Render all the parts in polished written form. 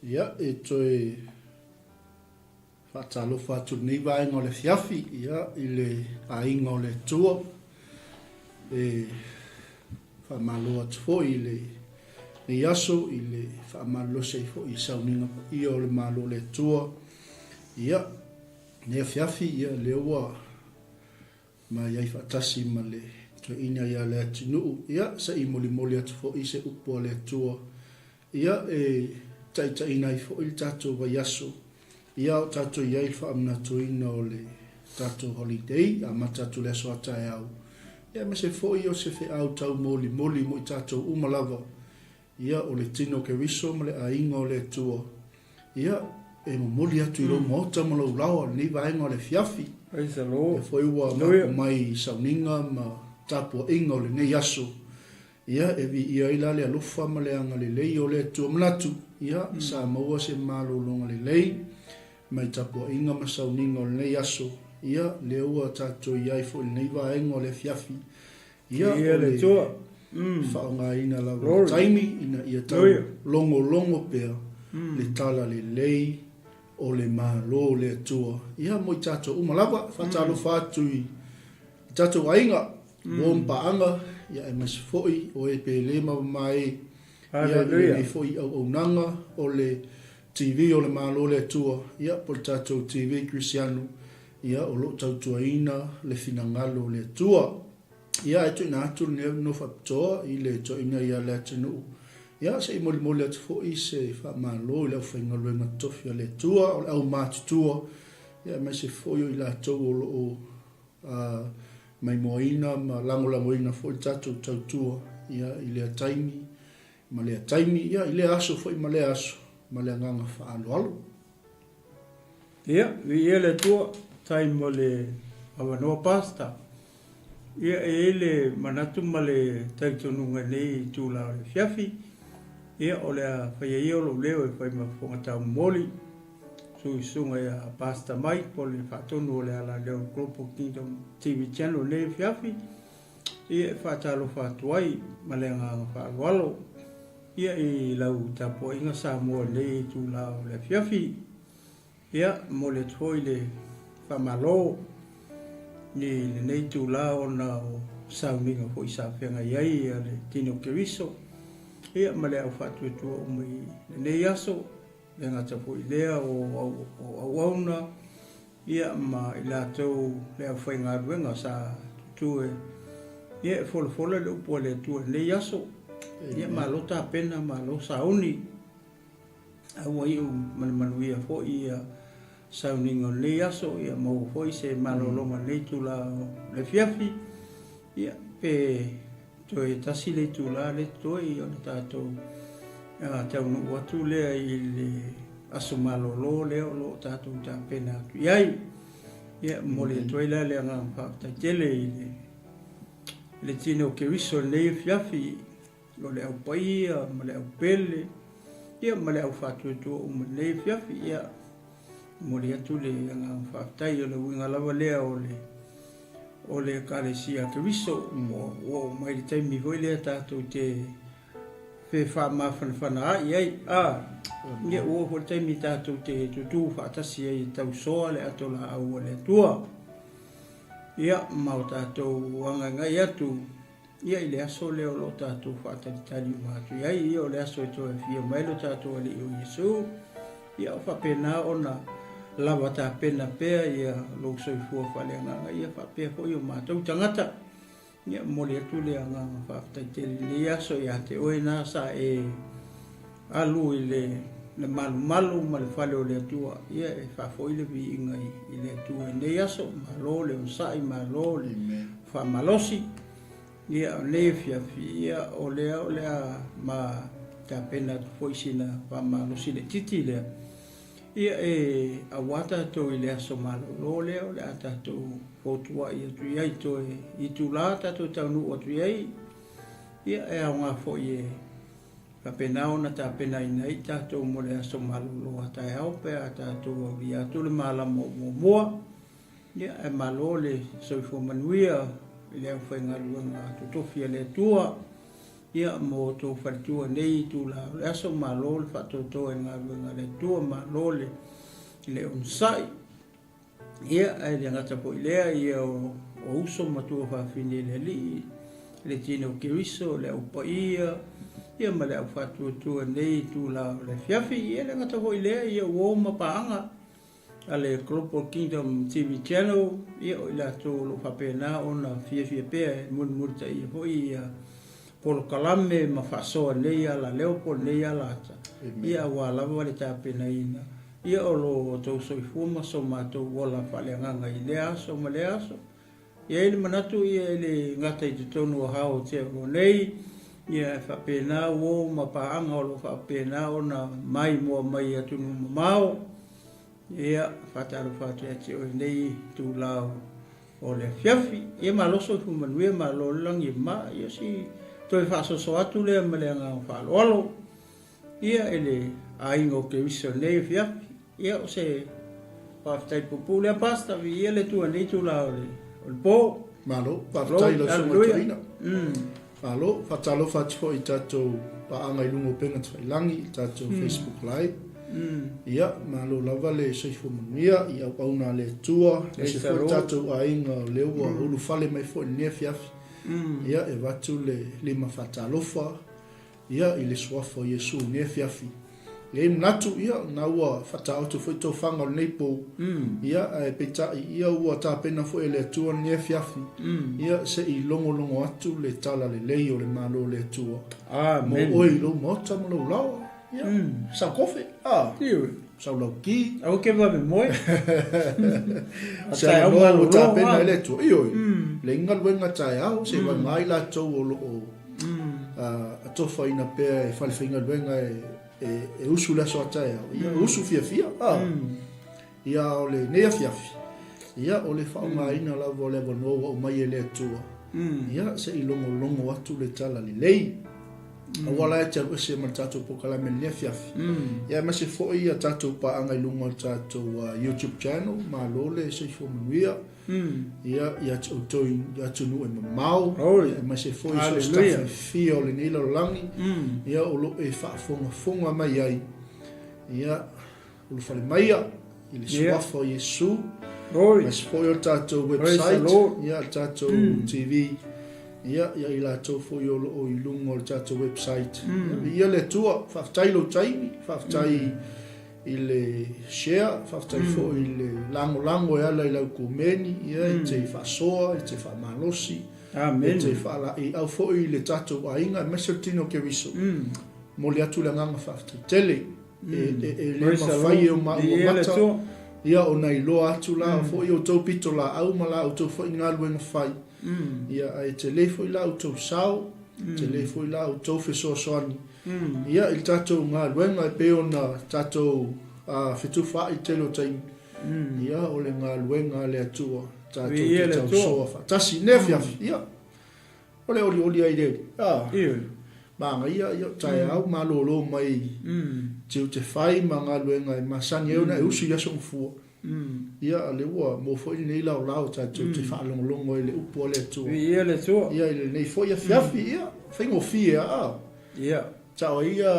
Ia, e toe faatalofa atu i lenei vaega o le afiafi, ia, i le aiga o le Atua. E faamalo atu foi i lenei aso i le faamalolosi ai foi i sauniga paia o le Malo o le Atua. Ia, lenei afiafi, ia, lea ua ma i ai faatasi ma le toeaina ia Leatinuu, ia, se i molimoli atu foi se upu a le Atua, ia, e taitaiina ai foi le tatou vaiaso, ia, a o tatou i ai i le faamanatuina o le tatou holiday, amata atu i le aso a taeao, ia, aemaise foi o se feau taumolimoli mo i tatou uma lava, Ia, o le tino o Keriso ma le aiga o le Atua, ia, e momoli atu i lou maota ma lou laoa i lenei vaega o le afiafi. Praise the Lord. Lea foi ua mapu mai i sauniga ma tapuaiga o lenei aso, ia, e viia ai la le alofa ma le agalelei o le Atua. Manatu, ia, sa maua se malologa lelei mai tapuaiga ma sauniga o lenei aso, ia, lea ua tatou i ai foi i lenei vaega o le afiafi, Ia, o le Atua. Faaaogaina lava le taimi ina ia tau logologo pea le tala lelei o le Malo o le Atua. Ia, mo i tatou uma lava, faatalofa atu i tatou aiga, uo ma paaga, ia aemaise foi o e pele ma mamae, ia, i lenei foi auaunaga o le TV o le Malo o le Atua, ia, po o le tatou TV Kerisiano, ia, o lo o tautuaina le finagalo o le Atua. Ia, ae tuuina atu lenei avanoa faapitoa i le toeaina ia Leatinuu, ia, se i molimoli atu foi se faamalo i le aufaigaluega totofi a le Atua, o le aumatutua, ia, aemaise foi o i latou o lo o maimoaina ma lagolagoina foi le tatou tautua, ia, i lea taimi ma lea taimi, ia, i lea aso foi ma lea aso, ma le agaga faaaloalo. Ia, viia le Atua, faafetai mo le avanoa Pastor. Ia, e i ai le manatu ma le talitonuga i lenei itula o le afiafi, ia, o le a faia ia lou leo e fai ma fofoga taumomoli, susuga ia Pastor Mike po o le faatonu o le alaleo Global Kingdom TV Channel i lenei afiafi, ia, e faatalofa atu ai ma le agaga faaaloalo. Ia i lau tapuaiga Samoa i lenei itula o le afiafi, ia momoli atu foi le faamalo i lenei itula ona o sauniga foi sa feagai ai le tino Keriso ia ma le au faatuatua uma i lenei aso, le gata foi i lea o auauna Ia, ma i latou le aufaigaluega sa tutu e, ia, e folafola le upu a le Atua i lenei aso. Ia, malo tapena, malo sauni. A ua iu ma le manuia foi ia sauniga o lenei aso, ia maua foi se malologa i lenei itula o le afiafi. Ia, pe toe tasi le itula lea totoe, ia ona tatou taunuu atu lea i le aso malolo lea o lo o tatou tapena atu i ai. Ia, momoli atu ai la le agaga faafetai tele i le tino o Keriso i lenei afiafi, o le au paia ma le au pele, ia ma le au faatuatua uma i lenei afiafi. Ia, momoli atu le agaga faafetai, o le uiga lava lea o le o le Ekalesia Keriso, ua oo mai le taimi foi lea tatou te fefaamafanafana ai ai, a, ia ua oo foi le taimi tatou te tutū faatasi ai e tausoa le ato laau a le Atua. Ia, ma o tatou agaigai atu Ia, i le aso lea o lo o tatou faatalitali uma atu i ai, ia o le aso e toe afio mai lo tatou Alii o Iesu, ia o faapena ona lava tapena pea ia lou soifua faaleagaga, ia faapea foi o matou tagata. Ia, momoli atu le agaga faafetai tele i lenei aso ia te oe na sa e alu i le le malumalu ma le fale o le Atua, ia e faafoi le viiga i le Atua i lenei aso. Malo le onosai, malo le faamalosi. Ia, o lenei afiafi, ia, o lea o le a ma tapena atu foi sina faamalosi laitiiti lea, ia, e auā tatou i le aso malolo lea o le a tatou fotuai atu i ai toe itula tatou taunuu atu i ai, ia, e aoga foi e faapena ona tapenaina ai tatou mo le aso malolo a taeao pe a tatou aulia atu le malama o muamua. Ia, ae malo le soifua manuia i le aufaigaluega totofi a le Atua. Ia, mo outou faletua i lenei itula o le aso, malo le faatoatoa i le galuega a le Atua, malo le le onosai. Ia, ae le gata foi i lea, ia o, o uso ma tuafafine i le Alii, le tino o Keriso, le au paia, ia ma le au faatuatua i lenei itula o le afiafi. Ia, le gata foi i lea, ia uo ma paaga a le Global Kingdom TV Channel, ia o i latou o lo o faapena ona fiafia pea e mulimulitaia foi ia polokalame ma faasoa i lenei alaleo po o lenei alaata, ia aua lava le tapenaina ia o lo outou soifua ma so matou ola faaleagaga i lea aso ma lea aso. E i ai le manatu ia e le gata i totonu o Aotearoa nei, ia e faapena uo ma paaga o lo o faapena ona maimoa mai i atunuu mamao. Ia, faatalofa atu ia te oe i lenei itula o le afiafi. Ia malo soifua manuia, malo le lagi e mama. Ia si toe faasoasoa atu lea ma le agaga faaaloalo. Ia i le aiga o Keriso i lenei afiafi. Ia o se faafetai puupuu lea Pastor, viia le Atua i lenei itula o le o le po. Malo, faafetai i lau Susuga Toeaina. Malo, faatalofa atu foi i tatou paaga i luga o upega tafailangi, i tatou Facebook Live. Ia, malo lava le soifua manuia i auauna a le Atua, aemaise foi tatou aiga o lea ua ulufale mai foi i lenei afiafi. Ia, e avatu le lima faatalofa Ia, i le Suafa o Iesu i lenei afiafi. E i ai manatu, ia, na ua faataoto foi tofaga o lenei pou, ia, ae peitai, ia, ua tapena foi e le Atua lenei afiafi, ia, se i logologo atu le tala lelei o le Malo o le Atua. Mo oe i lou maota ma lou laoa, ia, sau kofe, a, sau lauki. Aua ke vave moe. Se avanoa ua tapena e le Atua. Ioe, leai ni galuega taeao, se i vaimaga ai latou o lo o a tofaina pea e fale faigaluega e usu le aso a taeao, ia usu fiafia. Ia o lenei afiafi, ia o le faaaogaina lava o le avanoa ua aumai e le Atua, ia se i logologo atu le tala lelei. Aua la e te alu ese ma le tatou polokalame i lenei afiafi. Ia aemaise foi a tatou paaga i luga o le tatou YouTube channel, malo le soifua manuia. Ia, ia te outou i atunuu e mamao, aemaise foi so o se tafafia o lenei lalolagi, ia, o lo o e faafogafoga mai ai, ia, ulufale maia i le Suafa o Iesu, aemaise foi o le tatou website, ia, le tatou TV, ia, ia i latou foi o lo o i luga o le tatou website. Ia, le Atua, faafetai lou taimi, faafetai i le share, faafetai foi i le lagolago e ala i lau komeni, ia e te faasoa, e te faamalosi, e te faalaeiau foi i le tatou aiga aemaise o le tino o Keriso. Momoli atu le agaga faafetai tele. E le mafai e o maua mata, ia ona iloa atu la foi outou pitolaau ma la outou foi galuega fai, ia ae tele foi la outou sao, tele foi la outou fesoasoani. Ia, i le tatou galuega e pei ona tatou fetufaai i le tele o taimi, ia, o le galuega a le Atua, tatou te tausoa faatasi i lenei afiafi. Ia, o le olioli ai le Alii, manaia, ia, o taeao malolo mai tiute fai ma galuega e masani ai ona e usu i aso gafua. Ia, a lea ua maua foi lenei laolao tatou te faalogologo ai i le upu a le Atua. Viia le Atua. Ia, i lenei foi afiafi, ia, faigofie lava. Ia. Sao ai ia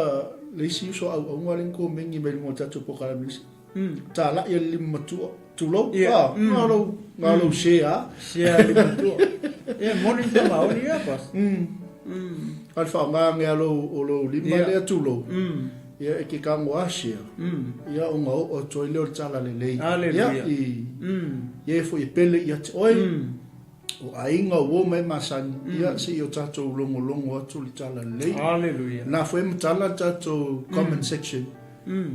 le isi uso auauna lea na komeni mai luga o le tatou polokalame isi. Talai e le lima matua. Tulou. Ia. Ah, na o lou, na o lou share lava. Share lima matua. Ia, moni ma maoni ia, boss. A o le faaaoga ane o lou lima lea, tulou. Ia, e te tago lava share. Ia, ona oo atu ai lea o le tala lelei. Hallelujah. Ia, i, i e foi e pele ia te oe. O aiga, o uo ma e masani, ia, se i o tatou logologo atu le tala lelei. Hallelujah. Na foi e matala le tatou comment section.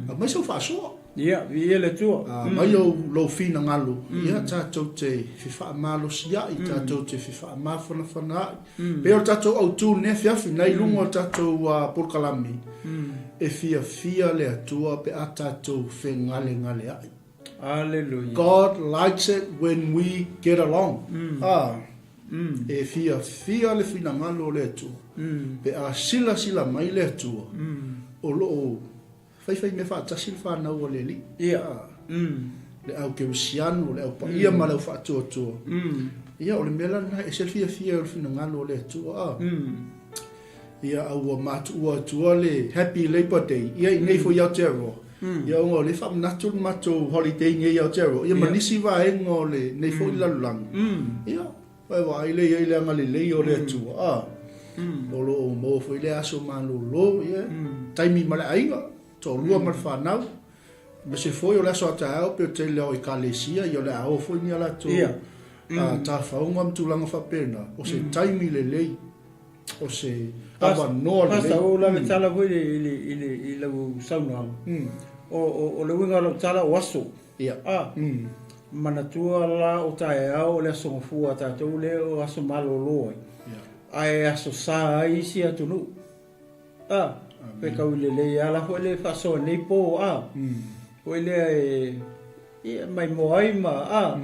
Aumai sau faasoa. Ia, viia le Atua. Aumai lou finagalo, ia, tatou te fefaamalosi ai, tatou te fefaamafanafana ai. Pei o le tatou autu i lenei afiafi, na i luga o le tatou polokalame, e fiafia le Atua pe a tatou fegalegaleai. Hallelujah. God likes it when we get along. E fiafia le finagalo o le Atua pe a silasila mai le Atua o lo o faifai mea faatasi le fanau a le Alii. Le au kerisiano, le au paia ma le au faatuatua. Ia, o le mea la lena e ese le fiafia o le finagalo o le Atua. Ia, a ua matuua atua le Happy Labour Day, ia i nei foi Aotearoa, ia ona o lea e faamanatu le matou holiday nei i Aotearoa, ia ma nisi vaega o lenei foi lalolagi, ia, e vaai lea i ai le agalelei o le Atua, a, o lo o maua foi lea aso malolo, ia, taimi ma le aiga, toalua ma le fanau, aemaise foi o le aso a taeao pei o le tele o ekalesia, ia o le a o foi ni a latou tafaoga ma tulaga faapena, o se taimi lelei. O se avanoa lelei. Pastor, ua ou lave tala foi i lau saunoaga. O le uiga o lau tala o aso. Ia. A, manatua la o taeao o le aso gafua a tatou lea o aso malolo ai. Ia. Ae aso sa ai isi atunuu. A, fetaui lelei lava la foi le faasoa nei po, a. Foi lea e ia maimoa ai ma a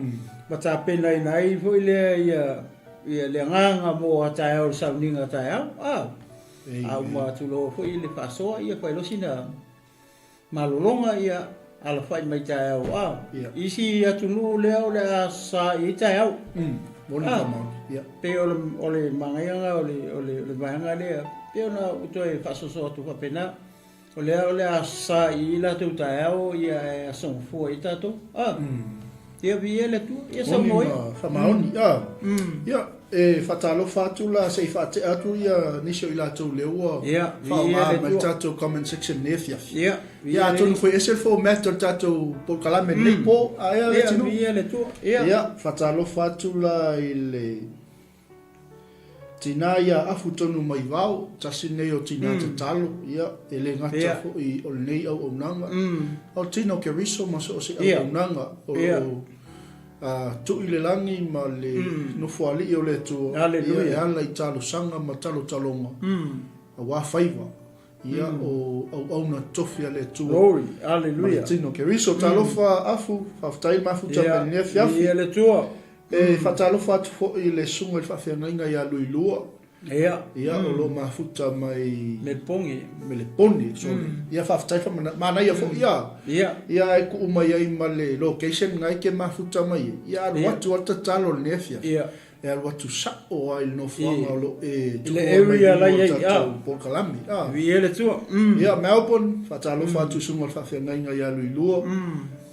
ma tapenaina ai foi lea ia ia le agaga mo a taeao le sauniga taeao a a uma atu loa foi le faasoa ia fai loa sina malologa ia alafai mai taeao a isi atunuu lea o le a sa i ai taeao. Moni a ka maoni. Ia. Pei o le o le manaia o le o le o le vaega lea pei ona ou toe faasoasoa atu faapena. O lea o le a sa i latou taeao ia ae aso gafua ai tatou. A. Ia viia le Atua. Ia saunoa ia. Moni ma faamaoni. A. Ia, e faatalofa atu la se i faatea atu ia nisi o i latou lea ua faaaoga mai le tatou comment section nei afiafi. Ia, Ia atonu foi ese le format o le tatou polokalame nei po, ae a Leatinuu? Ia, viia le Atua. Ia. Ia, faatalofa atu la i le Tinā ia afu tonu mai vao, tasi lenei o tinā tatalo, ia, e le gata foi o lenei auaunaga, a o tino Keriso ma so o se auaunaga o lo o tui le lagi ma le Nofoalii o le Atua, ia, e ala i talosaga ma talotaloga aua faiva, ia, o auauna tofi a le Atua ma le tino Keriso. Talofa afu, faafetai le mafuta mai lenei afiafi. E faatalofa atu foi i le susuga i le faafeagaiga ia Luilua. Ia. Ia, o lo o mafuta mai. Melepone. Melepone, sorry. Ia, faafetai faamana, manaia foi ia. Ia. Ia, ae tuu mai ai ma le location lena e te mafuta mai ai. Ia, alu atu lava le tatalo i lenei afiafi. Ia. E alu atu sao lava i le nofoaga o lo o e I le area la i ai, tatou polokalame. Viia le Atua. Ia, Melbourne, faatalofa atu i susuga i le faafeagaiga ia Luilua.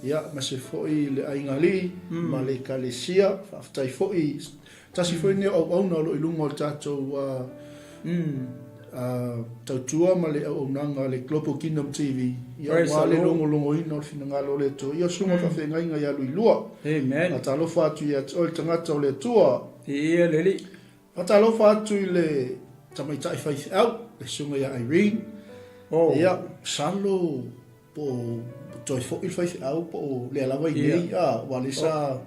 Ia, aemaise foi le aiga alii ma le ekalesia, faafetai foi, tasi foi lenei o auauna o lo o i luga o le tatou tautua ma le auaunaga a le Global Kingdom TV, ia aua le logologoina o le finagalo o le Atua. Ia, susuga faafeagaiga ia Luilua. Amen. Faatalofa atu ia te oe le tagata o le Atua. Viia le Alii. Faatalofa atu i le tamaitai faifeau, le susuga ia Irene. Oh. Ia, masalo po o toe foi le faifeau po o lea lava i nei, a, aua lea sa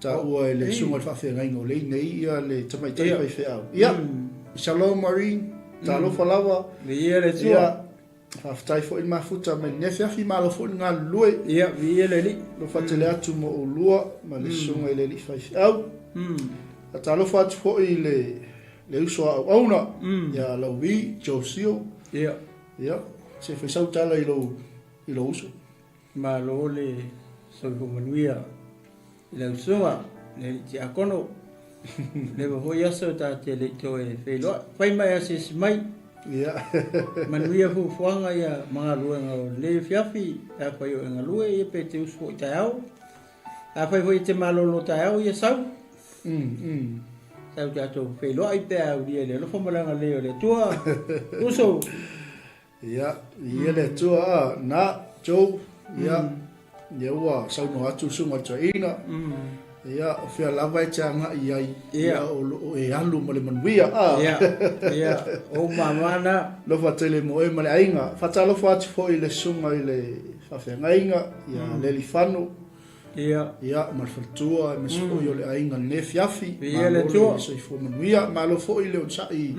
taua e le susuga i le faafeagaiga o lea i nei ia le tamaitai faifeau. Ia, Shalom Irene, talofa lava. Viia le Atua. Ia, faafetai foi le mafuta mai lenei afiafi, malo foi le galulue. Ia, viia le Alii. Alofa tele atu mo oulua ma le susuga i le alii faifeau. Faatalofa atu foi i le uso a auauna, ia Lauvi Josio. Ia. Ia, se fai sau tala i lou, i lou uso. Malo le soifua manuia i lau susuga, le alii tiakono. Leva foi aso ta te le i toe feiloai. Fai mai asiasi mai. Ia. Manuia fuafuaga ia ma galuega o lenei afiafi, pe afai o e galue, ia pe te usu foi taeao. Afai foi e te malolo taeao, ia sau. Sau tatou feiloai pe a aulia i le alofa ma le agalelei o le Atua. Uso! Ia, viia le Atua, a, na, Joe, ia, ia ua saunoa atu le susuga i le toeaina, ia, o fea lava e te agai i ai, ia, o lo o e alu ma le manuia, a. Ia, ia, o ou mama na. Alofa tele mo oe ma le aiga. Faatalofa atu foi i le susuga i le faafeagaiga, ia Lelifano, Ia. Ia, ma le faletua, aemaise foi o le aiga i lenei afiafi. Viia le Atua. Malo le soifua manuia. Malo foi le onosai i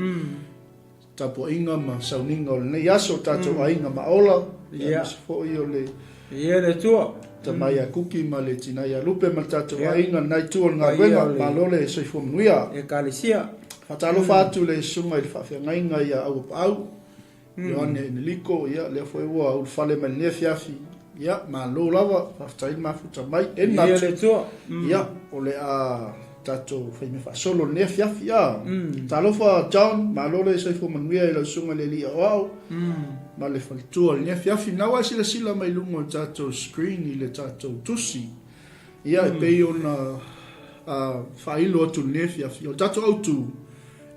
tapuaiga ma sauniga o lenei aso, o tatou aiga maola. Ia. Aemaise foi o le Viia le Atua. tama ia Kuki ma le tina ia Lupe ma le tatou aiga i lena itu o le galuega. Malo le soifua manuia. Ekalesia. Faatalofa atu i le susuga i le faafeagaiga ia Auapaau. Ioane Eneliko, ia, lea foi ua ulufale mai lenei afiafi. Ia, malo lava, faafetai le mafuta mai. E manatu. Viia le Atua. Ia, o le a Tatou faimea faasolo i lenei afiafi a. Talofa John, malo le soifua manuia i lau susuga i le Alii Aoao ma le faletua i lenei afiafi. Na ua e silasila mai luga o le tatou screen i le tatou tusi. Ia e pei ona faailo atu i lenei afiafi, o le tatou autu,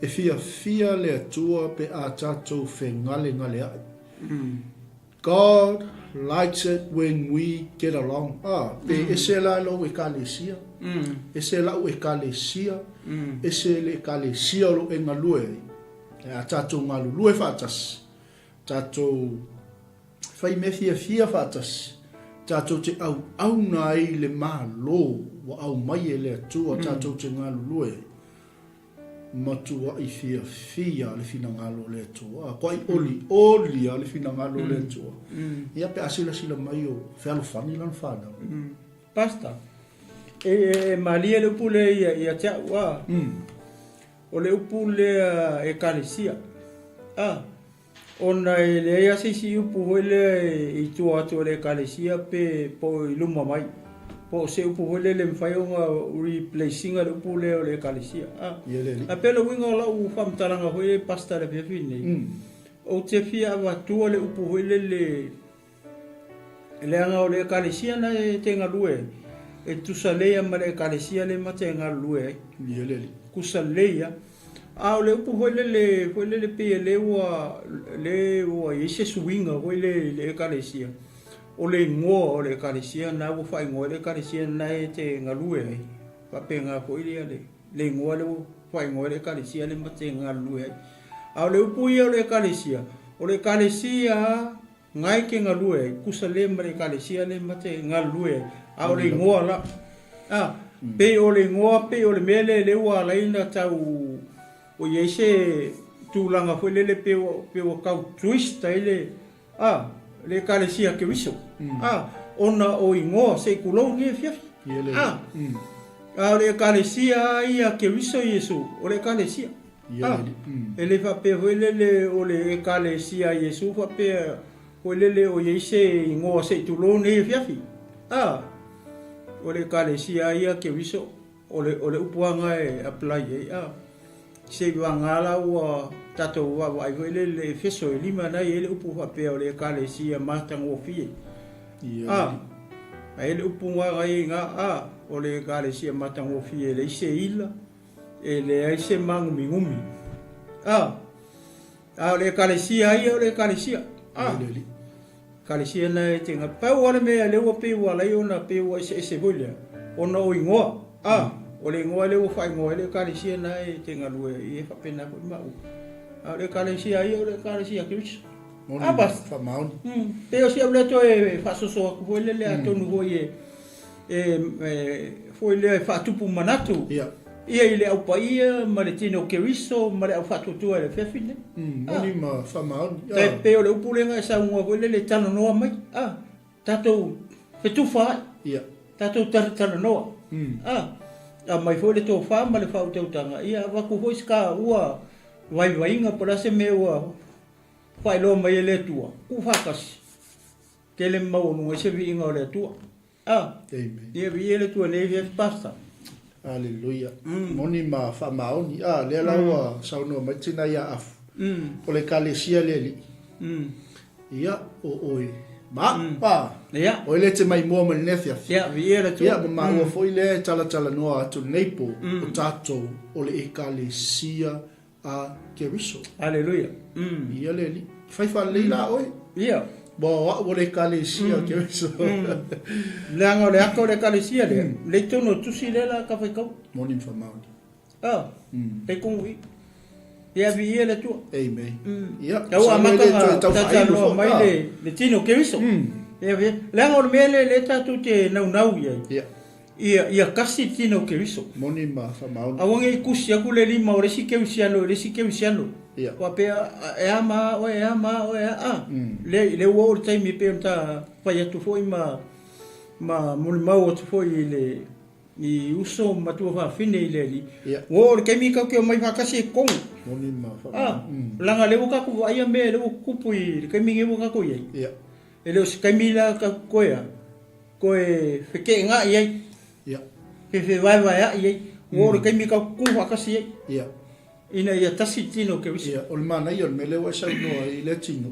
e fiafia le Atua pe a tatou fegalegaleai. God likes it when we get along. Ah, pe ese la lou ekalesia, ese la'u ekalesia, ese le ekalesia o lo o e galue ai. E a tatou galulue faatasi, tatou fai mea fiafia faatasi, tatou te auauna ai i le Malo ua aumai e le Atua tatou te galulue ai. Matuai fiafia le finagalo o le Atua, a koai olioli lava le finagalo o le Atua. Ia pe a silasila mai o fealofani lana fanau. Pastor, e malie le upu lea ia, ia te au, a. O le upu lea Ekalesia, a. Ona e leai lava se isi upu foi lea i tua atu o le Ekalesia pe po o i luma mai, po o se upu foi lele e mafai ona replace ina le upu lea o le Ekalesia. A, a pei o le uiga o lau faamatalaga foi lea Pastor i le afiafi lenei, ou te fia avatua le upu foi lele leaga o le Ekalesia na e te galue ai, e tusa lelei lava ma le Ekalesia lea ma te galulue ai. Tusa lelei lava. A o le upu foi lele, foi lele pei o lea ua, lea ua i ai se suiga foi lele i le Ekalesia, o le igoa o le Ekalesia lena ua faaigoa ai le Ekalesia lena e te galue ai, faapena foi le, le igoa lea ua faaigoa ai le Ekalesia lea ma te galulue ai. A o le upu ia o le Ekalesia, o le Ekalesia Ngai ke galue ai, kusa le ma le Ekalesia le ma te galulue ai, a o le igoa la. A, pei o le igoa, pei o le mea lea lea ua ala ai ona tau, ua i ai se tulaga foi lele pei ua, pei ua tau twist ai le, a, le Ekalesia Keriso, a, ona o igoa, se i tulou lenei afiafi. A, a o le Ekalesia lava ia Keriso Iesu, o le Ekalesia. A, e le faapea foi lele o le Ekalesia a Iesu faapea foi lele o i ai se igoa se i tulou nei afiafi. A, o le Ekalesia a ia Keriso, o le, o le upu lava na e apply i ai. A, se i vagana la ua tatou vaavaai foi lele i Efeso e 5 na e i ai le upu faapea o le Ekalesia matagofie. A, a i ai le upu na na i ai i ina, a, o le Ekalesia matagofie e leai se ila, E leai se māgumigumi. A, a o le Ekalesia a ia o le Ekalesia. A, Ekalesia na e te ngā. Pau o le mea lea ua pei ua alai ona pei ua eseese foi lea, ona o igoa. A, o le igoa lea ua faaigoa ai le Ekalesia na e te galue ai, e faapena foi maua. A o le Ekalesia a ia o le Ekalesia a Keriso. A, bas. Faamaoni. Pei o si au lea toe faasoso atu foi lele atonu foi e e foi lea e faatupu manatu ia ia i le au paia ma le tino o Keriso ma le au faatuatua i le afiafi lenei. Moni ma faamaoni. Tai pei o le upu lea na e saunoa foi lele e talanoa mai, a, tatou fetufa ai. Ia. Tatou talatalanoa. A, aumai foi le tofa ma le faautautaga, ia avatu foi se taua vaivaiga po o le a se mea ua faailoa mai e le Atua, tuufaatasi. Tele ma maualuga ai se viiga o le Atua. A. Amen. Ia viia le Atua nei afiafi Pastor. Aleluia. Moni ma faamaoni. A, lea la ua saunoa mai tina ia Afu. O le Ekalesia le Alii. Ia, o oe ma a'u. A. Ia. Oe lea e te maimoa mai lenei afiafi. Ia, viia le Atua. Ia, ma maua foi lea e talatalanoa atu lenei po, o tatou o le Ekalesia a Keriso. Aleluia. Ia le Alii. Fai faalelei la oe. Ia. Ua o a'u o le Ekalesia a Keriso. Leaga o le ata o le Ekalesia lea, le i totonu o le tusi lea la ka faitau. Moni ma faamaoni. A. Pei kogu i. Ia viia le Atua. Amen. Ia. Tau amata na talatalanoa mai le le tino o Keriso. Ia viia. Leaga o le mea lea lea tatou te naunau i ai. Ia. Ia, ia kasi le tino o Keriso. Moni ma faamaoni. Aua ne i kusi atu le lima o le isi kerisiano i le isi kerisiano. Ia. Faapea, e a ma oe, e a ma oe, a. Le, le ua oo le taimi e pei ona ta fai atu foi ma, ma molimau atu foi i le, i uso ma tuafafine i le Alii. Ia. Ua oo le taimi tatou te omai faatasi i totonu. Moni ma faamaoni. A, leaga lea ua tatou vaaia mea lea ua tutupu i le taimi nei ua tatou i ai. Ia. E le o se taimi la tatou toe a. Toe feteenai ai. Ia. Fevaevaeai ai. Ua oo i le taimi e tatou tutu faatasi ai. Ia. Ina ia tasi le tino o Keriso. Ia, o le manaia o le mea lea ua e saunoa ai i lea tino,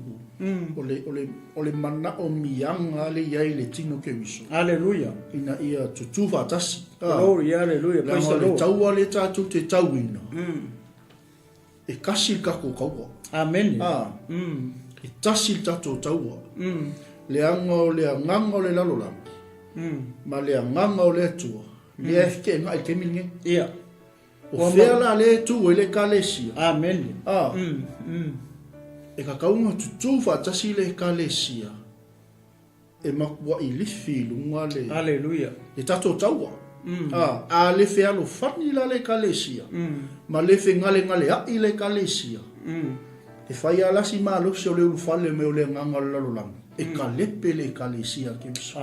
o le, o le, o le manaomiaga lea e i ai i le tino Keriso. Aleluia. Ina ia tutū faatasi. Glory, aleluia, praise the Leaga o le Lord. taua lea tatou te tauina, e kasi le tatou taua. Amene. E tasi le tatou taua. Leaga o le agaga o le lalolagi ma le agaga o le Atua, lea e feteenai i le taimi lenei. Ia. O fea la lea e tu ai le Ekalesia? Amene. E tatau ona tutū faatasi le Ekalesia e matuai lifi i luga le. Aleluia. Le tatou taua. A le fealofani la le Ekalesia, ma le fegalegaleaʻi le Ekalesia, e fai lava la si malosi o le ulufale mai o le agaga o le lalolagi, e kalepe le Ekalesia a Keriso.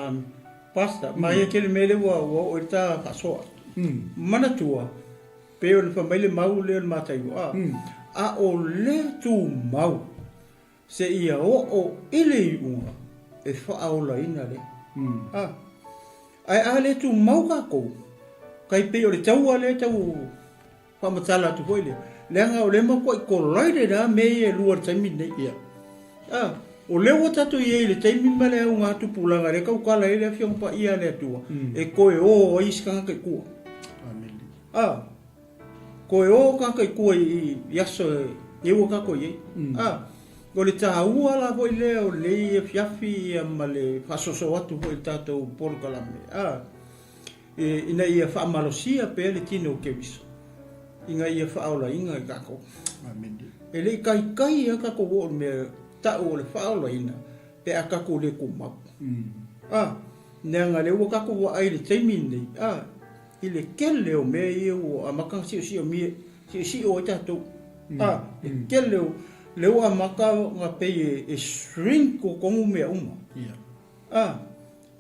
Pastor, ma ia tele mea lea ua ua oo i le ta faasoa. Manatua, pei ona fai mai le mau lea o le Mataio, a, a o lea tumau seia oo i le iuga e faaolaina lea. A, ae a le tumau tatou, tai pei o le taua lea e tau faamatala atu foi lea, leaga o lea e matuai collided lava mea ia e lua i le taimi lenei. Ia. A, o lea ua tatou i ai i le taimi ma le augatupulaga lea e tautala ai le Afioga Paia a le Atua, e toe o ai isi tagata i tua. Amene. A, toe o tagata i tua i, i aso e ua tatou i ai. A, o le taua la foi lea o lenei afiafi ia ma le faasoasoa atu foi i le tatou polokalame. A, ina ia faamalosia pea le tino o Keriso, ina ia faaolaina i tatou. Amene. E le i taitai lava tatou oo i le mea tau o le faaolaina pe a tatou le tumau. A, leaga lea ua tatou vaai i le taimi lenei, a, i le tele o mea ia ua amata ona siosiomia, siosio ai tatou. A, le tele o, lea ua amata ona pei e shrink totonu mea uma. Ia. A,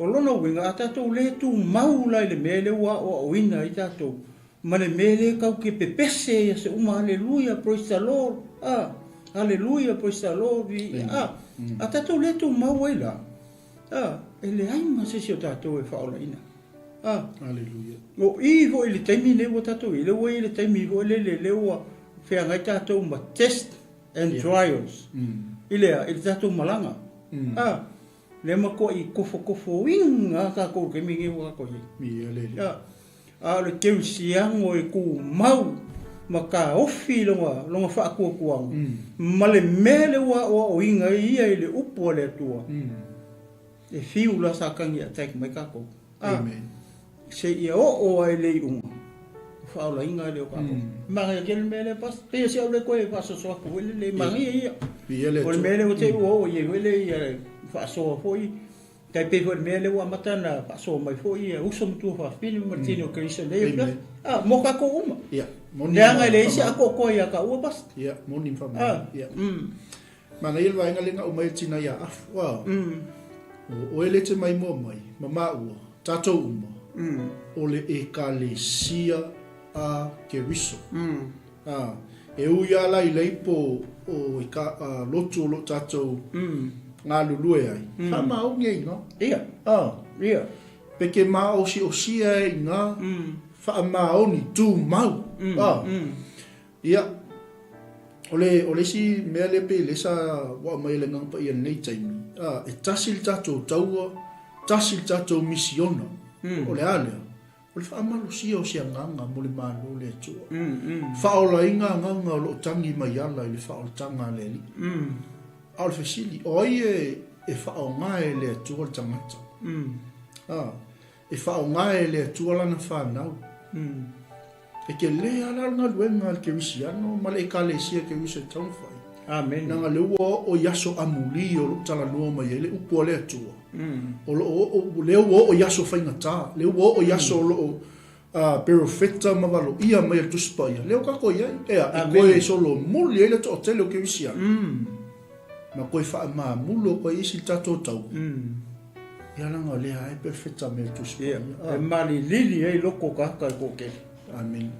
O lona uiga, a tatou le tumau la i le mea lea ua aoaoina ai tatou, ma le mea lea tatou te pepese ai i aso uma, Aleluia, praise the Lord, a, Aleluia, praise the Lord, vi, a, a tatou le tumau ai la, a, e leai ma se isi o tatou e faaolaina. A, Aleluia. O i foi i le taimi lenei ua tatou i ai, lea ua i ai le taimi foi lele lea ua feagai tatou ma test and trials i le a, i le tatou malaga. A, Lea matuai tofotofoina lava tatou i le taimi lenei ua tatou i ai. Viia le Alii. A, a o le kerisiano e tumau ma taofi lona, lona faatuatuaga ma le mea lea ua aoaoina ai ia i le upu a le Atua, e fiu la Satani e attack mai tatou. A, Amen. seia oo lava i le iuga, o faaolaina lea o tatou. Manaia tele le mea lea, Pastor. Pei o si au lea toe faasoasoa atu foi lele, manaia ia. Viia le O le Atua. mea lea ua te i ua oo i ai foi lea ia faasoa foi, tai pei foi o le mea lea ua amata ona faasoa mai foi ia uso ma tuafafine ma le tino o Keriso nei Amen. Ah, mo tatou uma. Ia, moni Leaga ma e leai se whamau. atoatoa ia taua, Pastor. Ia, moni ma whamau. Ah, Ia. Manaia le vaega lea na aumai e tina ia Afu, a. O oe lea e te maimoa mai, ma maua, tatou uma, o le Ekalesia a Keriso. A, e ui lava la i le ipo o i ka a, lotu o lo tatou galulue ai, faamaoni e iga. Ia. A. Ia. Pe ke maosiosia e iga, faamaoni tumau. A. Ia, o le, o le isi mea lea pei lea sa ua aumai e le Agaga Paia i lenei taimi, a, e tasi le tatou taua, tasi le tatou misiona. O le a lea? O le faamalosia o se agaga mo le Malo o le Atua. Faaolaina agaga o lo o tagi mai ala i le faaolataga a le Alii. A o le fesili, o ai e, e faaaoga e le Atua le tagata? A, e faaaoga e le Atua lana fanau. E tele lava la le galuega a le Kerisiano ma le Ekalesia Keriso e tatau ona fai. Amene. Leaga lea ua oo i aso amuli o lo o talanoa mai ai le upu a le Atua. O lo o oo, lea ua oo i aso faigata, lea ua oo i aso o lo o perofeta ma valoia mai e le Tusi Paia, lea ua tatou i ai. Ea, e toe solomuli ai le toatele o Kerisiano, ma toe faamamulo atu ai isi le tatou taua. Ia leaga o lea lava e perofeta mai e le Tusi Paia. E malilili ai loko o tagata e toatele. Amene.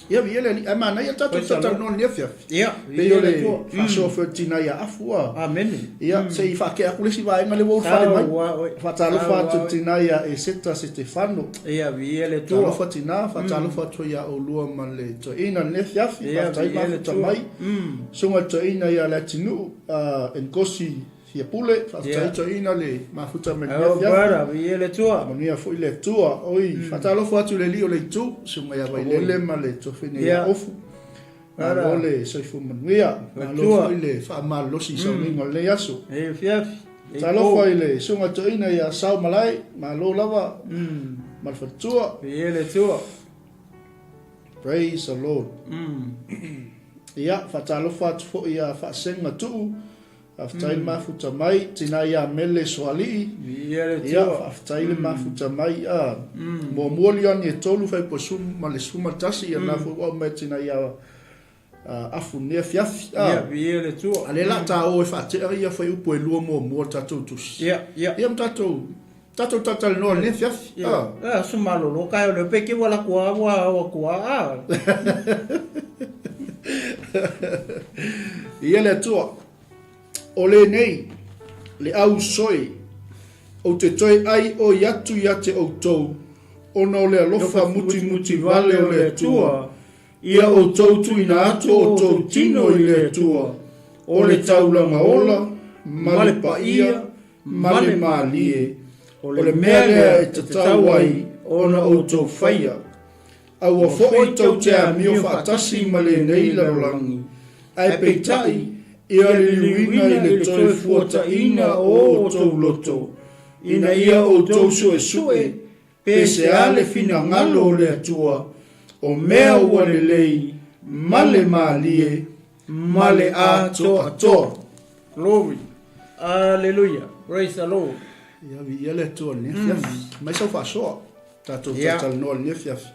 Ia, viia le Alii. Ae manaia le tatou talatalanoa i lenei afiafi. Ia, Pei o le faasoa foi o le tina ia Afu a. Amene. Ia, se i faatea atu le isi vaega lea ua ulufale mai. Faatalofa atu i le tina ia Eseta Setefano. Ia, viia le Atua. Talofa tina, faatalofa atu foi ia oulua ma le toeaina i lenei afiafi. Faafetai mafuta mai. Susuga i le toeaina ia Leatinuu Nkosi Fiapule, faafetai toeaina le mafuta mai lenei afiafi. Brother, viia le Atua. Manuia foi le Atua. Oi, faatalofa atu i le alii o le itu, Susuga ia Vailele ma le tuafafine ia Ofu. Malo le soifua manuia, malo foi le faamalolosi i sauniga o lenei aso. Talofa i le susuga toeaina ia Sao Malae, malo lava ma le faletua. Viia le Atua. Praise the Lord. Ia, faatalofa atu foi ia Faasega Tuu, Faafetai le mafuta mai, tina ia Mele Soalii. Viia le Atua. Ia, faafetai le mafuta mai. A, muamua liani e tolu fai ma le 11, ia na foi ua aumai tina ia Afu i lenei afiafi. A, Ia, viia le Atua. A lea la ta o e faatea ia fuaiupu e lua muamua o le tatou tusi. Ia, ia. Ia ma tatou tatou talatalanoa i lenei afiafi. Ia, a, aso malolo kai o le pe ke wala kua ua ua kua a. Ia le Atua. O lenei, le au soe, ou te toe ai oi atu ia te outou, ona o le alofa mutimuti vale o le Atua, ia outou tuuina atu o outou tino i le Atua, o le taulaga ola, ma le paia, ma le malie, o le mea lea e tatau ai ona outou faia. Aua foi tou te amio faatasi ma lenei lalolagi, ae peitai, ia liliuina i le toe fuataina o outou loto, ina ia outou suesue pe se a le finagalo o le Atua, o mea ua lelei ma le malie ma le atoatoa. Glory. Hallelujah. Praise the Lord. Ia viia le Atua i lenei afiafi. Mai sau faasoa. Tatou talatalanoa i lenei afiafi.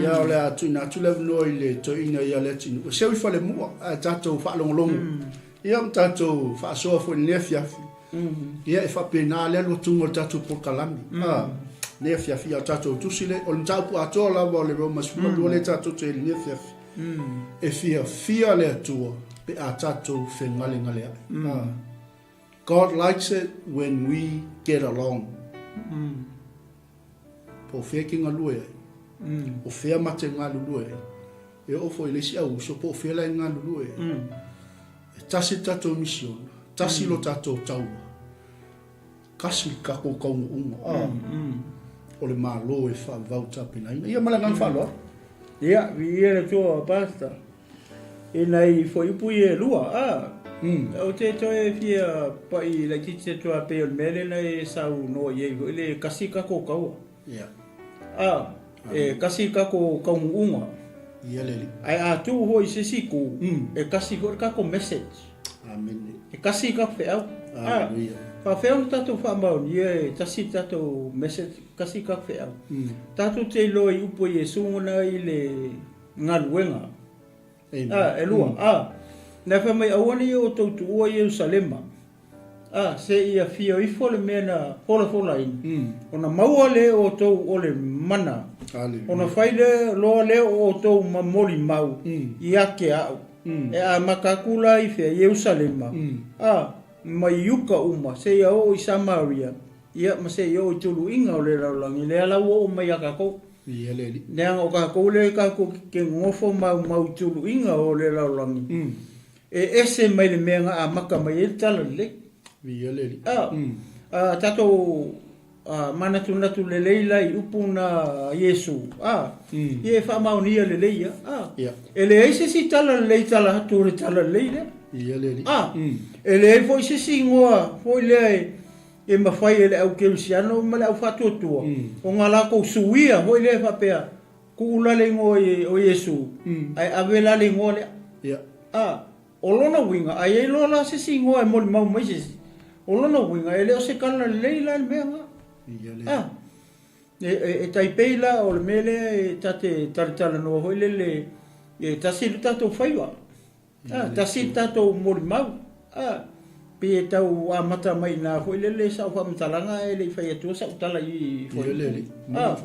Ia o le a tuuina atu le avanoa i le toeaina ia Leatinuu. E seu i falemua ae tatou faalogologo. Ia ma tatou faasoa foi i lenei afiafi. Ia e faapena le alu atuga o le tatou polokalame. Lenei afiafi ia o tatou tusi le, o le mataupu atoa lava o le Roma 12 lea tatou te i lenei afiafi. E fiafia le Atua pe a tatou fegalegaleai. God likes it when we get along. Po o fea e te galue ai. O fea ma te galulue ai. E oo foi i le isi au uso po o fea la e galulue ai. E tasi le tatou misiona, tasi lo tatou taua, kasi le tatou taunuuga, a, o le Malo e faavavau tapenaina. Ia ma le agaga faaaloalo. Ia, viia le Atua, Pastor. I nai fuaiupu ia e lua, a, ou te toe fia paʻi laitiiti atu lava pei o le mea lea na e saunoa i ai foi le kasi takou taua. A, e kasi takou taunuuga. Ia le Alii. Ae a tuu foi i se isi itu, e kasi foi le takou message. Amene. E kasi takou feau. A, faafefea ona tatou faamaonia e tasi le tatou message, kasi takou feau. Tatou te iloa i upu a Iesu na i le galuega. A, e lua. A, na fai mai, Aua ne i outou tuua Ierusalema, a, seia afio ifo le mea na folafolaina, ona maua lea e outou o le mana, ona fai loa lea o outou ma molimau ia te au. E amata atu la i fea? Ierusalema, a, ma Iuta uma, seia oo i Samaria, ia, ma seia oo i tuluiga o le lalolagi, lea la ua oo mai ia tatou. Viia le Alii. Leaga o tatou lea tatou te nonofo maumau i tuluiga o le lalolagi, e ese mai le mea na amata mai ai le talalelei. Viia le Alii. A, a tatou manatunatu lelei la i upu na Iesu, a, ia e faamaonia lelei ia. A, e leai se isi talalelei tala atu o le talalelei lea. Viia le Alii. A, e leai foi se isi igoa foi lea e E mafai e le au kerisiano ma le au faatuatua ona latou suia foi lea faapea, tuu la le igoa o Iesu ae ave la le igoa lea. A, o lona uiga, a i ai loa la se isi igoa e molimau mai se isi, o lona uiga e le o se tala lelei la le mea lena. A, e tai pei la o le mea lea e ta te talatalanoa foi lele, e tasi le tatou faiva. A, tasi le tatou molimau. A, pei e tau amata mai i ina foi lele sau faamatalaga ae le i fai atua sau tala i Fuaiupu. A,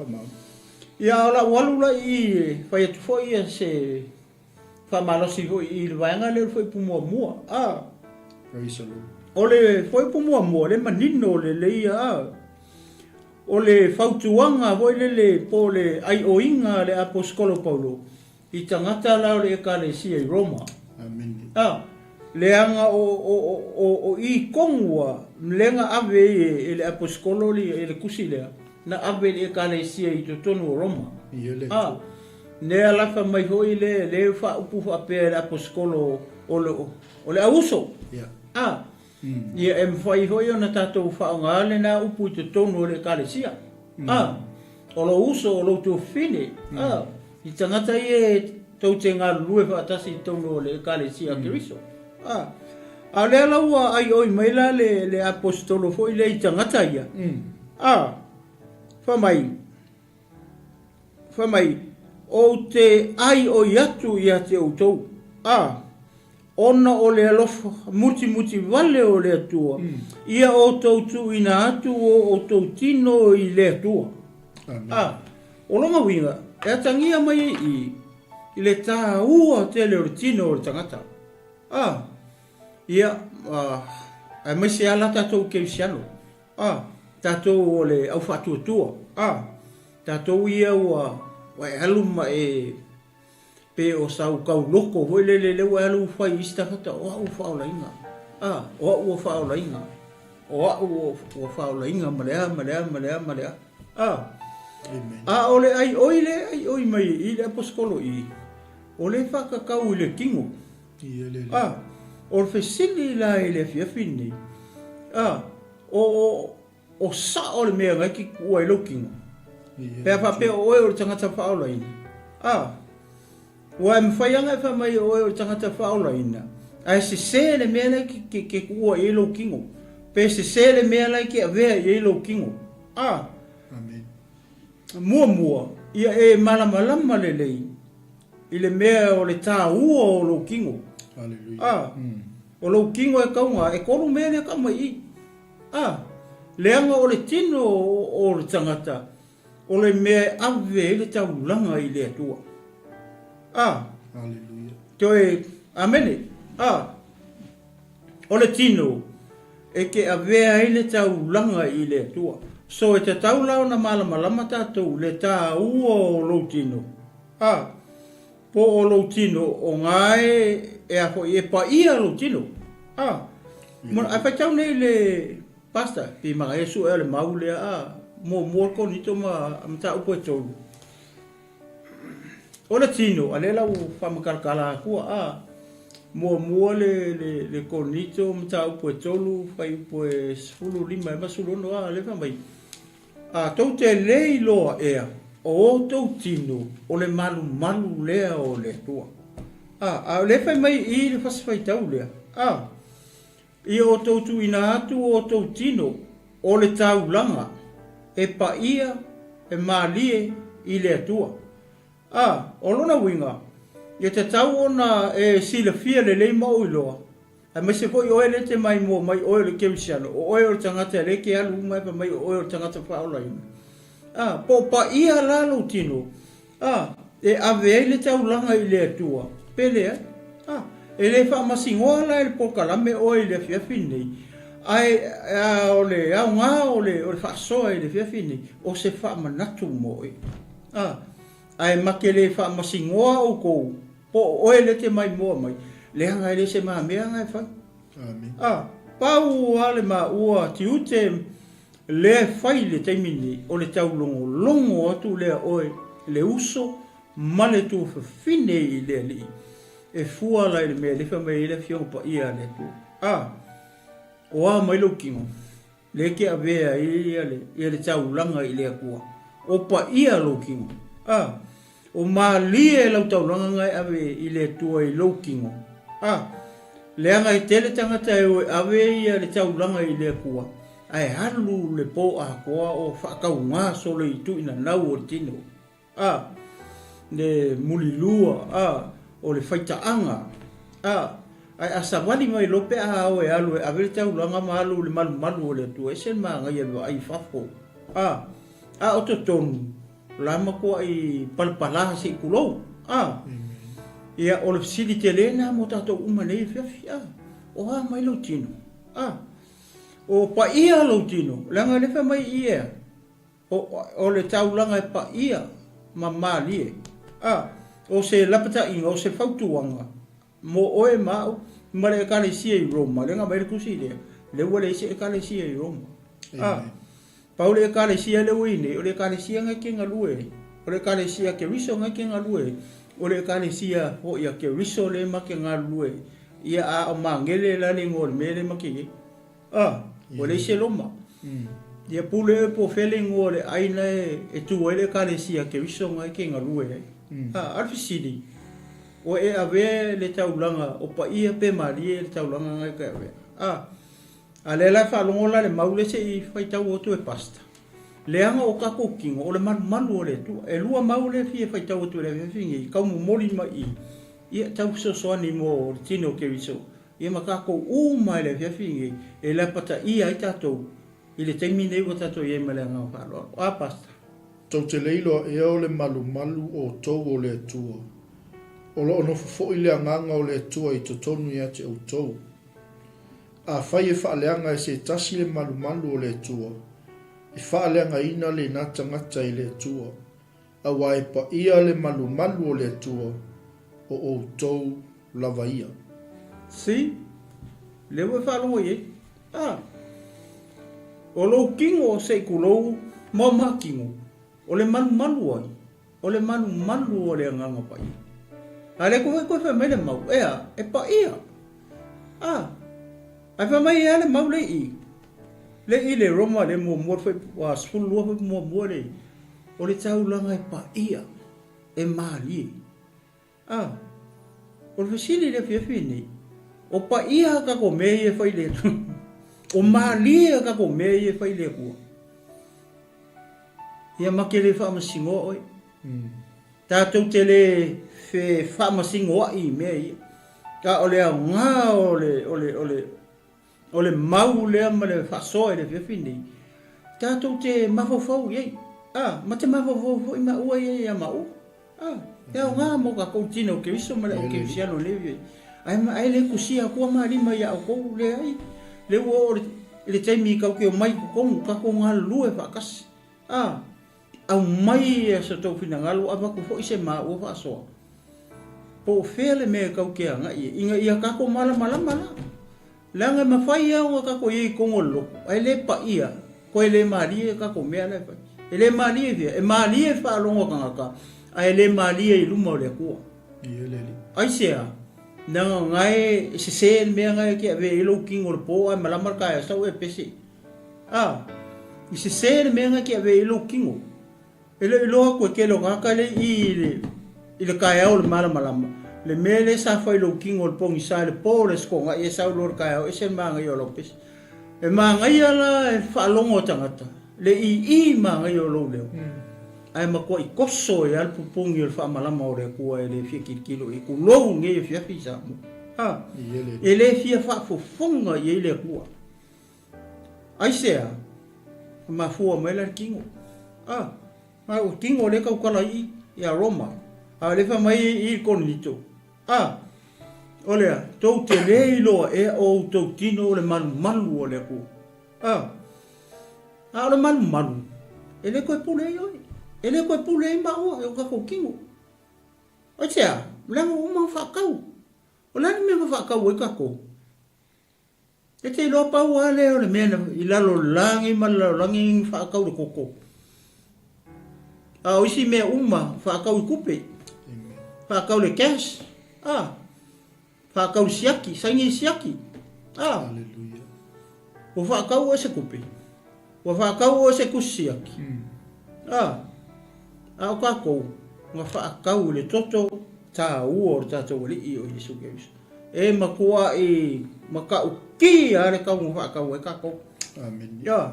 Ia, a o lau alu la i i e fai atu foi ia se faamalosi foi i le vaega lea o le fuaiupu muamua, a. Praise the Lord. O le fuaiupu muamua, lea e manino lelei ia, a. O le fautuaga foi lele po o le aioiga a le Aposetolo Paulo i tagata la o le Ekalesia i Roma. Amene. A, leaga o, o, o, o, o i tonu a, lea na ave ai e, e le Aposetolo le, e le tusi lea, na ave i le Ekalesia i totonu o Roma. Ia le A, lea lafa mai foi le, le faaupu faapea e le Aposetolo o le, o le auuso. Ia. A, Ia, e mafai foi ona tatou faaaoga lena upu i totonu o le Ekalesia. A, o lou uso, o lou tuafafine, a, i tagata ia e tou te galulue faatasi i totonu o le Ekalesia a Keriso. A, a o lea la ua aioi mai la le, le aposetolo foi lea i tagata ia, a, fai mai, fai mai, Ou te aioi atu ia te outou, a, ona o le alofa mutimuti vale o le Atua, ia outou tuuina atu o outou tino i le Atua. A, o lona uiga, e atagia mai ai i i le tāua tele o le tino o le tagata. A, ia, a, aemaise lava la tatou kerisiano, a, tatou o le aufaatuatua, a, tatou ia ua, ua e alu ma e Pe o sau tauloko foi lele lea ua e alu fai i isi tagata, o au ua faaolaina, a, o au ua faaolaina, o au ua faaolaina ma le a, ma le a, ma le a, ma le a. A, a o le aioi lea e aioi mai i le aposetolo i, o lea e faatatau i le tino. A, o le fesili la i le afiafi lenei, a, o, o, O sao le mea na e te tuua ai lou tino, pe a faapea o oe o le tagata faaolaina. A, ua e mafai ana e fai mai o oe o le tagata faaolaina, ae sese le mea la e te tuua i ai lou tino, pe sese le mea la e te avea i ai lou tino. A, muamua, ia e malamalama lelei i le mea o le tāua o lou tino. A, o lou tino e tauga, e kolu mea lea ka aumai i i. A, leaga o le tino o le tagata o le mea e ave ai le taulaga i le Atua. A, Hallelujah. Toe, amene. A, o le tino e te avea ai le taulaga i le Atua. So e tatau la ona malamalama tatou le tāua o lou tino. A, Po o lou tino o nga e e a foi e paia lou tino. A, mo a faitau nei le pastor pi manga e sue o le mau lea a muamua le Korinito ma mataupu e tolu. O le tino, a lea la ua faamakalatala atua a muamua le le le Korinito mataupu e tolu fuaiupu e 15 e ma 16 a lea fai mai A tou te le iloa ea, o outou tino o le malumalu lea o le Atua. A, a o lea fai mai i le fasi faitau lea, a, ia outou tuuina atu o outou tino o le taulaga e paia, e malie i le Atua. A, o lona uiga, ia tatau ona e silafia lelei ma ou iloa, Aemaise foi oe lea e te maimoa mai oe o le kerisiano, o oe o le tagata lea e te alu uma e fai mai o oe o le tagata faaolaina. A, po o paia la lou tino, a, e ave ai le taulaga i le Atua, pe leai. A, e le faamasinoa la e le polokalame oe i le afiafi lenei, ae a, o le aoga o le, o le faasoa i le afiafi lenei, o se faamanatu mo oe. A, ae ma te le faamasinoa outou, Po o oe lea te maimoa mai, leaga e le se mamea na e fai. Amen. A, pau a le maua tiute lea e fai i le taimi nei, o le taulogologo atu lea oe le uso ma le tuafafine i le Alii, e fua la i le mea lea fai mai ai le Afioga Paia a le Atua. A, o a mai lou tino? Lea e te avea ai ia le, ia le taulaga i le Atua. O paia lou tino. A, o malie lau taulaga na e ave i le Atua i lou tino. A, leaga e tele tagata e o e ave ia le taulaga i le Atua, ae alu le po atoa o faatauga solo i tuuinanau o le tino. A, le mulilua, a, o le faitaaga, a, ae a savali mai loa pe a ao e alu e ave le taulaga ma alu i le malumalu o le Atua, ese le manaia i le vaai i fafo, a, a o totonu, O la matuaʻi palapala se i tulou, a. Ia, o le fesili tele lena mo tatou uma nei afiafi, a. O a mai lou tino, a. O paia lou tino, leaga le fai mai i ea, o, o le taulaga e paia ma malie, a. O se lapataiga, o se fautuaga mo oe ma au ma le Ekalesia i Roma, lea na aumai le tusi lea, lea ua leai se Ekalesia i Roma. A. Pau le Ekalesia lea ua i nei, o le Ekalesia na e te galue ai. O le Ekalesia a Keriso na e te galue ai. O le Ekalesia foi a Keriso lea ma te galulue ai. Ia a o Magele la le igoa o le mea lea ma te i ai. A, ua leai se Roma. Ia pule oe po o fea le igoa o le ʻāina e tu ai le Ekalesia a Keriso na e te galue ai. A, a o le fesili, ua e avea le taulaga o paia pe malie le taulaga na e te avea? A. A lea la e faalogo la le mau lea se i faitau atu e Pastor. Leaga o tatou tino o le malumalu o le Atua. E lua mau lea e fia faitau atu i le afiafi nei, tau momoli mai i i, ia tau fesoasoani mo le tino o Keriso, ia ma tatou uma i le afiafi nei e lapataia ai tatou i le taimi nei ua tatou i ai ma le agaga faaaloalo. A Pastor? Tou te le iloa ea o le malumalu outou o le Atua. O lo o nofo foi le agaga o le Atua i totonu ia te outou. Afai e faaleaga e se tasi le malumalu o le Atua, e faaleagaina lena tagata i le Atua, aua e paia le malumalu o le Atua, o outou lava ia. See? Lea ua e faalogo i ai. Ah! O lou tino se i tulou maomatino, o le malumalu ai. O le malumalu o le Agaga Paia. A lea koe koe fai mai le mau, ea, e paia. A, ae fai mai ea le mau le i, le i le Roma le muamua le fai, ua 12 fai muamua le i, o le taulaga e paia, e malie. A, o le fesili le afiafi nei, o paia a tatou mea ia e fai le Atua, o malie a tatou mea ia e fai le Atua. Ia ma te le faamasinoa oe. Tatou te le fe faamasinoa'i i mea ia. A o le aoga o le, o le, o le, o le mau lea ma le faasoa i le afiafi nei, tatou te mafaufau i ai. A, ma te mafaufau foi maua ia ia maua. A, e aoga mo tatou tino o Keriso ma le au Kerisiano i lenei ae, ae le tusia atua ma lima ia outou, leai, lea ua oo i le taimi tatou te omai i totonu, tatou galulue faatasi. A, aumai so tou finagalo, avatu foi se maua faasoa. Po o fea le mea e tatou te agai ai, ina ia tatou malamalama la. Leaga e mafai lava ona tatou i ai i totonu o le lotu, ae le paia, toe le malie tatou mea la e fai. E le malie i fea? E malie i faalogo a tagata, ae le malie i luma o le Atua. Aisea? Leaga o na e sese le mea na e te avea i ai lou tino i le po ae malama le taeao, sau e pese. A, i sese le mea na e te avea i ai lou tino. E le o iloa atu e tele o tagata lea i i le, i le taeao o le malamalama, le mea lea sa fai i lou tino i le pogisa i le po o le Aso Toonai e sau loa i le taeao, ese le manaia o lau pese. E manaia la e faalogo a tagata le ii manaia o lou leo, ae matuai toso ai lava le pupuni o le faamalama o le Atua e le fia tilotilo i ai, tulou lenei afiafi i Samoa. A, e le fia faafofoga i ai le Atua. Aisea? E mafua mai la le tino. A, a o tino lea tautala i i ia Roma. A o lea fai mai i i Korinito. A, o lea, tou te le iloa ea o outou tino o le malumalu o le Atua. A, a o le malumalu, e le toe pule ai oe. E le toe pule ai maua e o tatou tino. Aisea? Leaga ua uma ona faatau. O le a le mea na faatau ai tatou? E te iloa pau lava lea o le mea i lalo o le lagi ma le lalolagi na faatau le koko. A o isi mea uma faatau i tupe. Faatau le cash. Ah. Faatau le siaki, saini siaki. Ah. Hallelujah. Ua faatau oe se tupe. Ua faatau oe se tusi siaki. Ah. A o tatou, na faatau i le toto taua o le tatou Alii o Iesu Keriso. E matuaʻi matautia le tau na faatau ai tatou. Amene. Ia.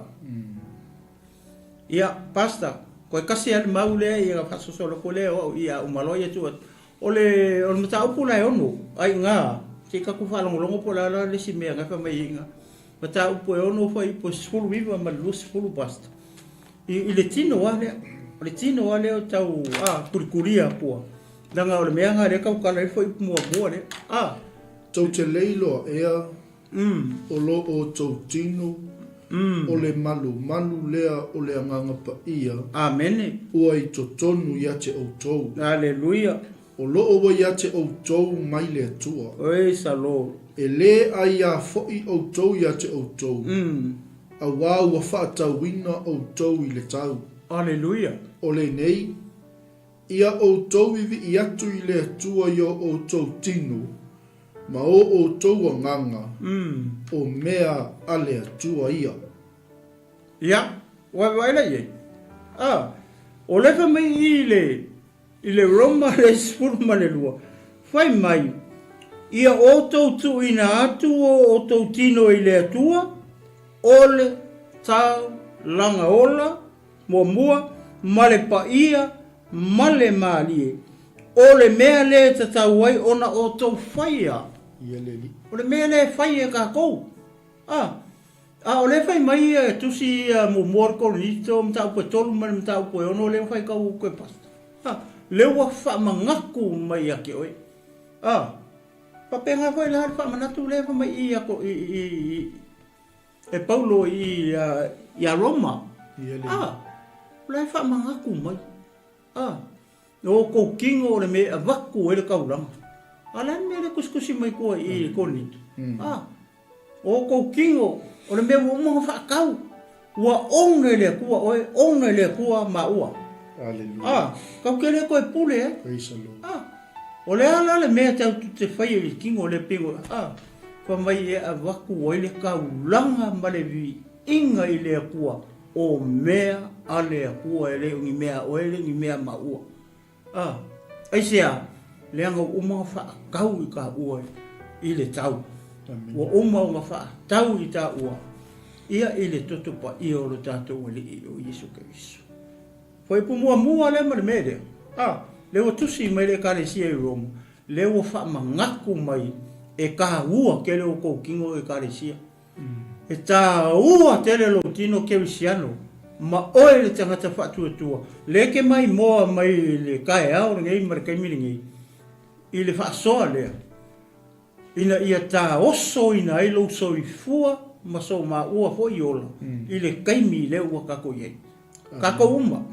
Ia, Pastor, koe kasi lava le mau lea ia faasoso loko lea o au ia uma loa ia tuu atu. O le, o le mataupu la e ono, ai iga, se i tatou faalogologo po o le a la le isi mea na fai mai ai iga. Mataupu e ono fuaiupu e 19 ma le 20, Pastor. I, i le tino lava lea. O le tino lava lea o tau, a, kulikulia pua. Leaga o le mea lena lea e tautala ai le fuaiupu muamua lea. A. Tou te le iloa ea, o lo outou tino, o le malumalu lea o le Agaga Paia. Amene. Ua i totonu ia te outou. Aleluia. O lo o ua ia te outou mai le Atua. Praise the Lord. E lē aiā foʻi outou ia te outou, auā ua faatauina outou i le tau. Aleluia. O lenei, ia outou i vii atu i le Atua i o outou tino ma o outou agaga, o mea a le Atua ia. Ia, ua e vaai la i ai? A, o lea fai mai i i le I le Roma le 12, fai mai, Ia outou tuuina atu o outou tino i le Atua, o le taulaga ola, muamua, ma le paia, ma le malie, o le mea lea e tatau ai ona outou faia. O le mea lea e fai e tatou. A, a o lea e fai mai ia tusi ia muamua o le Korinito, mataupu e 3 ma le mataupu e 6 lea ua faitau atu e Pastor. A, lea ua faamanatu mai ia te oe. A, faapena foi la le faamanatu lea fai mai i i i i e Paulo i ia Roma. A, o la e faamanatu mai. A, o outou tino o le mea e avatu ai le taulaga. A o le a le mea lea e tusitusi mai tua i i Korinito? A, o outou tino o le mea ua uma ona faatau, ua ouna e le Atua oe, ouna e le Atua maua. A, tatou te le toe pule ai. A, o le a la le mea tatou te faia i le tino lea pei ona, a, fai mai e avatu ai le taulaga ma le viiga i le Atua. O mea a le Atua e le o ni mea a oe, e le o ni mea a maua. A, aisea? Leaga ua uma ona faatau i taua i le tau. Ua uma ona faatau i taua ia i le toto paia o lo tatou Alii o Iesu Keriso. Fuaiupu muamua lea ma le mea lea. A, lea ua tusi mai le Ekalesia i Roma, lea ua faamanatu mai e taua tele o tou tino Ekalesia. E tāua tele lou tino kerisiano ma oe le tagata faatuatua le ke maimoa mai i le taeao lenei ma le taimi lenei i le faasoa lea ina ia taosoina ai lou soifua ma so maua foi ola i le taimi lea ua tatou i ai. Tatou uma.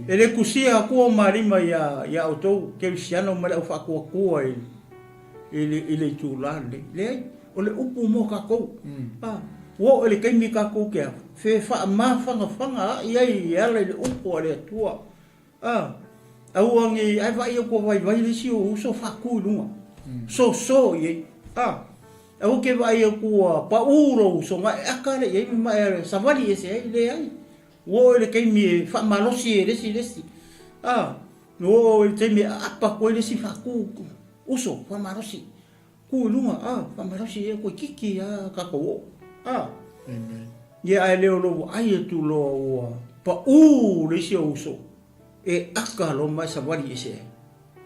E le tusia atua o malima ia ia outou kerisiano ma le au faatuatua i i le i le itula lenei. Leai, o le upu mo tatou. A, ua oo i le taimi tatou te fe faamafagafaga ai ai e ala i le upu a le Atua. A, aua ne i ae vaai atu ua vaivai le isi ou uso faatu i luga. Soso i ai. A, aua ke vaai atu ua pau lou uso na e aka lea i ai ma e savali ese ai. Leai. Ua oo i le taimi e faamalosi e le isi le isi. A, ua oo i le taimi e aapa atu ai le isi faatu uso faamalosi. Ku i luga, a, faamalosi e toeitiiti a tatou oo. A. Amen. Ia ae le o lou vaai atu loa ua pau le isi ou uso e aka loa ma e savali ese ai.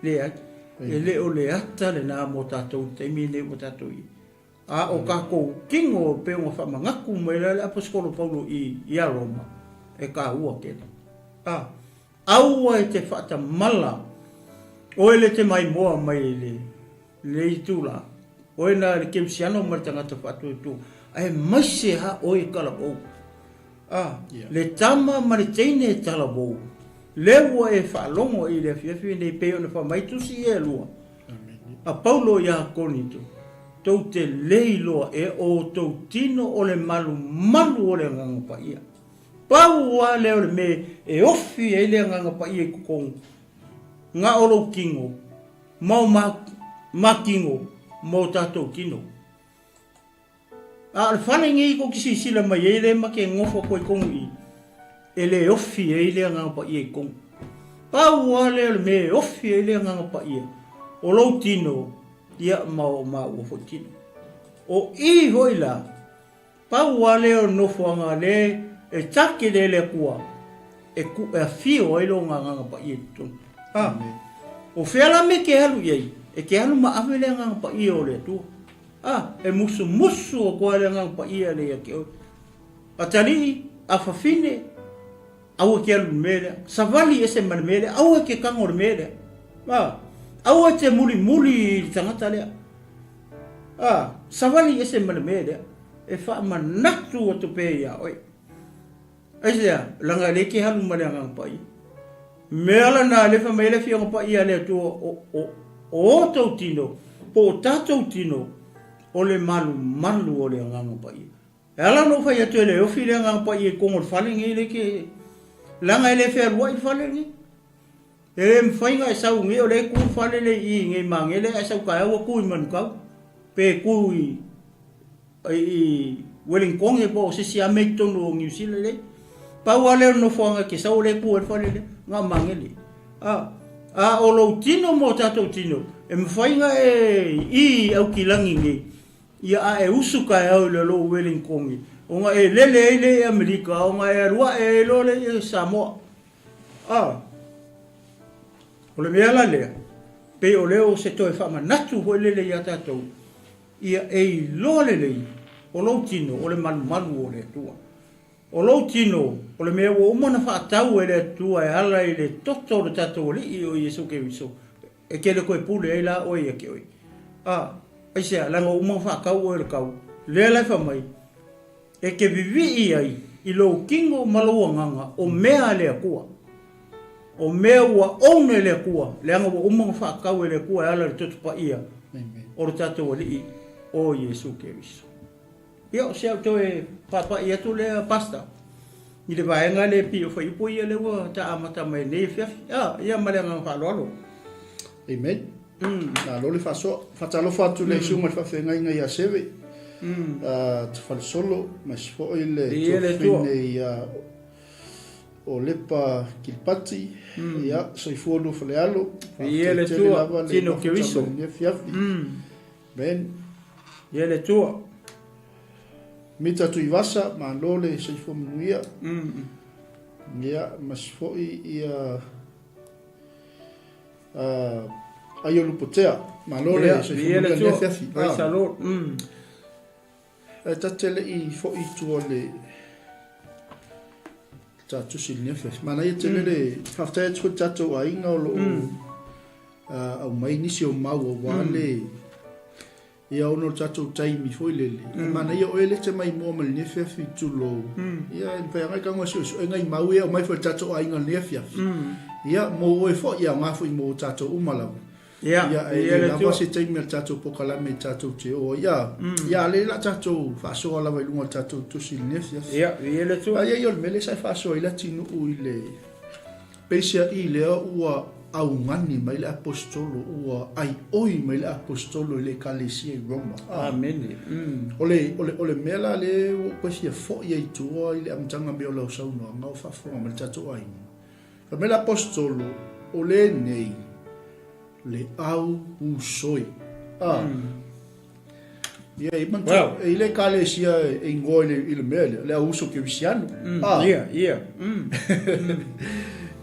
Leai. E le o le ata lena mo tatou i le taimi lenei ua tatou i ai. A o tatou tino e pei ona faamanatu mai la le Aposetolo Paulo i ia Roma, e taua tele. A, aua e te faatamala oe le te maimoa mai i le lenei itula, oe na le kerisiano ma le tagata faatuatua, aemaise ha oe e talavou. A, le tama ma le teine e talavou, lea ua e faalogo i le afiafi lenei pei ona fai mai tusi ia e lua, A Paulo iā Korinito, tou te le iloa e outou tino o le malumalu o le Agaga Paia. Pau lava lea o le mea e ofi ai le Agaga Paia i totonu, na o lou tino, ma o ma tino, ma o tatou tino. A o le fale nei tou te silasila mai ai lea ma te nofo atu ai tonu i i, e le ofi ai le Agaga Paia i tonu. Pau lava lea o le mea e ofi ai le Agaga Paia, o lou tino, ia ma o maua foi tino. O i foi la, pau lava lea o le nofoaga lea e take lea e le Atua e ku, e afio ai lona Agaga Paia i totonu. A, o fea la mea e te alu i ai? E te alu ma ave le Agaga Paia o le Atua. A, e musumusu atu lava le Agaga Paia lea ia te oe. Atalii, afafine, Aua e te alu i le mea lea. Savali ese ma le mea lea. Aua e te tago i le mea lea. A, aua e te mulimuli i le tagata lea. A, savali ese ma le mea lea. E faamanatu atu pea ia oe. Aisea? Leaga e le te alu ma le Agaga Paia. Mea lana lea fai mai ai le Afioga Paia a le Atua, o, o, o outou tino, po o tatou tino, o le malumalu o le Agaga Paia. E ala ona ou fai atu e le ofi le Agaga Paia i totonu o le fale lenei, le te, leaga e le fealuai le fale lenei. E le mafai ona e sau nei o lea e tu le fale lea i i nei i Magele ae sau taeao ua tu i Manukau, pe tu i i Welingtone po o se isi lava mea i totonu o Niu Sila lea. Pau lava lea o le nofoaga e te sau o lea e tu ai le fale lea, na o Magele. A, a o lou tino ma o tatou tino, e mafai ona e i i Aukilagi nei, ia a e usu taeao i le lou Welingtone, ona e lele ai lea i Amerika, ona e alu ae ai loa lea i Samoa. A, o le mea la lea, pei o lea o se toe faamanatu foi lele ia tatou, Ia e iloa lelei, o lou tino o le malumalu o le Atua. O lou tino o le mea ua uma ona faatau e le Atua e ala i le toto o le tatou Alii o Iesu Keriso, e te le toe pule ai la oe ia te oe. A, aisea, leaga ua uma ona faatau oe e le tau, lea la e fai mai, e te vivii ai i lou tino ma lou agaga o mea a le Atua. O mea ua own e le Atua, leaga ua uma ona faatau e le Atua e ala i le toto paia o le tatou Alii o Iesu Keriso. Ia, o si au toe paapaai atu lea, Pastor, i le vaega lea e pei o fuaiupu ia lea ua ta amata mai nei afiafi. Ah, ia ma le agaga faaaloalo. Amen. Malo le faasoa. Faatalofa atu i le susuga i le faafeagaiga ia Seve. Tafalesolo, aemaise foi le tuafafine ia O Lepa Kilipati, ia, soifua lua falealo. Viia le Atua, tino Keriso. Amen. Viia le Atua. Mita Tuivasa, malo le soifua manuia. Ia, ma se foi ia Aio Lupotea, malo le soifua manuia le afiafi. Praise the Lord. Ae ta te le i foi i tua le ta tusi i lenei afiafi. Manaia tele le faafetai atu foi i le tatou aiga o lo o aumai nisi o mau aua le ia ona o le tatou taimi foi lele. Manaia oe le te mai mua mai lenei afiafi tulou. Ia e mafai lava ona e tago e suesuega i mau ia e aumai foi e le tatou aiga i lenei afiafi. Ia mo oe foi ia aoga foi mo tatou uma lava. Ia, Ia, e le lava se taimi o le tatou polokalame tatou te oo ai. Ia, ia, a lea la tatou faasoa lava i luga o le tatou tusi i lenei afiafi. Ia, viia le Atua. Aia ia o le mea lea sa e faasoa ai le atinuu i le peiseai lea ua augani mai le Aposetolo, ua aioi mai le Aposetolo i le Ekalesia i Roma. Amene. O le, o le, o le mea la lea ua ou toe fia foi ai i tua i le amataga mai o lau saunoaga o faafofoga mai le tatou aiga. Fai mai le Aposetolo, O lenei le au usoi. A. Ia, e manatua, e i le Ekalesia e ingoa i le mea lea, le au uso kerisiano. A. Ia, ia.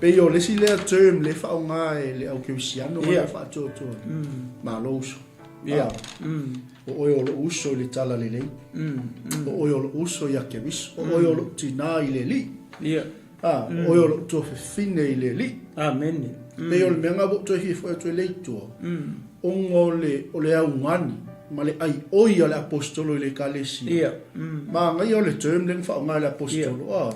Pei o le isi lea term lea e faaaoga e le au kerisiano ma le faatuatua. Malo uso. Ia. O oe o lou uso i le talalelei. O oe o lou uso ia Keriso. O oe o lou tinā i le Alii. Ia. Ā, o oe o lou tuafafine i le Alii. Amene. Pei o le mea lena ua ou toe fia foi atu ai lea i tua, ona o le, o le augani ma le aioi a le Aposetolo i le Ekalesia. Ia. Manaia o le term lea na faaaoga e le Aposetolo, ā,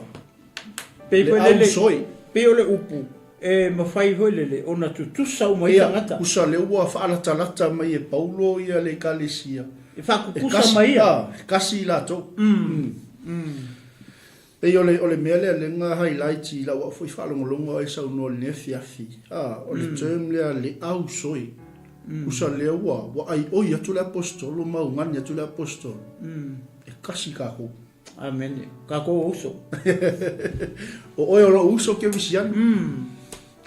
Pei le foi lele, ausoi. pei o le upu e mafai foi lele ona tutusa uma ai Ia, tagata. usa lea ua faalatalata mai e Paulo ia le Ekalesia. E faatutusa mai ia. Ā, e kasi i latou. Pei o le, o le mea lea lea na highlight i lau au foi faalogologo a o e saunoa i lenei afiafi, a, o le term lea le ausoi. Usa lea ua, ua aioi atu le Aposetolo ma augani atu le Aposetolo, e kasi kakou. Amene. Kakou o uso. O oe o lou uso kerisiano.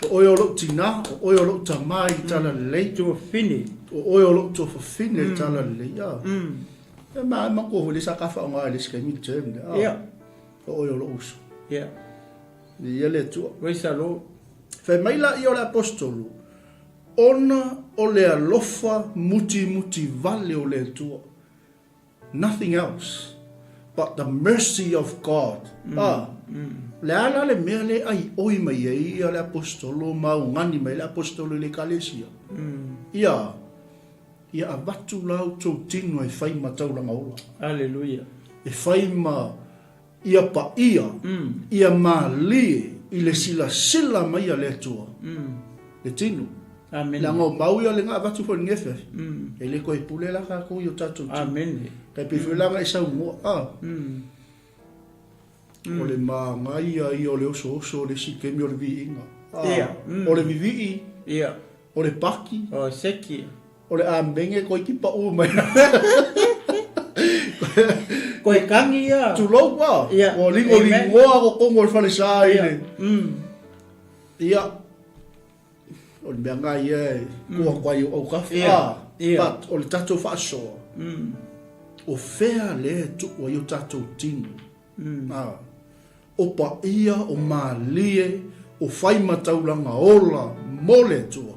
O oe o lou tinā, o oe o lou tamā i le talalelei. Tuafafine. O oe o lou tuafafine i le talalelei, a. E ma, e matua foi le sa ka whaonga i le isi kaimi le term le. Ia. O oe o lou uso. Ia. Ia le Atua. Praise the Lord. Fai mai la ia o le apostolo, ona o le alofa mutimuti vale o le Atua. Nothing else. But the mercy of God. A, le a la le mea le ai oi mai ai ia le aposetolo ma augani mai le aposetolo i le ekalesia? Ia, ia avatu la outou tino e fai ma taulaga ola. Aleluia. E fai ma ia paia, ia malie i le silasila mai a le Atua, le tino. Amene. Leaga o mau ia le na avatu foi i lenei afiafi. E le toe pule la tatou i o tatou tino. Amene. Tai pei foi la na e saunoa, a. O le mānaia ia o le osooso o le isi taimi o le viiga. A, Ia. O le vivii. Ia. O le paki. O le seki. O le amenge koe ki paʻu mai. Koe kangi ia. Tulou a. Ia. Ua ligo ligoa ko kongo o le falesa i le. Ia. O le mea ngā ia e kua koa i o aukafa. Ia. Ia. But o le tatou faasoa. O fea lea e tuu ai o tatou tino. A. O paia, o malie, o whai matauranga ola mo le Atua.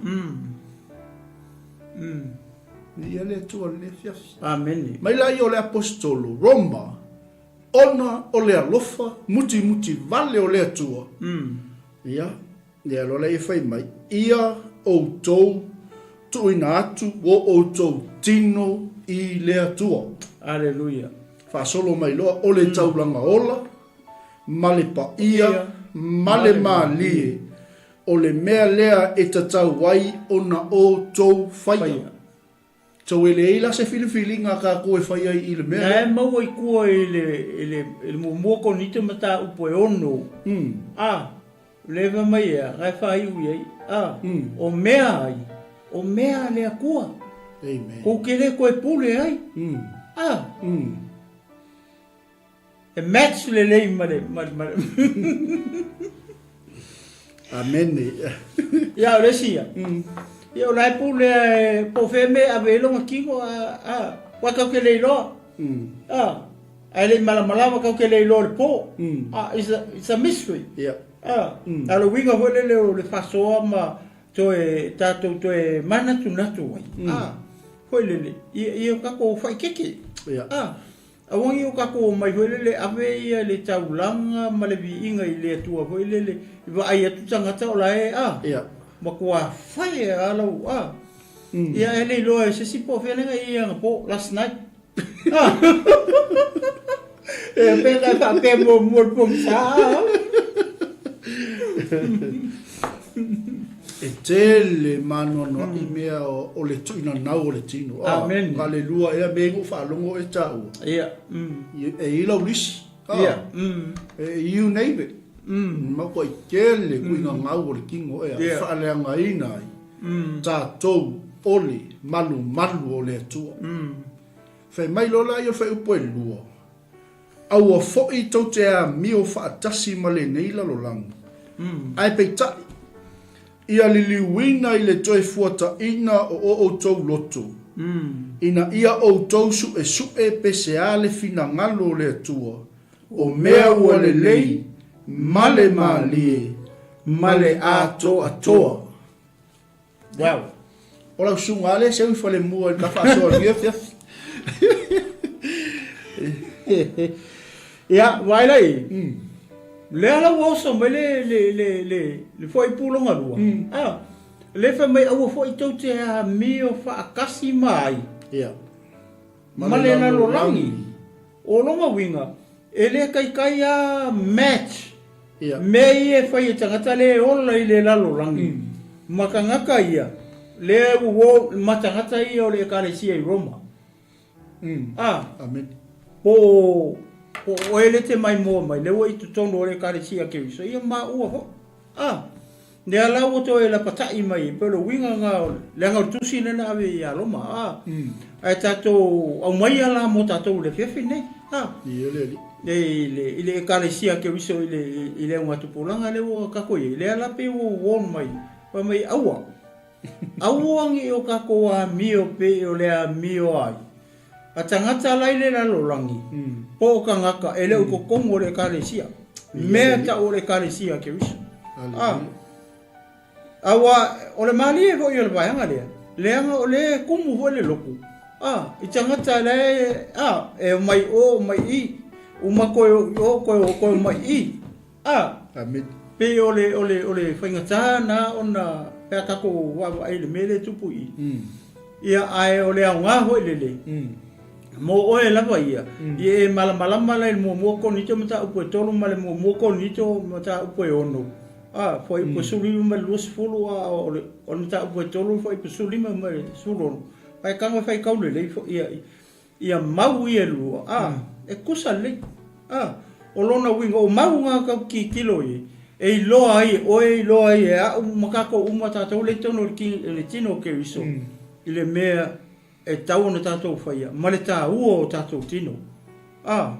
Ia le Atua le afiafi. Amene. Mai la ia o le aposetolo, Roma, ona o le alofa mutimuti vale o le Atua. Ia, ia loa lea e fai mai, ia outou tuuina atu o outou tino i le Atua. Aleluia. Faasolo mai loa, o le taulaga ola, ma le paia, ma le malie, o le mea lea e tatau ai ona outou faia. So e leai la se filifiliga a tatou e fai ai i le mea lea. Na e maua i tua i le, i le, i le muamua Korinito mataupu e ono, a, le fai mai ea, na e faaiu i ai, a, o mea ai, o mea a le Atua. Amen. Kou ke le koe pule ai, a, E match lelei ma le, ma le, ma le. Amene. Ia, o le isi ia. Ia, o la e pule e po o fea mea e ave ai lona tino, a, a, ua kau ke le iloa. A, ae le i malamalama kau ke le iloa i le po. A, it's a, it's a mystery. Ia. A, a o le uiga foi lele o le faasoa ma toe, tatou toe manatunatu ai. A, foi lele, ia, ia o tatou faikeke. Ia. A, Aua ne i o tatou omai foi lele ave ia le taulaga ma le viiga i le Atua foi lele i vaai atu tagata o la e a Ia. matua fai a lau a ia e le iloa e se isi po o fea lea na i ai anapo last night a e pe na e faapea muamua i le pogisa a. E tele maanoanoaʻi mea o le tuuinanau o le tino. Amen. Ka le lua ea me ua faalogo e taua. Ia. E i lau lisi. Ia. E you name it. Ma koe tele kuinangau o le tino ea. Ia. Faaleagaina ai. Tatou o le malumalu o le Atua. Fai mai loa la ia o le fuaiupu e lua. Aua foi tou te amio faatasi ma lenei lalolagi. Ae peitai, ia liliuina i le toe fuataina o o outou loto, ina ia outou suesue pe sea le finagalo o le Atua, o mea ua lelei ma le malie ma le atoatoa. Wow. O lau susuga lava lea e seu i falemua i le ta faasoa i lenei afiafi. Ia, vaai la i ai. Lea la ua oso mai le, le, le, le, le fuaiupu lona lua. Ah, lea fai mai aua foi tou te amio faatasi ma ai. Ia. Ma le lalolagi. O lona uiga, e le taitai a match Ia. mea ia e fai e tagata lea e ola i le lalolagi ma tagata ia lea ua o ma tagata ia o le Ekalesia i Roma. A, Amen. po o po o oe lea e te maimoa mai lea ua i totonu o le Ekalesia a Keriso, ia maua foi. A, Lea la ua toe lapatai mai e pei o le uiga lena o leaga o le tusi lea na ave ia Roma a ae tatou aumaia la mo tatou i le afiafi lenei a Ia le alii. I le i le Ekalesia a Keriso i le i le augatupulaga lea ua tatou i ai lea la pei ua warn mai fai mai aua aua ne i o tatou amio pei o le amio ai a tagata la i le lalolagi po o tagata e le o i totonu o le Ekalesia, mea tau o le Ekalesia a Keriso. A, aua o le malie foi o le vaega lea, leaga o lea e kumu foi le lotu, a, i tagata la e, a, e omai o, omai i. Uma koe o i o, koe o koe o mai i. A! Amen. Pei o le, o le, o le faigata na ona pe a tatou vaavaai i le mea lea e tupu i i. Ia, ae o le aoga foi lele, mo oe lava ia, ia e malamalama la i le muamua Korinito mataupu e 3 ma le muamua Korinito mataupu e 6, a, fuaiupu e 19 ma le 20, a o le, o le mataupu e 3 fuaiupu e 15 ma le 16. Ae tago e faitau lelei foi ia, Ia mau ia e lua, a, e tusa lelei. A, o lona uiga, o mau na tau tilotilo i ai, e iloa ai e oe, e iloa ai e au ma tatou uma, tatou lea i totonu o le tino o Keriso, i le mea e tatau ona tatou faia, ma le taua o tatou tino. A,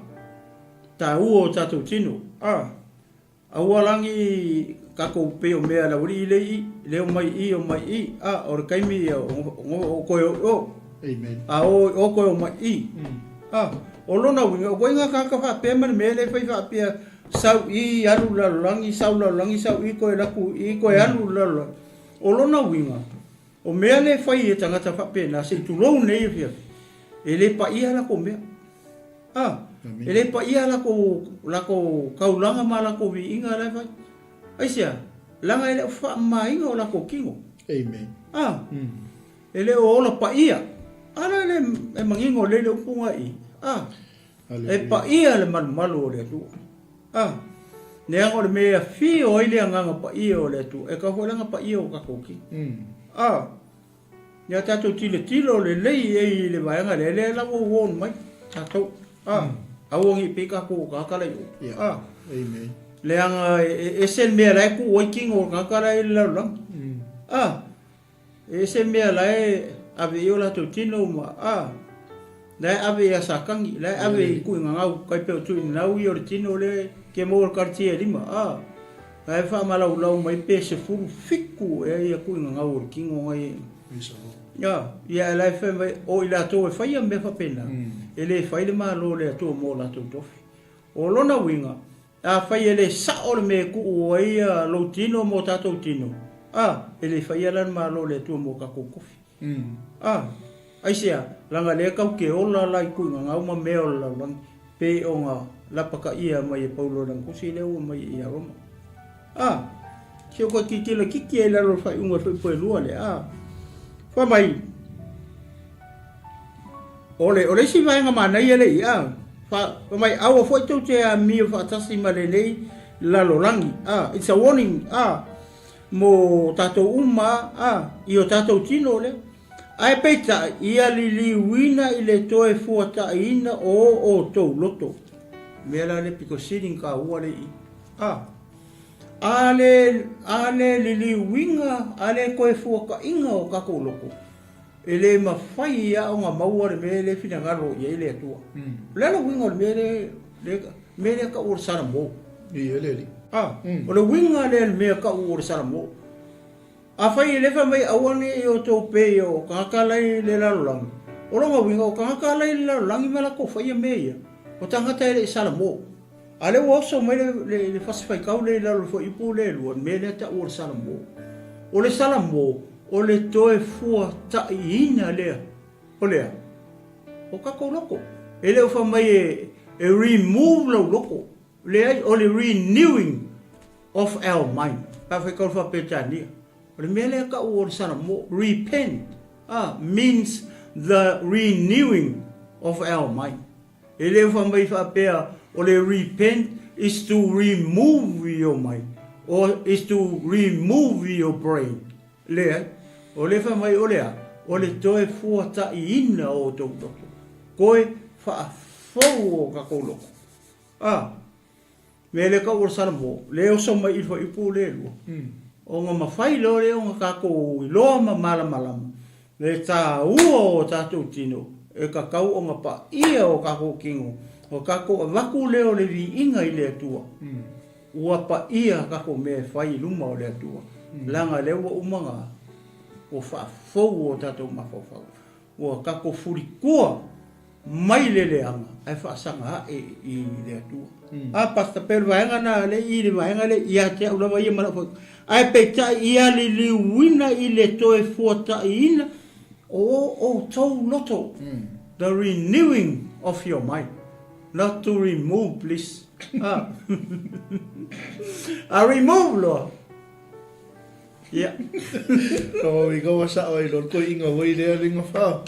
taua o tatou tino. A. Aua la ni tatou pei o mea le aualii le i, le omai i, omai i, a, o le taimi ia o toe o i o. Amen. A o i o toe omai i. A, o lona uiga, o koe ngā kāka whaapea ma le mea le whai whaapea sau i, alu lalolagi, sau lalolagi, sau i, koe laku i, koe alu lalolagi. O lona uiga, o mea le whai e tangata whaapena, se i tulou nei e whiawhi, e le paia lako mea. A, e le paia lakou, lakou kaulaga ma lakou viiga la e fai. Aisea? Leaga e le o faamamaina o lakou tino. Amen. A, e le o ola paia. A la le e manino lelei le upu na i. A, e paia le malumalu o le Atua. A, leaga o le mea e afio ai le Agaga Paia o le Atua, e tau foi le Agaga Paia o tatou tino. A. Ia tatou tilotilo lelei i ai i le vaega lea, lea la ua warn mai tatou. Ah, aua ne i pei tatou o tagata la i o. Yeah. Ah. Amen. Leaga e ese le mea la e tuu ai tino o tagata la e i le lalolagi. Ah, e ese le mea la e ave i ai o latou tino ma, ah, la e ave ia Satani, la e ave i Tuinanau, tai pei o Tuinanau ia o le tino lea ke maua le karatia e lima, ah. La e faamalaulau mai pe 17 ea ia tuinanau o le tino na ia. Ia, ia la e fai mai o i latou e faia mea faapena, e le fai le Malo o le Atua mo latou tofi. O lona uiga, afai e le sao le mea e tuu ai lou tino mo tatou tino, a, e le faia la le Malo o le Atua mo tatou tofi. A, aisea, leaga lea tau te ola la i tuinanau ma mea o le lalolagi, pei ona lapataia mai e Paulo i lana tusi lea ua mai ia Roma. A, se o koe tilotilo kiki ai i lalo o le faaiuga o le fuaipua e lua lea, a, fai mai, o le, o le isi vaega manaia lea i, a, fa, fai mai, aua foi tou te amio faatasi ma lenei lalolagi, a, it's a warning, a, Mo tatou uma a, i o tatou tino lea. Ae peitai, ia liliuina i le toe fuataiina o outou loto. Mea la le pito sili na taua le i. A, a le, a le liliuina, a le toe fuataiina o tatou loto, e le mafai a ona maua le mea le finagalo i ai le Atua. O le a le uiga o le mea le, le mea lea tau o le Salamo? I e le alii. A, o le uiga lea le mea tau o le Salamo. Afai e le fai mai aua ne i outou pei o tagata la i le lalolagi, o lona uiga o tagata la i le lalolagi ma latou faia mea ia, o tagata e le i Salamo. A lea ua oso mai le, le, le fasi faitau lea i lalo o le fuaiupu lea e lua, le mea lea tau o le Salamo. O le Salamo, o le toe fuataiina lea o le a? O tatou loto. E le o fai mai e, e remove lou loto. Leai, o le renewing of our mind. Pe a faitau le Faa-Peretania. O le mea lea tau o le Salamo, repent, ah, means the renewing of our mind. E le fai mai faapea o le repent is to remove your mind or is to remove your brain. Leai, o le fai mai o le a? O le toe fuataiina o outou loto, toe faafou o tatou loto. A, mea lea tau o le Salamo, le oso mai i le fuaiupu le lua. Ona mafai loa lea ona tatou iloa ma malamalama le taua o tatou tino e tatau ona paia o tatou tino, o tatou avatu lea o le viiga i le Atua, ua paia tatou mea e fai i luma o le Atua, leaga lea ua uma ona ua faafou o tatou mafaufau. Ua tatou fulitua mai le leaga ae faasaga ae i le Atua. A Pastor pei o le vaega na lea i le vaega lea ia te au lava ia ma lau fai. Ae peitai ia liliuina i le toe fuataiina o outou loto. The renewing of your mind. Not to remove please. Ah. A remove loa. Ia. O i gawa sa o i lor ko inga wai lea linga fa.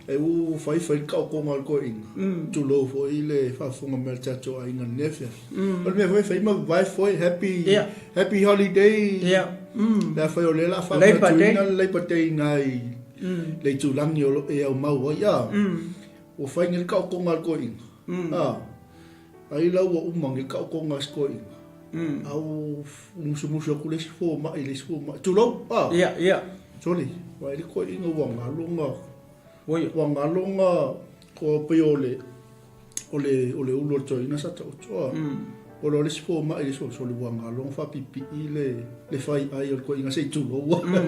E u fai fai ka o konga ko inga. Tu lo fo i le fa fonga mel tato a inga nefia. O le mea foi fai ma vai foi happy happy holiday. Yeah. Le fai o le la fa Labor Day. Labor Day ngai. Le tulangi o e au mau ai a. Ua fai nei le taotoga a le toeaina, ā, ai la ua uma nei le taotoga a si toeaina, a ua musumusu atu le isi fomai i le isi fomai, tulou, ā, Ia, ia. sole, vaai le toeaina ua galo na, Oi. ua galo na, ua pei o le, o le, o le ulu o le toeaina sa taoto, ā, o le isi fomai i le isi fomai, sole ua galo na faapipii le, le faiai o le toeaina se i tulou, ā.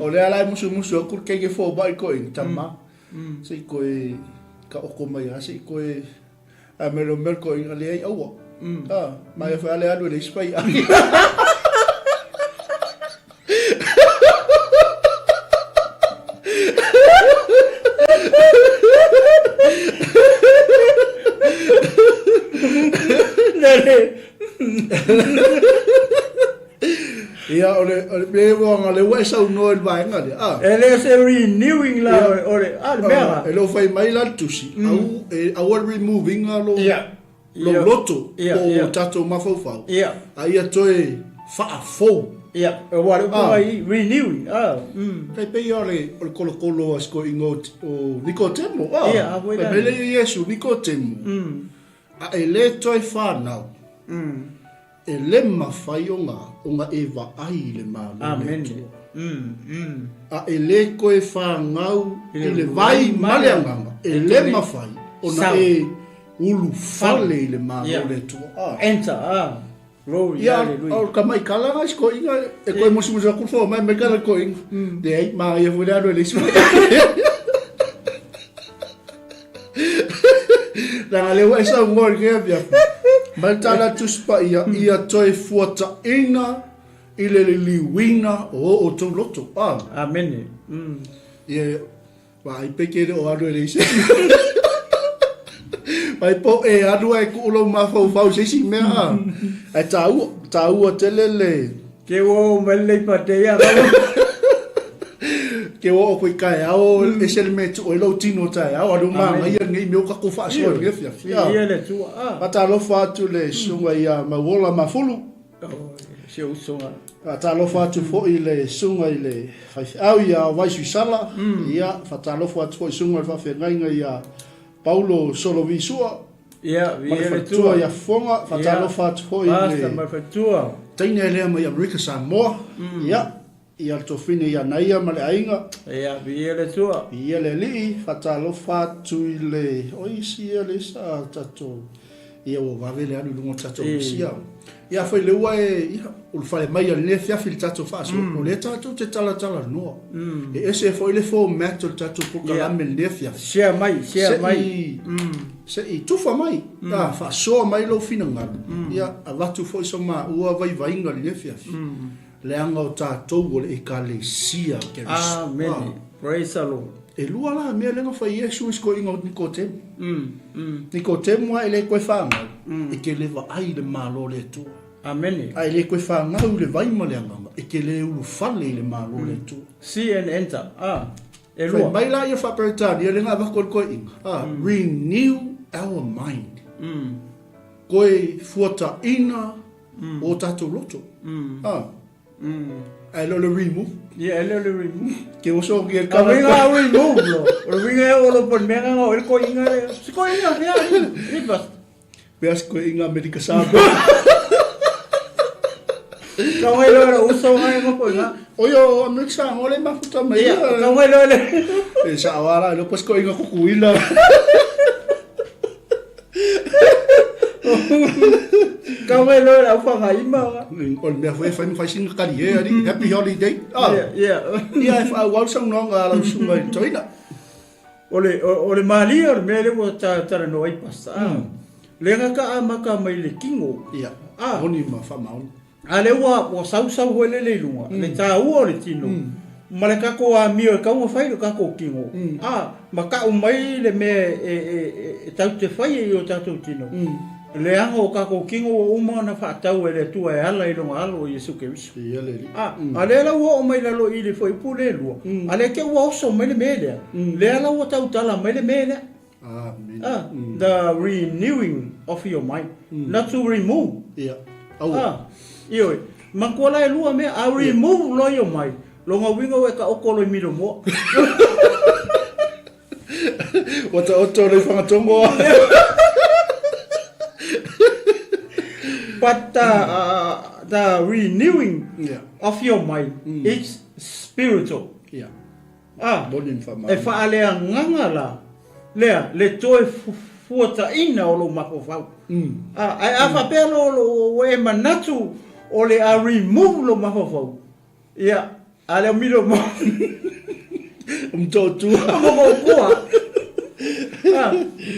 O lea la e musumusu atu le keiki fomai i le toeaina, tama, Se i koe taoto mai lava, se i koe a mea leo mea le toeaina leai aua. A, ma ia foi le alu e le isi faiai. Ia, o le, o le mea ua nga le ua e saunoa i le vaega lea. Ah. E le o se renewing la o, o le, ah, le mea la. E le fai mai la le tusi, au, e, aua le removing a lo, lo loto o tatou mafaufau. A ia toe faafou. Ia, e ua le upu i renewing. Ah. Tai pei o le, o le kolokolo a sikoiga o, o Nikotemo. Ah. Ia, a voi la. Fai mai le Iesu, Nikotemo. A e le toe whanau. E le mafai ona, ona e vaai i le Malo o le Atua. A e le koe whanau i le vai ma le agaga, e le mafai ona e ulufale i le Malo o le Atua. Ah. Enter, ah. Glory, Ia, hallelujah. o ka mai kala ngai ko inga e koe musumusu aku fo mai mai kala ko inga. Leai, ma ia foi le alu e le isi. Leaga lea ua e saunoa i lenei afiafi. Mai le tala Tusi Paia, ia toe fuataina i le liliuina o o outou loto. Ah. Amene. Ia, vaai pe ke le o alu e le isi. Vai po e alu ai ku lou mafaufau se isi mea. Ah. Ai tāua, tāua tele le... Ke ua o mai lei pa te ia. Ke ua o koe kai ao, e se le mea tu oi lau tino tai ao, alu manga ia nei mea o kako whaasoa i le fia. Ia le tua. Ah. Fatalofa atu le susuga ia Mauola Mafulu. Si ou usoga. Fatalofa atu foi le susuga i le faifeau ia Vaisuisala. Ia, fatalofa atu foi susuga i le faafeagaiga ia Paulo Solovisua. Ia, Ma le faletua ia Fofoga, faatalofa atu foi i le ma le faletua. Teine lea mai Amerika Samoa. Ia, ia le tofine ia Naia ma le aiga. Ia, viia le Atua. Viia le Alii, faatalofa atu i le, o isi ia le sa tatou, ia ua vave le alu i luga o le tatou misia. Ia, afai lea ua e, ia, ulufale mai i lenei afiafi i le tatou faasoa, o lea tatou te talatalanoa. E ese foi le format o le tatou polokalame i lenei afiafi. Share mai, share mai. Se i tufa mai, a, faasoa mai lou finagalo, ia, avatu foi so maua vaivaiga i lenei afiafi, leaga o tatou o le Ekalesia o Keriso. Amene. Praise the Lord. E lua la mea lea na fai Iesu i si toeaina o Nikotemu. Nikotemu lava e le toe fanau, e te le vaai i le Malo o le Atua. Amene. A e le toe fanau i le vai ma le agaga, e te le ulufale i le Malo o le Atua. See and enter. Ah, e lua. Fai mai la ia faa-Peretania lea na avatu e le toeaina, ah, renew our mind. Koe fuataina o tatou loto. Ah. Ae le o le remove. Ia, e le o le remove. Ke oso ki e kala. A winga a remove lo. O le winga e olo pa mea nga o le koinga le. Si koinga fea. Ripa. Pea si koinga Amerika Samoa. Ka ngai loa le uso ngai nga koinga. Oio Amerika Samoa le mafuta mai. Ia, ka ngai loa le. E sa awara lo pas koinga kukuila. Ka ngai loa le au whangaima. O le mea foi e fai ma fai sina kari e ari. Happy holiday. Ah. Yeah, yeah. Ia e whaauau saunoanga a lau susuga i le toeaina. O le, o, o le malie o le mea lea ua ta, talanoa ai Pastor. Ah. Le nga ka amata mai le tino. Ia, Ah. moni ma faamaoni. A lea ua, ua sausau foi lele i luga, le taua o le tino. Ma le tatou amio e tatau ona fai i lo tatou tino, a, ma tau mai le mea e tatou te faia i o tatou tino, leaga o tatou tino ua uma ona faatau e le Atua e ala i Lona Alo o Iesu Keriso. A, a lea la ua oo mai lalo i le fuaiupu lea e lua, a lea te ua oso mai le mea lea, lea la ua tautala mai le mea lea. A, the renewing of your mind, not to remove. A, ioe, manatua la e lua mea, a remove loa your mind, lona uiga ua e taoto loa i Milomoa. Ua taoto loa i Fagatogo. But the renewing of your mind, it's spiritual. A, e faaleagaga la lea le toe fuataina o lou mafaufau. A, ae a faapea loa ua e manatu o le a remove lou mafaufau, ia, a lea o milo mo. O Motootua. O Motootua. A,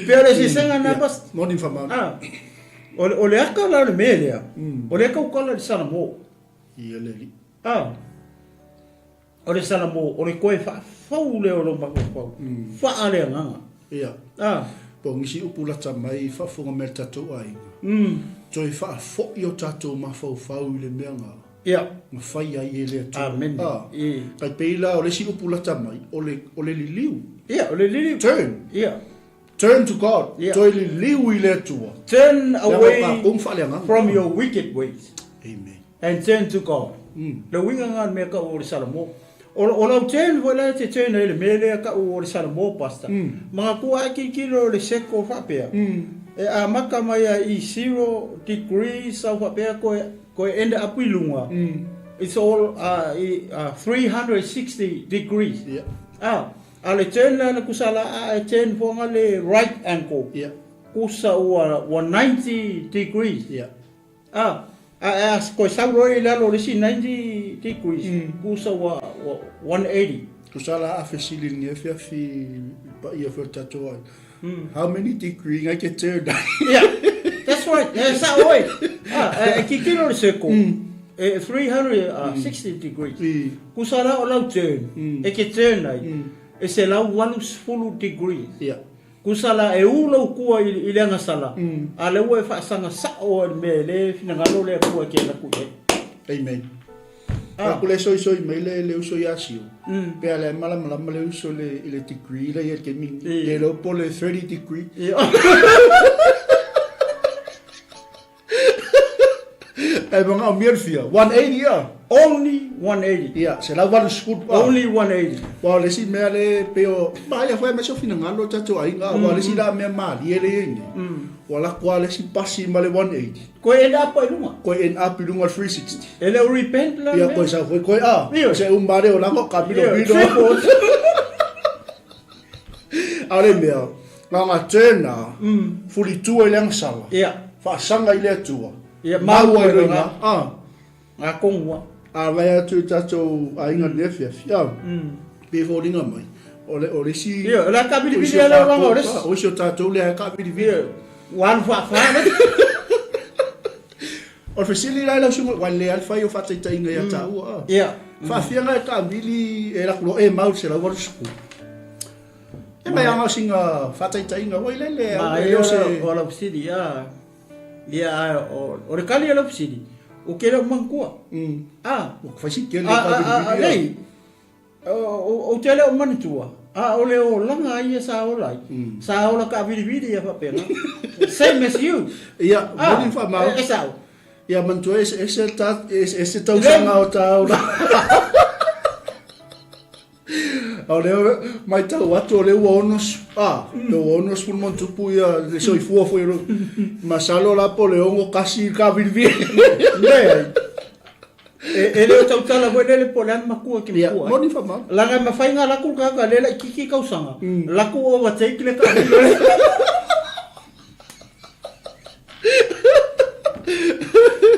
pei o le eseesega lena Pastor. Moni ma faamaoni. A, o le aka la o le mea lea, o lea e tautala i le Salamo. Ia le alii. A. O le Salamo, o le toe faafou lea o lou mafaufau, faaleagaga. Ia. A. Po o nisi upu lata mai i faafofoga mai a le tatou aiga. Toe faafoi o tatou mafaufau i le mea na. Ia. Na fai ai e le Atua. Amene. A. I. Tai pei la o le isi upu lata mai, o le, o le liliu. Ia, o le liliu. Turn. Ia. Turn to God. Ia. Toe liliu i le Atua. Turn away from your wicked ways. Amen. And turn to God. Le uiga lena o le mea tau o le Salamo. O, o lau turn foi la e te turn ai le mea lea tau o le Salamo, Pastor. Manatua ae tilotilo le circle faapea. E amata mai a i zero degrees au faapea koe, koe end up i luga. It's all i 360 degrees. Yeah. Ah, a le turn lea na kusa la a e turn foanga le right angle. Yeah. Kusa ua, ua 90 degrees. Yeah. A, a, a koe sau loa i lalo o le isi 90 degrees, kusa ua, ua 180. Kusa la a fesili ni afiafi i paia foi o le tatou aiga. How many degree ngai ke turn ai? Yeah, that's right. E sa oe. A, e kikilo le circle. E 360 degrees. Kusa la o lau turn, e ke turn ai, e 180 degrees. Yeah. Kusa la e u lou kua i le agasala, a lea ua e faasaga sao ai i le mea e le finagalo le Atua e ke laku i ai. Amen. A ku le soisoi mai le le uso ia Sio. Pe a le malamalama le uso le i le degree le ia ke mi. Le lo po le 30 degree. E manga o mia fia. 180 ia. Only 180. Ia, se lau valu sukulu. Only 180. Wa o le isi mea le pei o ma ia foi me so finagalo tatou aiga. Wa le isi la mea malie le ia nei. Wa la kwa le isi pasi ma le 180. Koe end up i luga. Koe end up i luga le 360. E le o repent la Ia koe sau foi koe a. Se u mare o lango ka pilo pilo. A le mea, nga nga tena, fulitua i le agasala, faasaga i le Atua, mau ai loa i ina, a. Nga kongua. A vai atu i tatou aiga i le afiafi, a, pei e foliga mai, o le, o le isi... Ia, o le a tavilivili ai le olaga o le isi. O isi o tatou lea e tavilivili. Ua alu faafa le. O le fesili la i lau susuga, ua lelei lava le fai o faataitaiga ia taua, a. Ia. Faafia la e taamili e laku loa e mau i le 180. E mai anga o sina faataitaiga foi lele Ma e o se o lau fesili a ia a o le kali a lau fesili o ke leo manatua. A ua fai si tele ka vili Nei o te leo manatua a o le olaga a ia sa ola ai. Sa ola kaavilivili ia faapena. Same as you. Ia, moni faamau. E sao. Ia manatua ese ese ta ese tausaga o ta ola. O lea matau atu o lea ua ono a, le ua 60 ma ona tupu ia le soifua foi o lo masalo la po o le 61 ka vilivili. Leai. E, e le o tautala foi lele po o le a le matua ki Ia, matua ai. moni whamau. Laga e mawhai ngā laku kaka le la kiki kausanga. Laku overtake le ka le.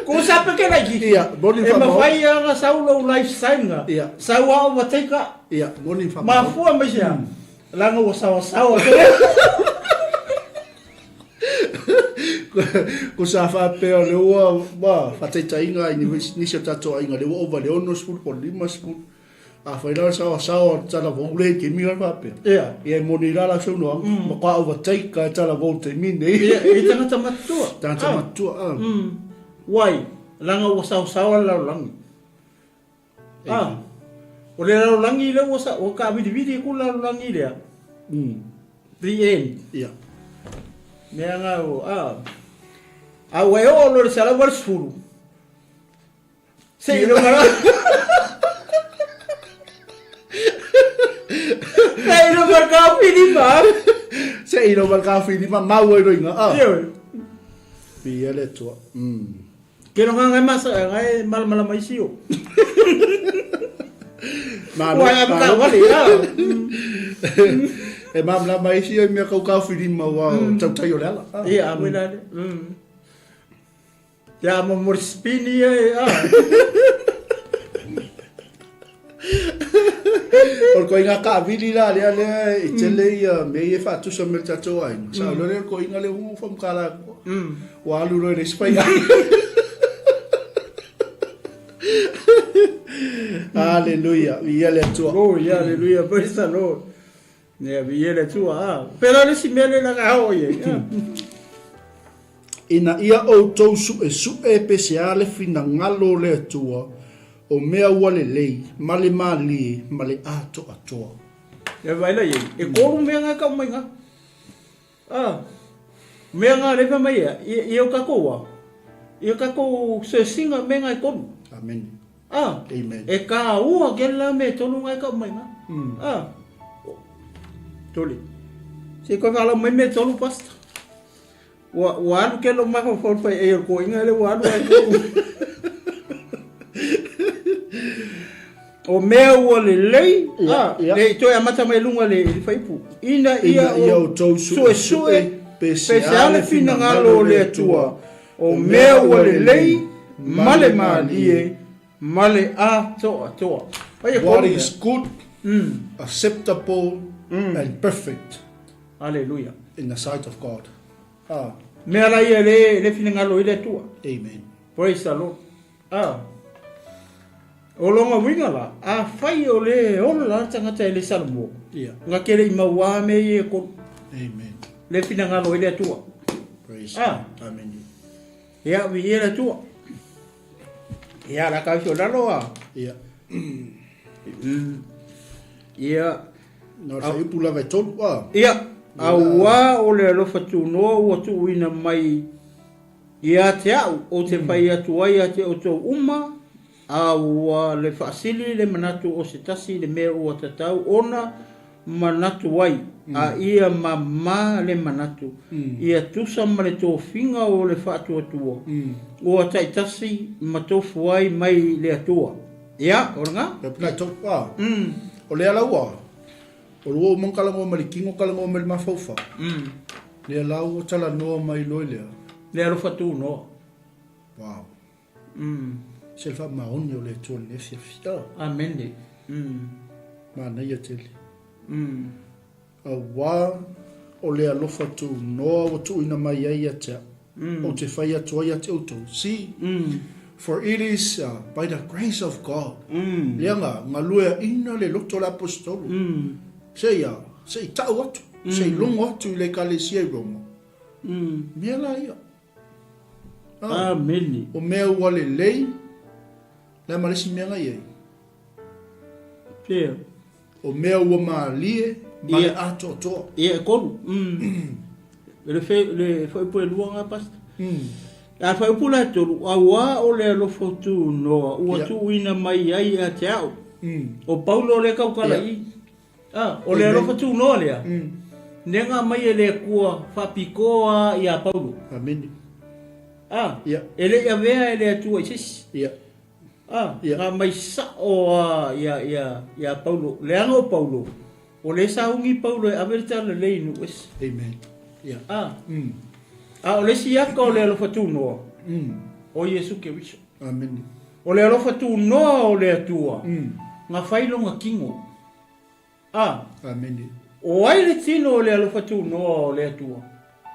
Ko sa pe ke la kiki. Ia, moni E whamau. mawhai a nga sau lou lifestyle nga. Ia. Sau a overtake a. Ia, moni whamau. Mafua mai sea. Laga ua sawasawa. Ko sa faapea o le ua, wa, faataitaiga i nisi o tatou aiga, le ua ova i le 60 po o le 50. Afai la o le saoasaoa o le talavou lea i le taimi lea faapea. Ia. Ia e moni la lau saunoaga, matua overtake lava e talavou i le taimi lenei. Ia, i tagata matutua. Tagata matutua, a. Why? Leaga ua saosaoa le lalolagi. A. O le lalolagi lea ua sa, ua taavilivili atu le lalolagi lea. The end. Ia. Mea nga o, a. A ua e oo loa i le 180, Se i loga la. Se i loga ka whirima. Se i loga ka whirima mau ai roinga. Ah. Ioe. Pia le tua. Ke longa ngai masa ngai malamalama isi o. Malo. Ua e ka wale ya. E malamalama isi o mea kau ka whirima wa tautai o le ala. Ia, a wela le. Ia mo mo spini ia e a. O le koiga kaavili la lea lea e tele ia mea ia e faatusa mai le tatou aiga. Sa o lea le koiga lea ua faamukala atu. Ua alu loa i le isi faiga. Hallelujah. Viia le Atua. Glory, hallelujah, praise the Lord. Ia, viia le Atua. A. Pela le isi mea lea na ao i ai. Ina ia outou suʻesuʻe pe se a le finagalo o le Atua, o mea ua lelei, ma le malie, ma le atoatoa. Ia vaai la i ai, e kolu mea nga e kau mai nga. A, mea nga le fai mai ia, i o kakou a, i o kakou sesinga mea nga e kolu. Amen. A, Amen. e kāua ke la me tonu ngai kau mai nga. A, toli. Se koe whalau mai me tolu pasta. Ua, ua alu ke lo mai whawhau whai e ko inga le ua alu ai ko. O mea ua le lei, Ia, a, ia. le i toe amata mai lunga le, le whaipu. Ina Ina ia ia o o tou sue sue sue, pe pe se ale finagalo o le Atua, o mea ua lelei, ma le malie, ma le atoatoa. Ai e What kolu mea. is good, acceptable and perfect Hallelujah. in the sight of God. Ah, Mea la ia le, le finagalo i le Atua. amen. Praise the Lord. Ah. O longa uiga la, a fai o le ola la tangata e le Salomo. Ia. Nga kele i mauā me ia e kolu. Amen. Le finagalo i le Atua. Praise Ah. God. Amen. Ia, viia le Atua. Ia, la kau sio lalo a. Ia. Ia. Na o le faaiupu lava e tolu. Ah. Ia, auā o le alofa tunoa ua tuuina mai ia te au, ou te fai atu ai ia te outou uma, a ua le faasili le manatu o se tasi i le mea ua tatau ona manatu ai, a ia mamā le manatu, ia tusa ma le tofiga o le faatuatua, ua taitasi ma tofu ai mai le Atua. Ia, o lena. Ia, pena e tolu. Ah. O lea la ua, o lua uma ona talanoa mai le tino, talanoa mai le mafaufau. Lea la ua talanoa mai loa i lea. Le alofa tunoa. Wow. Se le faamaoni o le Atua i lenei afiafi. Amene. Manaia tele. Auā o le alofa tunoa ua tuuina mai ai ia te au, ou te fai atu ai ia te outou. See, for it is by the grace of God, lea nga galueaina le loto o le Aposetolo, seia, se i tau atu, se i logo atu i le Ekalesia i Roma. Mea la ia. Amene. O mea ua lelei, le a ma le isi mea nga i ai? Pea. O mea ua malie ma le atoatoa. Ia, e kolu. Le fe, le whaiupu e lua ngā pasta. A whaiupu la e tolu, auā o le alofa tunoa, ua tuuina mai ai ia te au. O Paulo le kaukala i. A, o le alofa tunoa lea. Ne ngā mai e le Atua whapikoa i a Paulo. Amene. A, e le i avea e le Atua i se isi. A, nga mai sa'o a ia, ia, ia Paulo. Leaga o Paulo, o le sauni Paulo e ave le talalelei i nuu ese. Amen. Ia. A, a o le isi aka o le alofa tunoa, o Iesu Keriso. Amen. O le alofa tunoa o le Atua, nga fai longa kino. A. Amene. O ai le tino o le alofa tunoa o le Atua,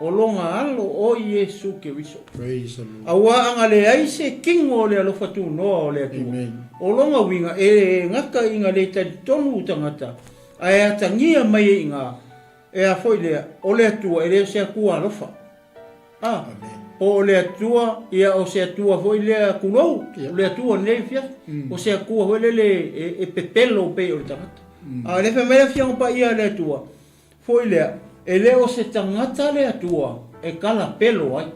o lona alo o Iesu Keriso. Praise the Lord. Auā anga leai se kino o le alofa tunoa o le Atua. Amen. O lona uiga, e gata i ina le talitonu tagata, ae atagia mai ai iga, e a foi lea, o le Atua e le o se Atua alofa. A, po o le Atua, ia o se Atua foi lea tulou, o le Atua lenei afiafi, o se Atua foi lele e pepelo pei o le tagata. A o lea fai mai le Afioga Paia a le Atua, Foi lea, e le o se tagata le Atua e kalapelo ai.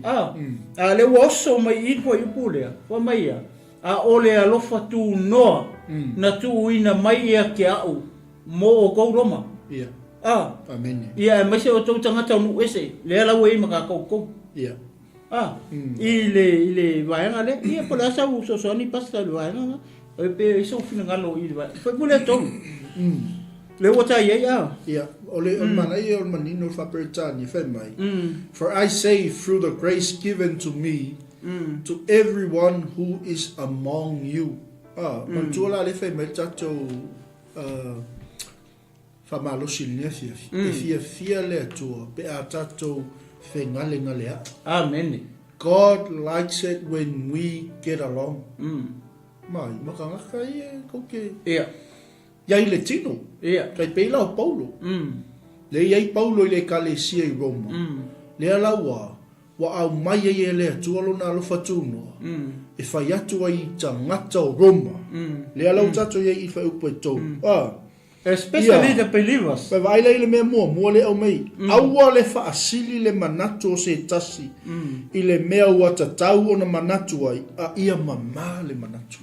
A, a lea ua oso mai i le fuaiupu lea, fai mai ia, A o le alofa tunoa na tuuina mai ia te a'u mo outou Roma. A, ia aemaise outou tagata o nuu ese, lea la ua i ai ma tatou tolu. A, i le, i le vaega lea. Ia, po o le a sau fesoasoani Pastor i le vaega lena? Pe i ai sou finagalo i le vaega. Fuaiupu lea e 3. Lea ua tai ai, a. Ia, o le, o le manaia o le manino o le faa-Peretania, fai mai, For I say through the grace given to me to everyone who is among you. A, manatua la lea fai mai le tatou, Faamalosi i lenei afiafi. E fiafia le Atua pe a tatou fegalegaleaʻi. Amene. God likes it when we get along. Mai, ma tagata ia kou te. Ia. Iai le tino. Ia. Kai pei la o Paulo. Le iai Paulo i le ekalesia i Roma. Lea la ua Ua aumai ai e le Atua lona alofa tunoa, e fai atu ai i tagata o Roma. Lea la ua tatou i ai i fuaiupu e 3. A. Especially the believers. Ia, vaai la i le mea muamua lea e aumai, Aua le faasili le manatu o se tasi i le mea ua tatau ona manatu ai, a ia mamā le manatu.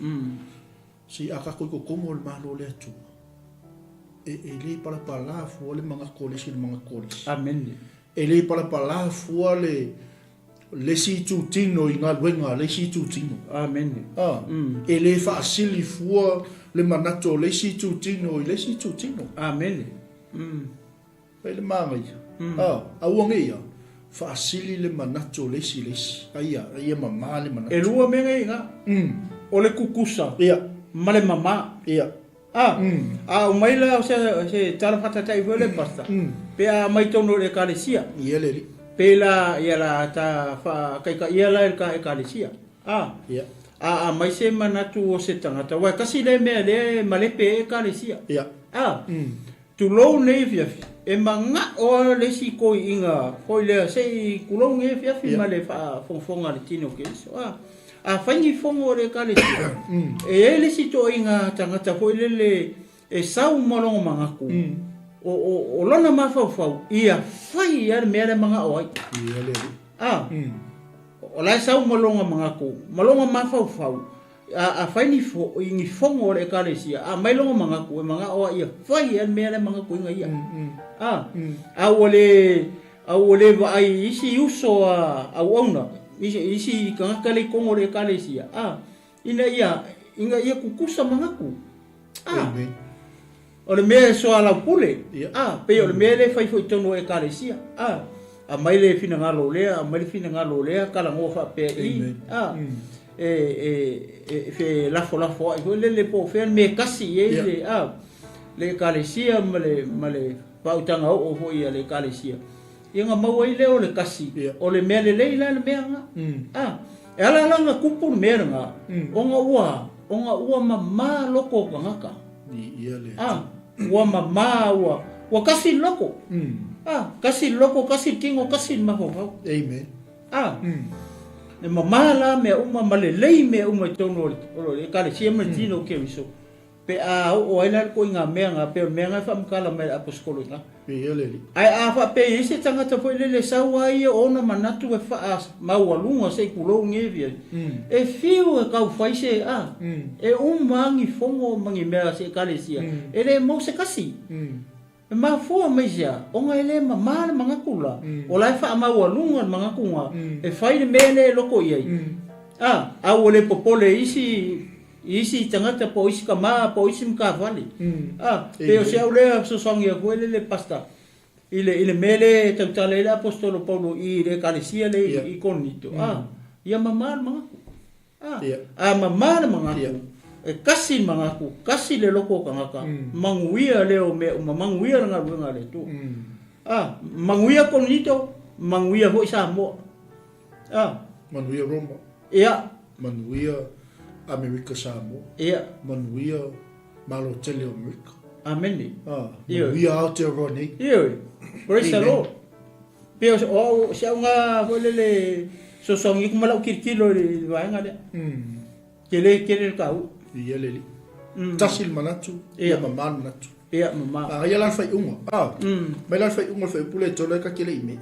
Se a tatou i totonu o le Malo o le Atua, e, e le palapalā fua le manatu o le isi i le manatu o le isi. Amene. E le palapalā fua le, le isi itutino i galuega a le isi itutino. Amene. A, e le faasili fua le manatu o le isi itutino i le isi itutino. Amene. Fai le manaia. A, aua nei ia faasili le manatu o le isi i le isi. A ia, a ia mamā le manatu. E lua mea nei i ina. O le kukusa ma le mamā. A, a aumai la o se, se tala faataitai foi lea Pastor, pe a aumai tonu o le Ekalesia. Ia le alii. Pe la, ia la ta faataitaia la e le ta Ekalesia. A, a aumai se manatu o se tagata, aua e tasi lea mea lea e malepe ai Ekalesia. A, Tulou nei afiafi, e mana'o a le isi toeaiina foi lea se i tulou nei afiafi ma le faafogafoga a le tino o Keriso. A, afai ni fono a le Ekalesia, e i ai le isi toeaiina tagata foi lele e sau ma lona manatu, o, o, o lona mafaufau, ia fai lava le mea lea e mana'o ai. A, o la e sau ma lona manatu, ma lona mafaufau, A fai ni ni fono a le Ekalesia, a aumai lona manatu, e manao a ia fai lava le mea lea e manatuina ia. A, a ua le, a ua le vaai i isi uso a auauna, isi, isi tagata le i totonu o le Ekalesia, a, ina ia, ina ia tutusa manatu. A, o le mea e soalaupule, a, pei o le mea lea e fai foi i totonu o Ekalesia, a, aumai le finagalo o lea, aumai le finagalo o lea, talanoa faapea i, a, e, e, e felafolafoai foi lele po o fea le mea e tasi i ai le, a, le Ekalesia ma le, ma le faautaga oo foi a le Ekalesia. Ia ona maua ai lea o le tasi, o le mea lelei la le mea lena. A, e ala la ona tupu le mea lena, ona ua, ona ua mamā loko o tagata. A, ua mamā, ua, ua tasi le loko. A, tasi le loko, tasi le tino, tasi le mafaufau. Amen. A, e mamā la mea uma ma lelei mea uma i totonu o le Ekalesia ma le tino o Keriso. Pe a oo ai la le koiga mea nga, pei o le mea nga e faamatala mai e le aposetolo i ina. Viia le Alii. Ae a faapea i ai se tagata foi lele e sau a ia o ona manatu e faamaualuga se i pulou ngevi ai, e fiu e tau fai se a, e uma a ni fono ma ni mea a se Ekalesia, e le mau se kasi. E mafua mai se a, ona e le mama le manatu la, o la e faamaualuga le manatu nga, e fai le mea lea e loko i ai. A, a ua le popole i isi I isi tagata po o isi tama po o isi matafale. A, pei o se au lea fesoasoani atu ai lele Pastor i le i le mea lea e tautala ai le Aposetolo Paulo i le Ekalesia lea i Korinito. A, ia mama le manatu. A, a mama le manatu, e kasi le manatu, kasi le loko o tagata, manuia lea o mea uma, manuia le galuega a le Atua. A, manuia Korinito, manuia foi Samoa. A. Manuia Roma. Ia. Manuia. Amerika Samoa. Ia. Manuia Malo tele o Amerika. Amene. Ah, manuia Aotearoa nei. Ioe. Praise the Lord. Pei o au si au ngā foi lele sosogi ku ma lau kilokilo i le vaega lea. Tele tele le taua. Ia le alii. Tasi le manatu, ia mama le manatu. Ia mama. A ia la le faaiuga. Ah. Mai la le faaiuga o le fuaiupu lea e tolu ai ka tele i mei.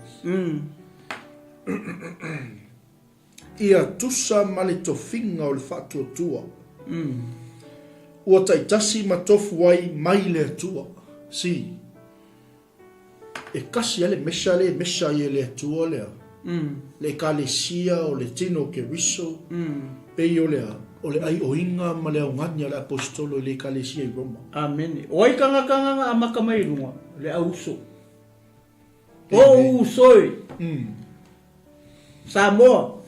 Ia tusa ma le tofiga o le faatuatua. Ua taitasi ma tofu ai mai le Atua. Si. E kasi a le mesa le mesa ai e le Atua lea. Le Ekalesia o le tino o Keriso, pei o le a, o le aioiga ma le augani a le Aposetolo i le Ekalesia i Roma. Amene. O ai kagakaga na amata mai i luga? Le au uso. O uso e. Samoa.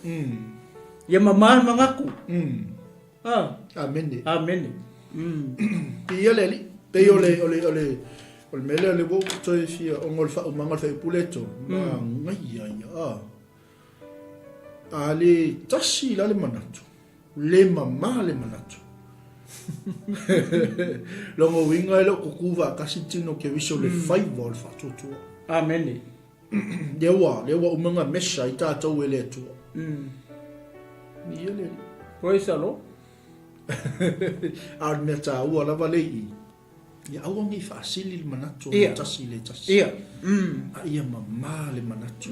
Ia mama le manatu. Ah. Amene. Amene. Ia le alii. Pei o le, o le, o le, o le mea lea o le ua ou toe fia ona o le faaumaga o le fuaiupu lea e tolu, manaia ia, a. A le tasi la le manatu, le mama le manatu. Lona uiga e le o kukū faatasi tino Keriso le faiva o le faatuatua. Amene. Lea ua, lea ua uma ona mesa ai tatou e le Atua. Ia le Alii. Praise the Lord. A o le mea taua lava le i, ia aua ne i faasili le manatu o le tasi i le tasi. Ia. A ia mama le manatu.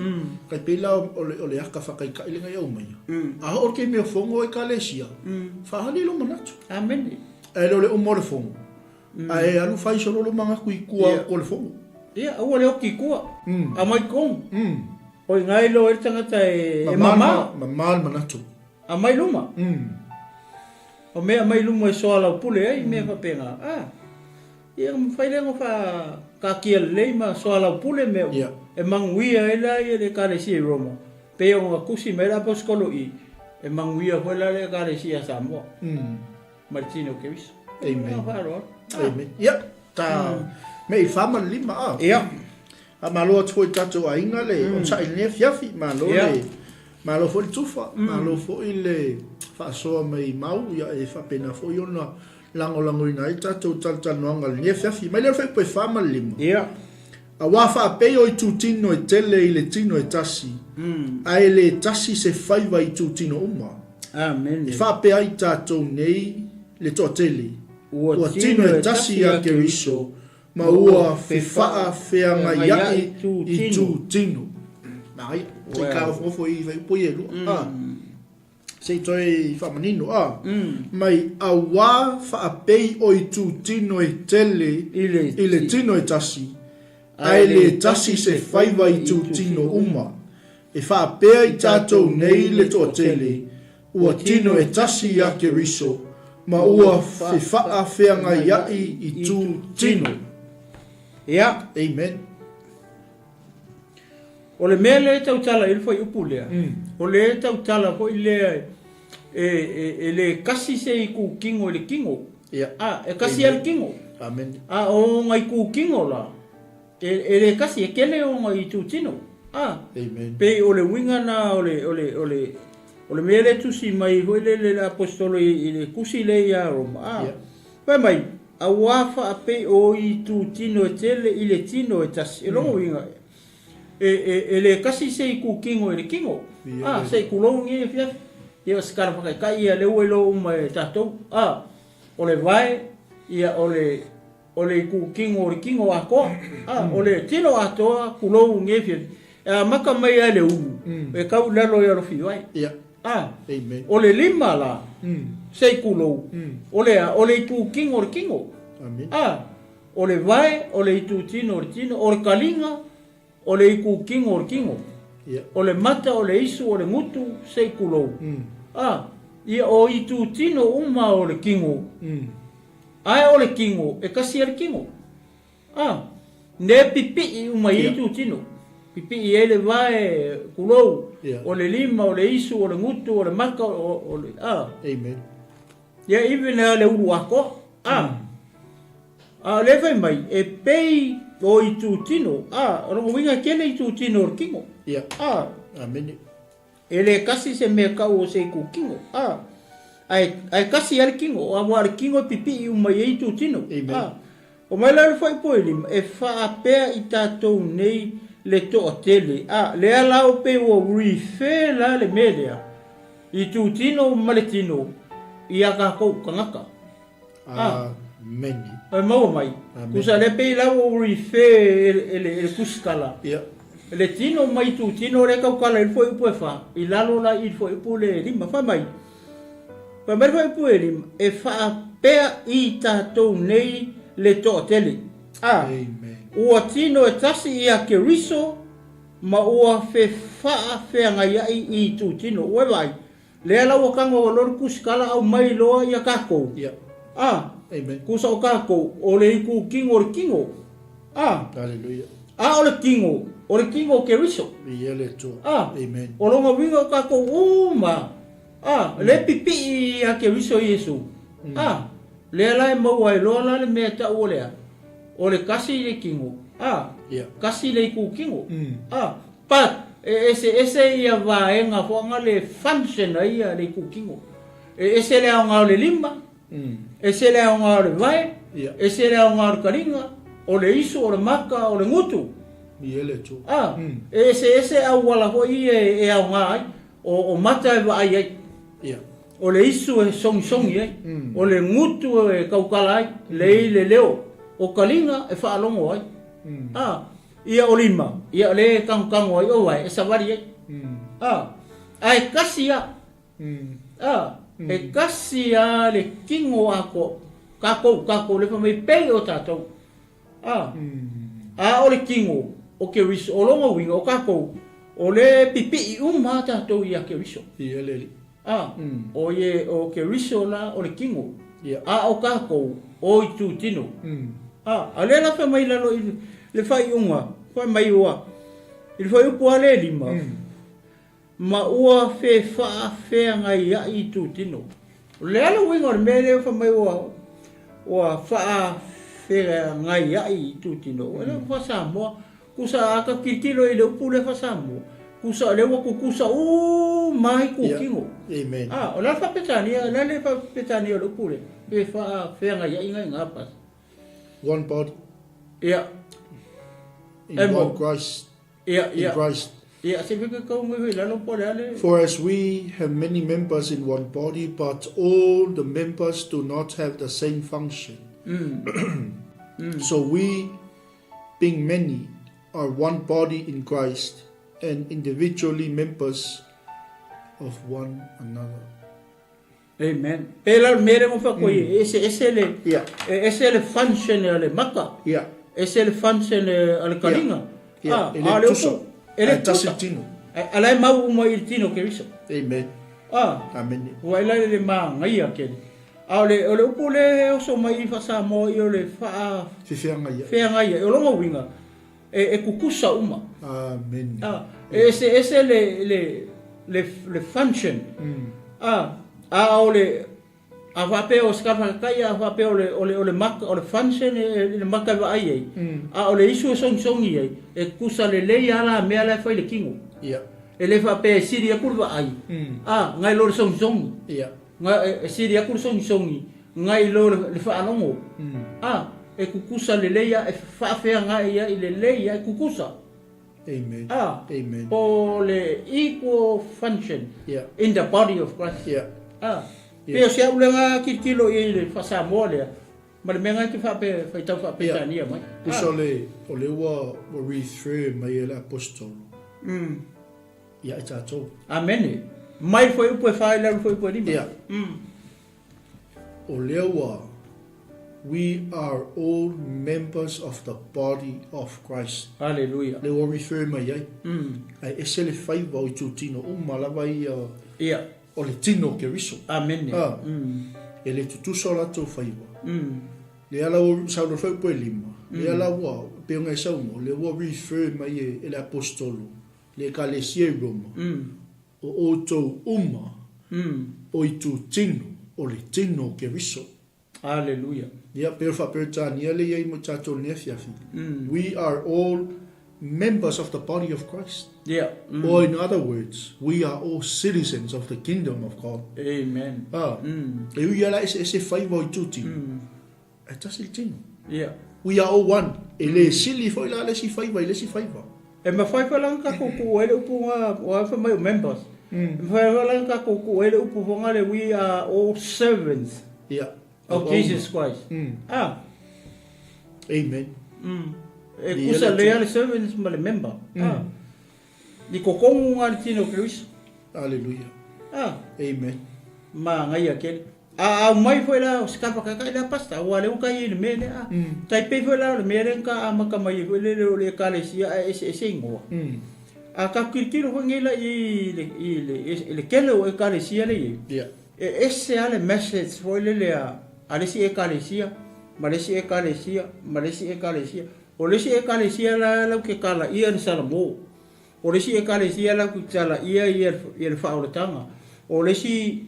Kai pei la o le, o le aka whakaikai lenga i aumaia. A ho o ke mea fongo e kalesia, whahali lo manatu. Amene. Ae le o le uma o le fongo. Ae alu fai solo lo mangaku i kua o le fongo. Ia, aua le oki i kua. A mai kong. O i ngai lo e le tangata e mama. Mama le manatu. A mai luma. O mea mai luma e soalaupule ai mea faapena. A, ia mafai lea ona faataatia lelei ma soalaupule mea uma. E manuia ai la ia le Ekalesia i Roma, pei ona tusi mai le Aposetolo i, e manuia foi la le Ekalesia a Samoa ma le tino o Keriso. Amen. Amen. Ia, ta me i wha ma le lima a. Ia. A malo atu foi i tatou aiga le onosai i lenei afiafi, malo le malo foi le tufa, malo foi le faasoa mai mau, ia e faapena foi ona lagolagoina ai tatou talatalanoaga i lenei afiafi. Mai lea o le fuaiupu e 4 ma le 5. Ia. Auā faapei o itutino e tele i le tino e tasi, ae le tasi se faiva i itutino uma. Amene. E faapea ai tatou nei le toatele, ua tino e tasi ia Keriso, Ma ua fefaafeagaiaʻi i tū tino. Manaia. Se i kāofofo i whaiupu i e lua. A. Se i toe whaamanino. A. Mai auā whaapei o i tū tino e tele i le tino e tasi, ae le tasi se faiva i tū tino uma. E whaapea i tātou nei le toatele, Ua tino e tasi i a Keriso, ma ua fefaafeagaiaʻi i tū tino. Ia. Amen. O le mea lea e tautala i le fuaiupu lea, o le tautala foi lea e le kasi se itukino i le kino. Ia. A, e kasi lava le kino. Amen. A o ona itukino la, E le kasi, e kele ona itutino. A, Amen. pei o le uiga na o le, o le, o le, o le mea lea tusi mai foi le, le, le aposetolo i, i le tusi lea ia Roma. A, Yeah. fai mai, auā faapei o itutino e tele i le tino e tasi. E lona uiga, e, e, e le kasi se itukino i le kino. Yeah. A, se i tulou nei afiafi. Ia o se tala whakaikai ia le ua iloa uma e tatou. A, o le vae, ia o le, O le iku kino o le kino atoa, a, o le tino atoa kulou nge fia, e amata mai a le ulu, e kau i lalo i alofi vai. Ia. A, Amen. o le lima la, se i kulou, o le a, o le itu kino o le kino. Amen. A, o le vae, o le itu tino o le tino, o le kaliga, o le itu kino o le kino. Ia. O le mata, o le isu, o le gutu, se i kulou. A, ia o itu tino uma o le kino. Ae o le kino, e kasi a le kino. A, ne pipii uma i itu tino. Pipii ai le vae, kulou, o le lima, o le isu, o le gutu, o le maka, o, o le, a. Amen. Ia even a le ulu atoa. A, a o le fai mai, e pei o itu tino, a, o lona uiga e tele itu tino o le kino. Ia. A. Amene. E le kasi se mea kau o se itu kino. A. Ae, ae kasi lava le tino, aua o le tino e pipii uma i ai itutino. Amen. A, omai la le fuaiupu e lima, e faapea i tatou nei le toatele. A, lea la ua pei ua refer la le mea lea, itutino ma le tino ia tatou tagata. A, Amene. E maua mai. Amene. Tusa lea pei la ua refer e le, e le tusitala. Ia. Le tino ma itutino lea e tautala i le fuaiupu e fa, i lalo la i le fuaiupu le lima. Fai mai, fai mai le fuaiupu e lima, e faapea i tatou nei le toatele. A, Amen. ua tino e tasi ia Keriso ma ua fefaafeagaia'i i itutino. Ua e vaai, Lea la ua tago loa le tusitala aumai loa ia tatou. Ia. A. Amen. Tusa o tatou, o le itutino o le tino. A. Hallelujah. A o le tino, o le tino o Keriso. Viia le Atua. A. Amen. O lona uiga o tatou uma. A. Le pipii ia Keriso Iesu. A. Lea la e maua ai loa la le mea e tau o le a? O le kasi le tino. A. Ia. Kasi le itutino. A. But, e eseese ia vaega foaga le function ai ia le itutino. E ese le aoga o le lima, ese le aoga o le vae, ese le aoga o le kaliga, o le isu, o le maka, o le gutu. A, e eseese auala foi ia e aoga ai, o mata e vaai ai, o le isu e sogisogi ai, o le gutu e tautala ai, lei le leo, o kaliga e faalogo ai. A, Ia o lima, ia o le tangotango ai o wae e savali ai. A, ae kasi a, a, e kasi a le tino a ko, kakou, kakou le fai mai pei o tatou. A, a o le tino o Keriso, o lona uiga o kakou, o le pipii uma a tatou ia Keriso. Ia le alii. A, o ie o Keriso la o le tino, a o kakou o itutino. A, a lea la fai mai lalo i le faaiuga, fai mai ua, i le fuaiupu lava lea e lima, ma ua fefaafeagaia'i itutino. O le a le uiga o le mea lea fai mai ua, ua faafeagaia'i itutino? O le faa-Samoa, Tusa a ta tilotilo i le upu lea faa-Samoa, tusa o lea ua tutusa uma lava itutino. Yeah. Amen. A, o le a le faa-Peretania, o le a le faa-Peretania o le upu lea? Pe faafeagaia'i i ina pas. One body. Ia. In one Christ. Ia, In ia. Christ. Ia, se fika kau ngai hui lalo po le a le. For as we have many members in one body, but all the members do not have the same function. So we, being many, are one body in Christ, and individually members of one another. Amen. Pēlā le mea lea ua fai atu ai, e eseese le, Ia. e ese le function a le maka, Ia. ese le function a le kaliga. Ia. A, E le a o le tusa. upu, e le Ae tasi tusa. le tino. A, a la e mau uma i le tino o Keriso. Amen. A, Amene. ua ela le māgaia kele. A o le, o le upu lea e oso mai i faa-Samoa i o le faa, Fefeagaia. feagaia, o lona uiga, e, e kukusa uma. Amene. A, e eseese le, le, le, le function. A, a o le, a faapea o se kalafakakai, a faapea o le, o le, o le maka, o le function e, e le maka e vaai ai, a o le isu e sogisogi ai, e kukusa lelei lava la mea la e fai i le tino. Ia. E le faapea e sili atu le vaai, a, nai lo le sogisogi. Ia. Nga e sili atu le sogisogi ngai lo le faalogo, a e kukusa lelei a e faafeaga'i ai lelei a e kukusa. Amen. A Amen. po le equal function Yeah. in the body of Christ. Yeah. A pei o se au lea tilotilo i ai i le faa-Samoa lea ma le mea lena e te faape faitau faa-Peretania mai. Tusa o le, o le ua ua refer mai e le Aposetolo. Ia i tatou. Amene. Mai le fuaiupu e fa i lalo fuaiupu e lima. Ia. O lea ua, we are all members of the body of Christ. Haleluia. Lea ua refer mai ai. Ae ese le faiva o itutino uma lava ia. Ia. O le tino o Keriso. Amene. A. E le tutusa o latou faiva. Lea la ua sau le fuaiupu e lima. Lea la ua, pei ona e saunoa, lea ua refer mai e le Aposetolo. Le Ekalesia i Roma, o outou uma o itutino o le tino o Keriso. Aleluia. Ia, pei o le faa-Peretania lea i ai mo tatou i lenei afiafi. We are all members of the body of Christ. Ia. Mm. Or in other words, we are all citizens of the kingdom of God. Amen. Ah. Mm. E ui ala eseese faiva o itu tino. Mm. Ae tasi le tino. Ia. We are all one. E le sili foi la le isi faiva i le isi faiva. E mafai foi la ona tatou tuu ai le upu na aua fai mai o members. Mm. E mafai foi la ona tatou tuu ai le upu foi na le we are all servants Ia. of Jesus Christ. Mm. Ah. Amen. Mm. E Ia kusa le le a le servants ma le member. Mm. Ah. I kokogu nga le tino o Keriso. Hallelujah. Ah. Amen. Magaia tele. A aumai foi la o se kapa kakai la pasta, ua le uka i le mea lea. Mm. Tai pei foi la o le mea lea ka amata mai ai foi lele o le ekalesia ae eseese igoa. Mm. A tatou tilotilo foi nei la i le, i le, i le tele o ekalesia le i ai. Ia. E ese lava le message foi lele a, a le isi ekalesia, ma le isi ekalesia, ma le isi ekalesia. O le isi ekalesia la lau ke kalaia le Salamo. O le isi Ekalesia la ku talaia ia le faaolataga. O le isi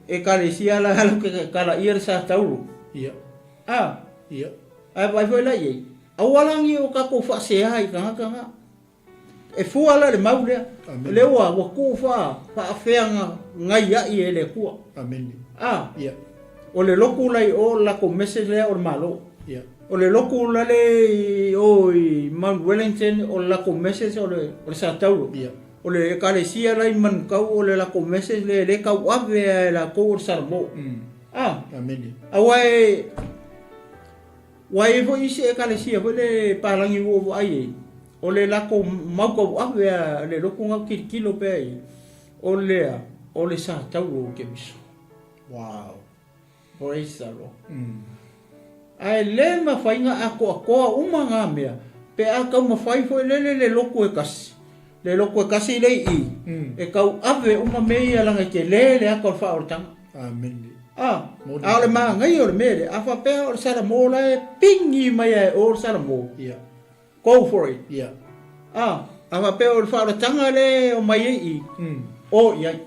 Ekalesia la la ku talaia le sa taulu. Ia. A. Ia. Ae vaai foi la i ai. Aua lagi o tatou faasea i tagata na. E fua la le mau lea. Amene. Lea ua ua tuu faa faafeaga ngai ai e le Atua. Amene. A. Ia. O le lotu la i o le latou message lea o le Malo. Ia. O le lotu la le i o i Mount Wellington o le latou message o le o le Satauro. Ia. O le ekalesia la i Manukau o le latou message lea e le tauave a e latou o le Salamo. Mm. A. Amene. Aua e ua i ai foi isi ekalesia foi le palagi ua ou vaai ai, o le latou mau tauave a le lotu na tilotilo pea i ai, o lea o le Satauro o Keriso. Wow. Praise the Lord. Mm. Ae le mafai na atoatoa uma na mea, pe a taumafai foi lele le lotu e kasi, le lotu e kasi le i i, Mm. e tau ave uma mea ia laga e tele le ata o le faaolataga. Amene. A, Moni. a o le magaia o le mea lea, a faapea o le Salamo la e pigi mai a e o le Salamo, Ia. go for it. Ia. A, a faapea o le faaolataga le o mai ai i, Mm. o i ai.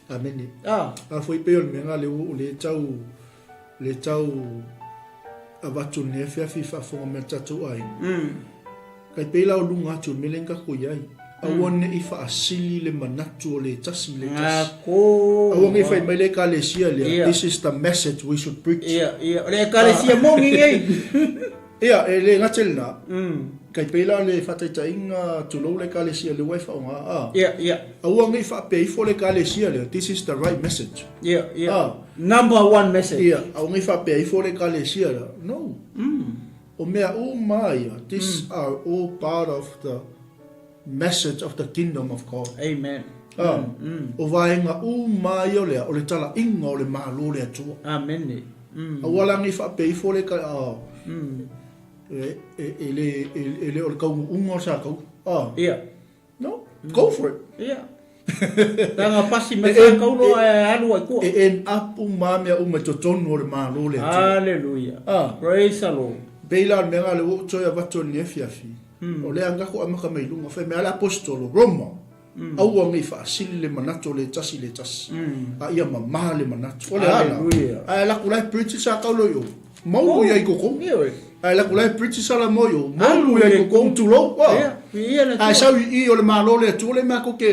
Amene. A. A foi pei o le mea lena le o le tau le tau avatu nei afiafi faafofoga mai le tatou aiga. Mm. Kai pei la o luga atu o le mea lea na tatou i ai. Aua ne i faasili le manatu o le tasi i le tasi. Ngako. Aua ne i fai mai le ekalesia lea, Ia. this is the message we should preach. Ia, ia. O le ekalesia moni nei. Ia, e le gata i lena. Mm. Kai pei la le faataitaiga tulou le ekalesia lea ua e faaaoga, a. Ia, ia. Aua ne i faapea ifo le ekalesia lea, this is the right message. Ia, ia. Ah. Number one message. Ia, aua ne i faapea ifo le ekalesia lea. No. Mm. O mea uma ia, this are all part of the message of the kingdom of God. Amen. Ah. Mm, mm. O vaega uma ia o lea, o le talaiga o le Malo o le Atua. Amene. Mm. Aua la ne i faapea ifo le ka, ah, Mm. e, e, e, le, e, e le o le kaunuuga o sa kau. Ah. Ia. No, go for it. Ia. Tanga pasi me E, sa e, kaulo e, e alu ai kua. E end up uma mea uma i totonu o le Malo o le Atua. Hallelujah. Ah. Praise the Lord. Pei la o le mea lena le ua ou toe avatu nei afiafi, o lea ngako amaka mai luga, fai mai a le apostolo, Roma, aua nei faasili le manatu o le tasi i le tasi, a ia mamā le manatu. O le ala, Hallelujah. ae laku la e preach sa kau lo i o, maulu ia i kokong. Ioe. Ae laku la e preach sa la mo i o, maulu Alu ia i i le kokong tulou. Ah. Ia, ia le Ae Atua. sau i i o le Malo le Atua le mea ko ke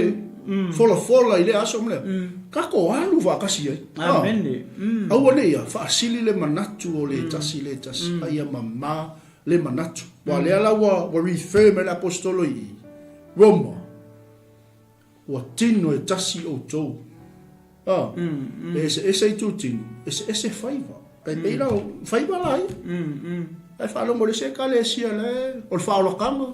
folafola i lea aso ma lea. Kako alu faakasi ai. Ah. Amene. Mm. Aua ne ia faasili le manatu o le tasi i le tasi, a ia mamā le manatu. Ua lea la ua ua refer mai le apostolo i Roma, ua tino e tasi outou. A, e eseese itu tino, eseese faiva. Kai pei la o faiva la ia. Ae faalogo i le isi ekalesia la e, o le faaolakaga,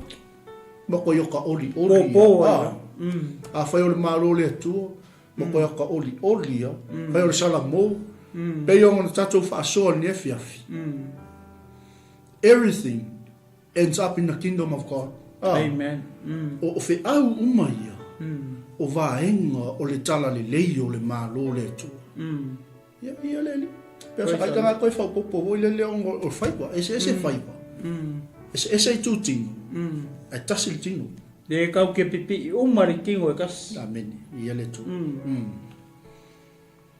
ma koe o ka olioli ia. Pōpō ai A, la. afai o le Malo o le Atua, ma koe o ka olioli ia, fai o le Salamo, pei ona tatou faasoa i lenei afiafi. Everything ends up in the kingdom of God. A, Amen. Mm. o, o feau uma ia, o vaega o le talalelei o le Malo o le Atua. Mm. Ia, ia le alii. Pea sa kaitanga koe whaopopo hoi le leo o o whaiwa, ese ese whaiwa. Ese ese i tū tino. Ai tasi le tino. Le kau ke pipi uma le tingo e kasi. Amene, ia le tū. Mm. Mm.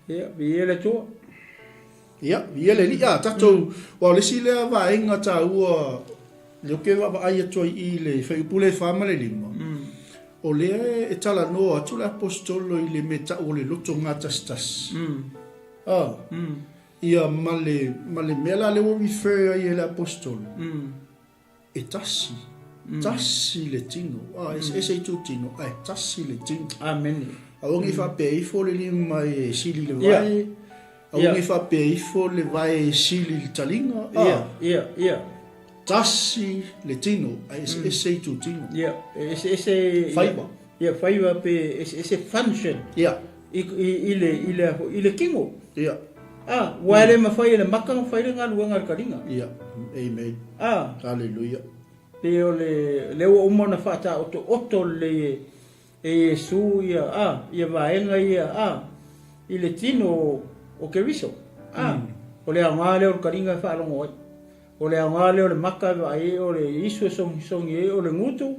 Ia, ia le tua. Ia, ia le alii. Ia, tatou, wa o le isi lea vaega tāua Lea ou te vaavaai atu ai i le fuaiupu lea e 4 ma le 5, o lea e talanoa atu le Aposetolo i le mea tau o le loto gatasitasi. A, ia ma le, ma le mea la lea ua refer ai e le Aposetolo, e tasi, tasi le tino. A, eseese itutino, ae tasi le tino. Amene. Aua ne i faapea ifo le lima e sili i le vae, aua ne i faapea ifo le vae e sili i le taliga. A, ia, ia. Tasi le tino, ae eseese itutino. Ia, e eseese faiva. Ia, faiva pe eseese function. Ia. I, i, i le, i le, i le tino. Ia. A, ua e le mafai e le maka ona fai le galuega a le taliga. Ia. Amen. A. Hallelujah. Pe o le, lea ua uma ona faataotooto lelei e, e Iesu ia, a, ia vaega ia, a, i le tino o, o Keriso. A, o le aoga lea o le taliga e faalogo ai. O le aoga lea o le maka e vaai ai, o le isu e sogisogi ai, o le gutu,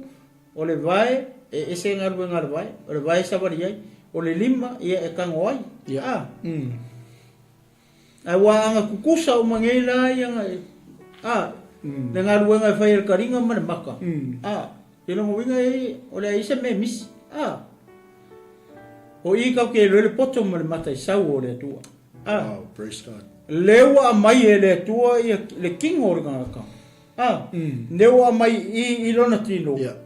o le vae, e ese galuega a le vae, o le vae e savali ai, o le lima, ia e tago ai. Ia. A. Ae ua aga kukusa uma nei la ia, a, le galuega e fai e le taliga ma le maka. A, i lona uiga e, o le a i ai se mea e misi. A. O i tatou te iloa ai le poto ma le mataisau o le Atua. A. Wow, praise God. Lea ua aumai e le Atua ia le tino o le tagata. A. Lea ua aumai i i lona tino. Yeah.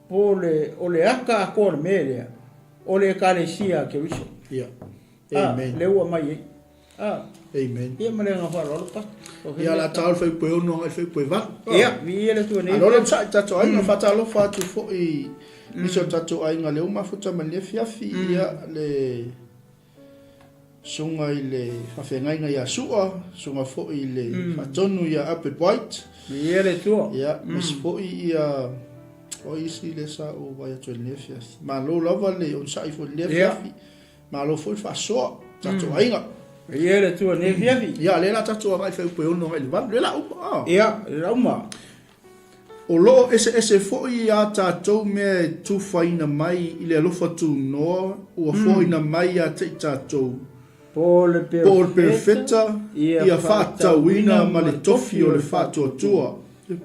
Po o le, o le ata atoa o le mea lea, o le Ekalesia a Keriso. Yeah. A. Amen. Lea ua aumai ai. A. Amen. Ia ma le agaga faaaloalo, Pastor. Ia, o le a taola le fuaiupu e 6 agai i le fuaiupu e 8. Ia, viia le Atua nei. Malo le onosai i tatou aiga, faatalofa atu foi i nisi o tatou aiga lea ua mafuta mai lenei afiafi, ia le susuga i le faafeagaiga ia Sua, susuga foi i le faatonu ia Albert White. Viia le Atua. Ia, aemaise foi ia o isi lea sa ou vaai atu i lenei afiafi. Malo lava le onosai foi i lenei afiafi. Malo foi le faasoa, tatou aiga. Viia le Atua i lenei afiafi. Ia, lea la tatou agai i fuaiupu e 6 agai i le 8. Lea la uma. Ah. Ia, lea la uma. O lo o eseese foi a tatou mea e tufaina mai i le alofa tunoa ua foaina mai ia te i tatou, Po o le po o le perofeta ia faatatauina ma le tofi o le faatuatua,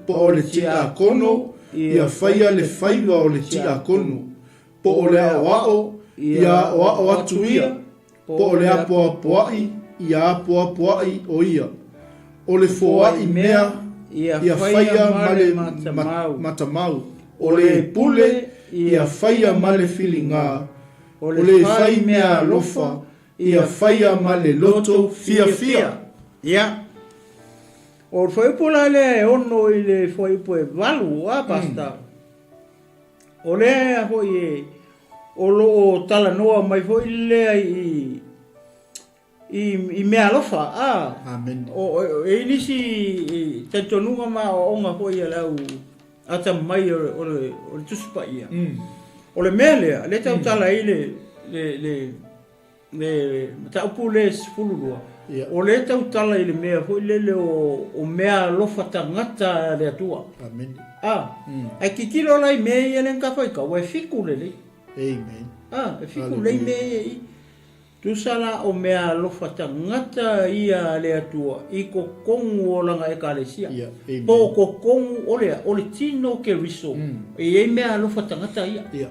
po o le tiakono ia faia le faiva o le tiakono, po o le aoao ia aoao atu ia, po o le apoapoai ia apoapoai o ia, o le foai mea ia faia ma le matamau, o le pule ia faia ma le filiga, o le fai mea alofa ia faia ma le loto fiafia. Ia. O le fuaiupu la lea e 6 i le fuaiupu e 8, a Pastor? O lea foi e, o lo o talanoa mai foi lea i, i, i mea alofa, a. Amen. O, o, e i nisi talitonuga ma aoaoga foi a le au atamamai o, o, le, o le Tusi Paia. O le mea lea, lea tautala ai le, le, le, Le mataupu lea e 12, o lea e tautala i le mea foi lele o mea alofa tagata a le Atua. Amene. A, ae tilotilo la i mea ia lea na ta faitau, e fitu lelei. Amen. A, e fitu lelei mea ia i. Tusa la o mea alofa tagata ia a le Atua i totonu o lana Ekalesia. Ia, amen. Po o totonu o le a? O le tino o Keriso, e i ai mea alofa tagata ia. Ia.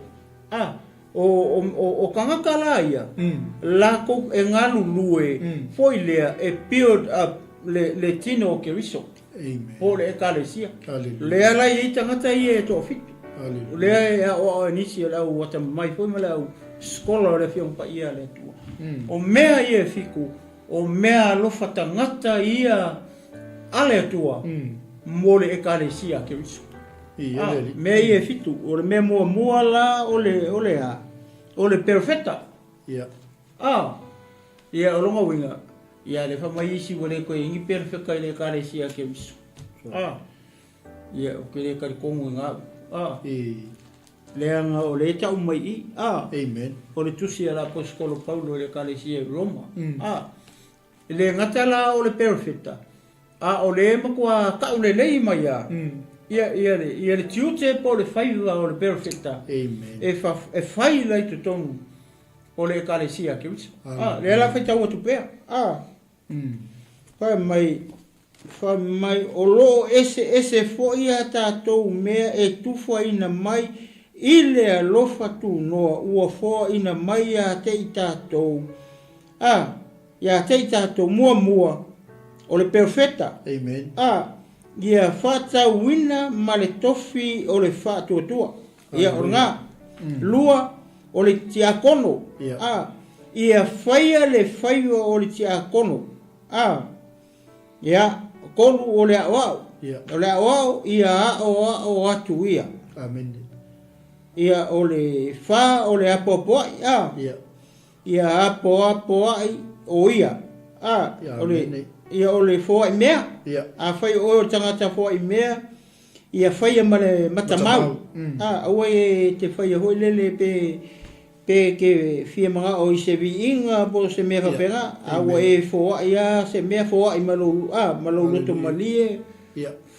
A, O, o, o, o tagata la ia, latou e galulue foi lea e build up le, le tino o Keriso, Amen. po o le Ekalesia. Hallelujah. Lea la e i ai tagata ia e toafitu. Hallelujah. Lea e aoao e nisi o le au atamamai foi ma le au scholar o le Afioga Paia a le Atua. O mea ia e fitu, o mea alofa tagata ia a le Atua mo le Ekalesia a Keriso. I, Ah, le alii. mea ia e fitu. O le mea muamua la o le, o le a? O le perofeta. Ia. Ah, ia o lona uiga, ia le fai mai isi ua le toe i ai ni perofeta i le Ekalesia a Keriso. Ah, ia ou te le talitonu i ngā upu. Ah, I. leaga o lea e tau mai i i. Ah, Amen. o le tusi a le Aposetolo Paulo i le Ekalesia i Roma. Ah, E le gata la o le perofeta, a o le matua taulelei mai a ia, ia le, ia le tiute po o le faiva o le perofeta Amen. e, fa, e fai la i totonu o le Ekalesia a Keriso. A, lea la faitau atu pea. A, fai mai, Fai mai, o lo o eseese foi a tatou mea e tufaina mai i le alofa tunoa ua foaina mai ia te i tatou, a, ia te i tatou muamua, o le perofeta, Amen. a, ia faatauina ma le tofi o le faatuatua. Ia, o lena. Lua, o le tiakono, a, ia faia le faiva o le tiakono, a, Ia, tolu o le aoao. Ia. O le aoao, ia aoao atu ia. Amene. Ia, o le fa o le apoapoai, a. Ia. Ia apoapoai o ia. A, Ia, o le, amene. ia, o le foai mea. Ia. Afai o oe o le tagata foai mea, ia faia ma le matamau. Matamau, mm. A, aua e te faia foi lele pe Pe ke fia mana'o i se viiga po o se mea faapena, a ua e foai lava se mea, foai ma lou, a, ma lou loto malie,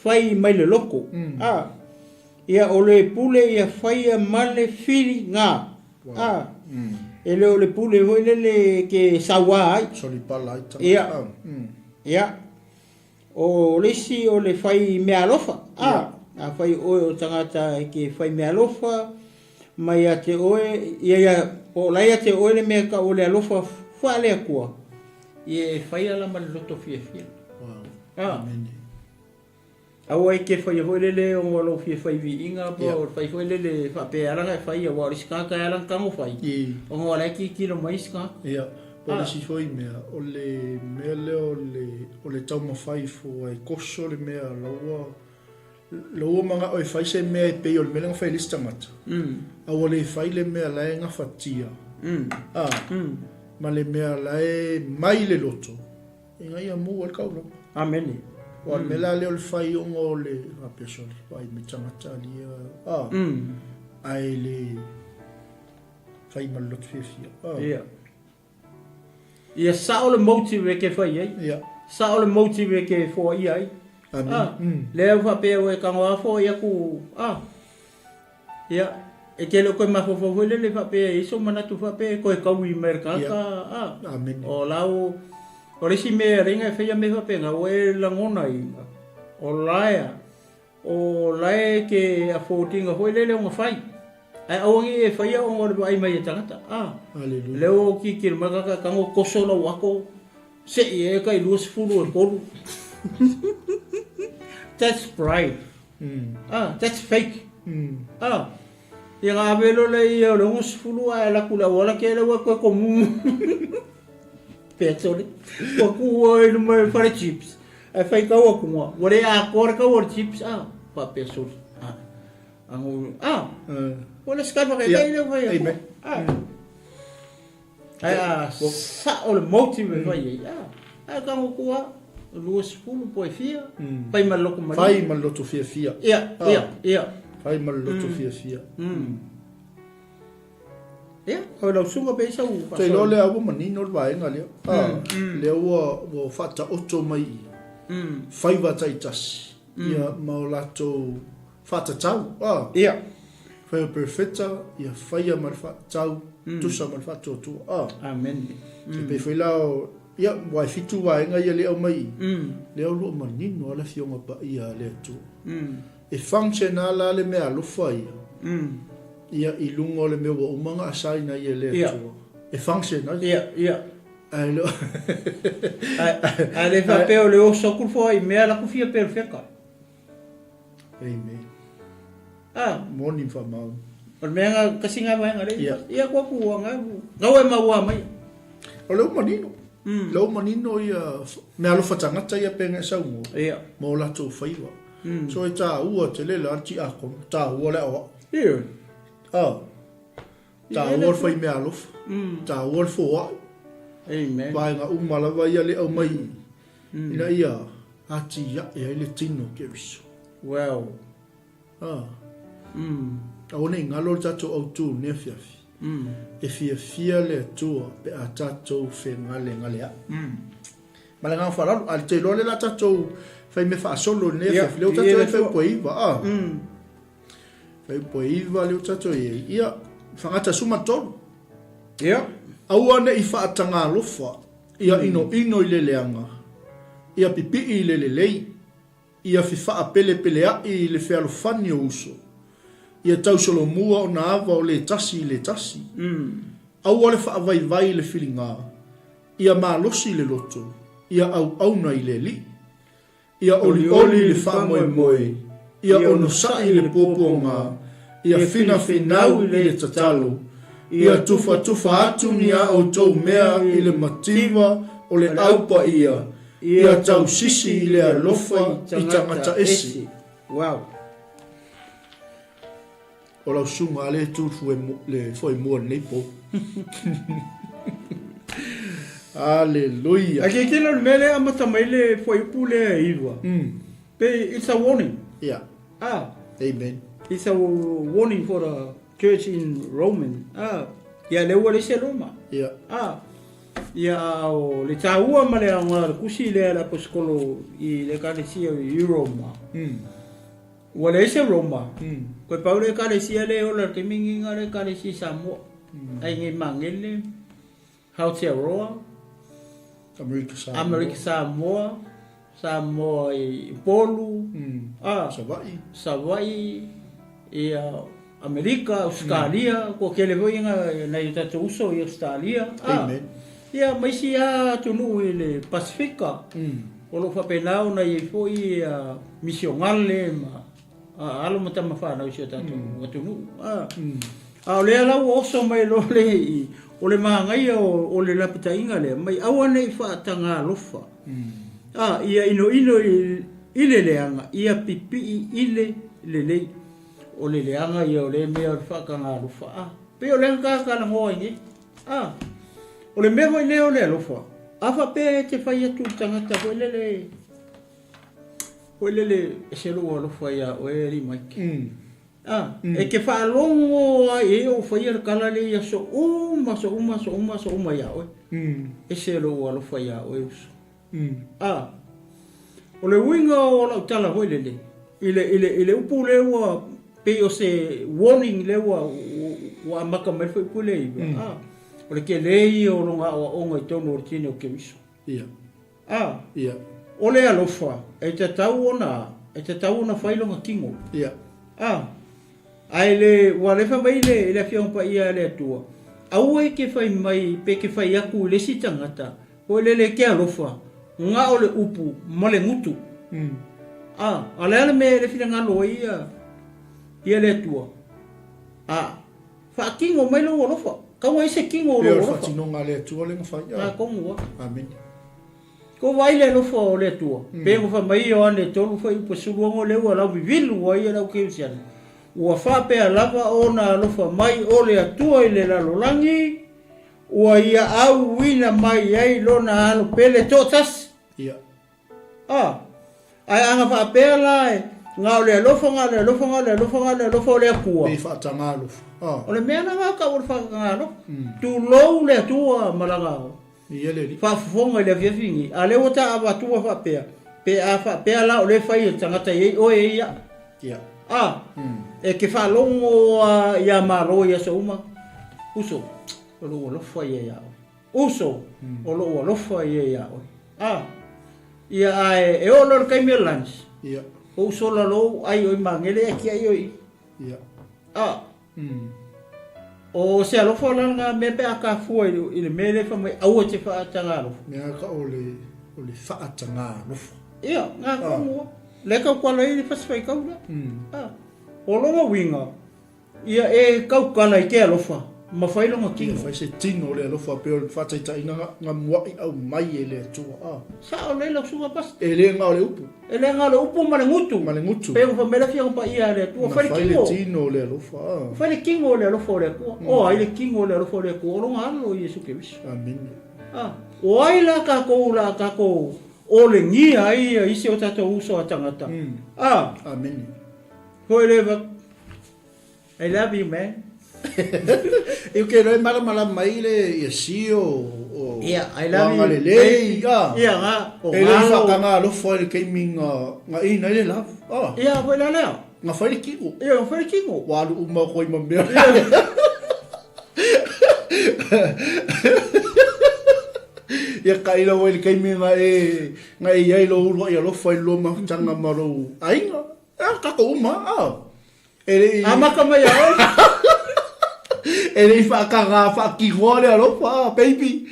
fai mai le loto, a. Ia, o le pule ia faia ma le filiga, a. E le o le pule foi lele e ke sauā ai. Ia, ia. O le isi o le fai meaalofa, a, afai o oe o tagata e ke fai meaalofa mai ia te oe, ia ia, po o la ia te oe le mea e tau o le alofa faale-Atua, ia e faia la ma le loto fiafia. Wow. A. Amene. Aua e ke faia foi lele ona o lou fia fai viiga po o le fai foi lele faapea e ala ona e fai aua o le isi tagata e ala ona tago fai ona o la e tilotilo mai isi tagata. Ia, po o le isi foi mea, o le mea lea o le, o le taumafai fua e koso le mea la ua, la ua mana'o e fai se mea e pei o le mea lea na fai e le isi tagata, a ua le fai le mea la e gafatia, a, ma le mea la e mai le loto, Ina ia maua ai le taulaga. Amene. Aua o le mea la lea o le fai ona o le, faapea sole, vaai mai tagata alia, a, ae le fai ma le loto fiafia. A. Ia. Ia sao le motive e ke fai ai. Ia. Sao le motive e ke foaia ai. Amene. A, lea ua faapea ua e tago lava foai atu, a, Ia, e te le o toe mafaufau foi lele faapea e i ai sou manatu faapea e toe taui mai le tagata, a. Amene. O lau, o le isi mea e ala ai ona e faia mea faapena, ua e lagonaina, o lae, o lae e te afford ina foi lele ona fai. Ae aua ne i e faia ona o le vaai mai e tagata, a. Haleluia. Lea ua tilotilo mai le tagata e tago toso lau ato, sei e tai 23. That's pride. Ah, that's fake. Ah, ia na ave loa lea ia o le 60 ae alu atu i le auala kea lea ua toe tomumu. Petole. Ua tuu ai i luma i le fale chips. Ae faitau atu ua ua le atoa le tau o le chips ah, faapea sole. Ah, ano, ah, ua le se tali lea ua fai atu. Ah. Ae a sao le motive e fai ai, a, ae tago atu lava, 20 po e fia, fai ma le loto malie. Fai ma le loto fiafia. Ia, ia, ia. Fai ma le loto fiafia. Ia, o lau susuga pe i sau Ou te iloa lea ua manino le vaega lea. A, lea ua, ua faataoto mai i faiva taitasi, ia, ma o latou faatatau, a. Ia. Fai o Perfeta, ia faia ma le faatatau, tusa ma le faatuatua. A. Amene. E pei foi la o, ia, ua e fitu vaega ia lea aumai i, lea o lo o manino lava le Afioga Paia a le Atua. E function lava la le meaalofa ia, ia, i luga o le mea ua uma ona assign ai e le Atua. E function ai. Ia, ia. Ae le o. Ae le faapea o le oso atu le foai i mea la ku fia Perfeta. Amen. Ah. Moni ma faamaoni. O le mea nga kasi nga vaega le. Ia. Ia ko ku nga ngau e maua mai. O le ua manino. Le ua manino ia meaalofa tagata ia pe nga e saunoa. Ia. Ma o latou faiva. So e taua tele la le tiakono, taua le aoao. Ia. Ah. Taua le fai meaalofa. Taua le foai. Amen. Vaega uma lava ia le aumai ina ia atiae ai le tino o Keriso. Well. Ah. Aua ne i galo le tatou autu i lenei afiafi. E fiafia le Atua pe a tatou fegalegaleai. Ma le agaga faaaloalo, a te iloa lea o le a tatou fai mea faasolo i lenei afiafi, lea ua tatou i ai i Faiupu e 9, ah. Faiupu e 9 lea ua tatou i ai. Ia, Fagata 13. Ia. Aua ne i faatagalofa ia inoino i le leaga. Ia pipii i le lelei, ia fefaapelepealeaʻi i le fealofani o uso, ia tausolomua ona ava o le tasi i le tasi. Aua le faavaivai i le filiga, ia malosi le loto, ia auauna i le Alii. Ia olioli le faamoemoe, ia onosai le puapuaga, ia finafinau i le tatalo, ia tufatufa atu ni a outou mea i le mativa o le Au Paia, ia tausisi i le alofa i tagata ese. Wow. O lau susuga a le tu le foemua lenei po. Hallelujah. Ae tilotilo le mea lea amata mai le fuaiupu lea e 9. Pe it's a warning. Yeah. Ah. Amen. It's a warning for the church in Roman. Ah. Ia lea ua leai se Roma. Yeah. Ah. Ia o le taua ma le aoga o le tusi lea a le aposetolo i le ekalesia i Roma. Ua leai se Roma. Koe pau le ekalesia lea e ola i le taimi lenei na o le ekalesia i Samoa. Aiga i Magele, Aotearoa, Amerika Samoa, Amerika Samoa, Samoa i Upolu, Savaii, Savaii, ia Amerika, Ausetalia, kua tele foi nai o tatou uso i Ausetalia. Amen. Ia ma isi lava atunuu i le Pasefika. O lo o faapena ona i ai foi misionale ma alo ma tama fanau i si o tatou atunuu. A o lea la ua oso mai loa le i, o le manaia o le lapataiga lea, mai aua ne i faatagalofa. Ia inoino i le leaga, ia pipii i le lelei. O le leaga ia o lea mea o le faatagalofa. Pei o lea na ta talanoa ai nei. A, o le mea foi lea o le alofa, a faapea e te fai atu i le tagata foi lele, foi lele, ese lou alofa ia oe alii Mike. A, e te faalogo lava i ai o ou faia le tala lea i aso uma, aso uma, aso uma, aso uma ia oe. Ese lou alofa ia oe uso. A, o le uiga o lau tala foi lele, i le, i le, i le upu lea ua pei o se warning lea ua, ua amata mai le fuaiupu lea i, a, o le tele ia o lona aoaoga i totonu o le tino o Keriso. Ia. A, Ia. o le alofa e tatau ona, e tatau ona fai lona tino. Ia. A, ae le, ua alefa mai le, le Afioga Paia a le Atua, aua e te fai mai pe te fai atu i le isi tagata, Foi lele ke alofa, na o le upu ma le gutu. A, a le a le mea e le finagalo ai ia, ia le Atua? A, faatino mai lou alofa. Tau ai se tino o lou alofa. Pei o le faatinoga a le Atua lea na fai. A tonu a. Amene. Ko vaai le alofa o le Atua. Pe ua fai mai Ioane 3 fuaiupu 16 lea ua lauvivilu ai e lau kerisiano. Ua faapea lava ona alofa mai o le Atua i le lalolagi, Ua ia auina mai ai lona alo pele toatasi. Ia. A. Ae ana faapea la e, na o le alofa, na o le alofa, na o le alofa, na o le alofa o le Atua. Pe faataga alofa. A. O le mea lena tau o le faataga alofa. Tulou le Atua ma lana Ia le Alii. faafofoga i le afiafi nei. A lea ua ta avatua faapea, pe a faapea la o lea e fai e le tagata e i ai oe e ia. Ia. A. E te faalogo a ia Malo i aso uma, uso, o lou alofa ia ia oe. Uso, o lou alofa ia ia oe. A. Ia ae e oo loa i le taimi o le lunch. Ia. Ou sola loa ou ai oi magele ae tiai oi i. Ia. A. O se alofa la lena mea pe a kafua i le mea lea fai mai aua e te faataga alofa. Mea ka o le o le faataga alofa. Ia, nga tonu a. Lea tautala ai le fasi faitau lea. A. O lona uiga, ia e tautala i te alofa ma fai lona tino. Ia fai se tino o le alofa pei o le faataitaiga nga mua'i aumai e le Atua. A. Sao lelei lau susuga Pastor. E le na o le upu. E le na o le upu ma le gutu. Ma le gutu. Pei ua fai mai le Afioga Paia a le Atua, fai le tino. Na fai le tino o le alofa. Fai le tino o le alofa o le Atua. O ai le tino o le alofa o le Atua? O lona Alo o Iesu Keriso. Amene. A. O ai la tatou la tatou olegia ai isi o tatou uso a tagata? A. Amene. Foi le va. I love you man. E ke roi malamalama mai le ia sio o Ia, I love you. Agalelei, a. Ia, nga, o E le ngalo. whakanga alofa i le keimi nga, nga ina i le love. A. Ia, foi la lea. Nga whai le kiko. Ia, nga whai le kiko. Wa alu uma koe ma mea. Ia, Ia taʻilo foi i le taimi na e na e i ai lou uluaʻi alofa i le lua mafutaga ma lou aiga. E tatou uma a. E le i Amata mai ia oe. E le i faataga faatinoa le alofa a, baby.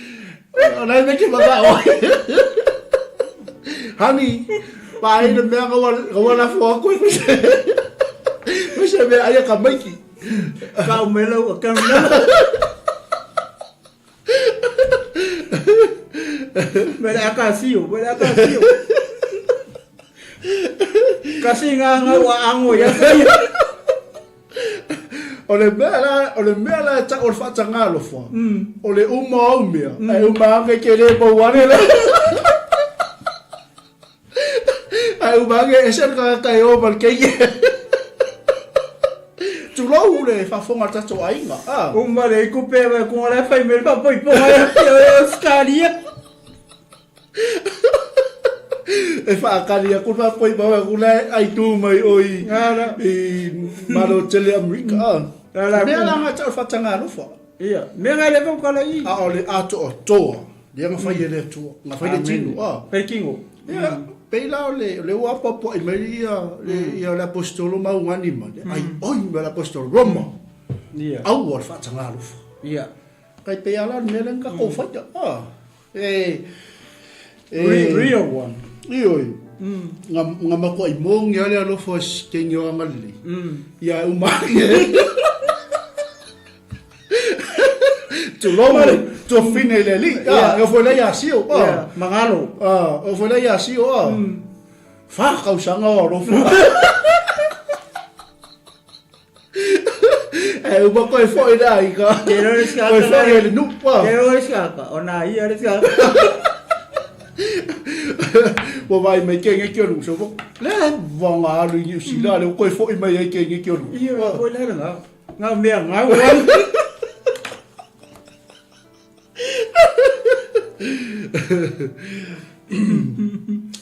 O la e mea ke manao ai. Honey, vaai le mea na ua na ua lafo atu ai koe se mea aia ka maiki. Kau mai lau account number. Mele akasio, mele akasio. Kasi ngā ngau a ango ia kai. O le mea la, o le mea la e tau o le faataga alofa, o le uma o au mea, ae uma ane ke le mau ane la. Ae uma ane ese le tagata e o ma le keiki. Tulou le faafofoga a le tatou aiga. Ah. Uma le ikupe mai ko le fai me pa poi po ai o Australia. E whaakari aku nā koe mau aku nā ai tū mai o i, i Malo Tele Amerika. Ah. Mea la ngā tau whatanga alofa. Ia, mea ngai le kau kala i. A o le ato o toa. Lea nga whai e le atua. Nga whai le tino. Ah. Whai kingo. Ia, pei la o le, le ua apoapoai mai ia, le, ia le apostolo maugani ma le ai oi ma le apostolo Roma. Ia. Aua le faataga alofa. Ia. Kai pei ala le mea lea na tatou faia. Ah. E, e, Real one. Ioe. Nga, nga makuai mongi ale alofa ke ngi o angalelei. Ia e uma Tulou tuafine i le alii. Ah, e ofo i ia sio. Ah. Magalo. Ah, e ofo i ia sio. Ah. Fa tausaga o alofa. E uma koe foi la i ka. Te reo le Koe foi e le nupu. Te reo le skaka. O nā ia le skaka. Ua vai mai ke nge ki o lu. So, le vanga alu i New Zealand, le koe foi mai ai ke nge ki o lu. Ia, koe le ngā. Ngā mea ngau ai.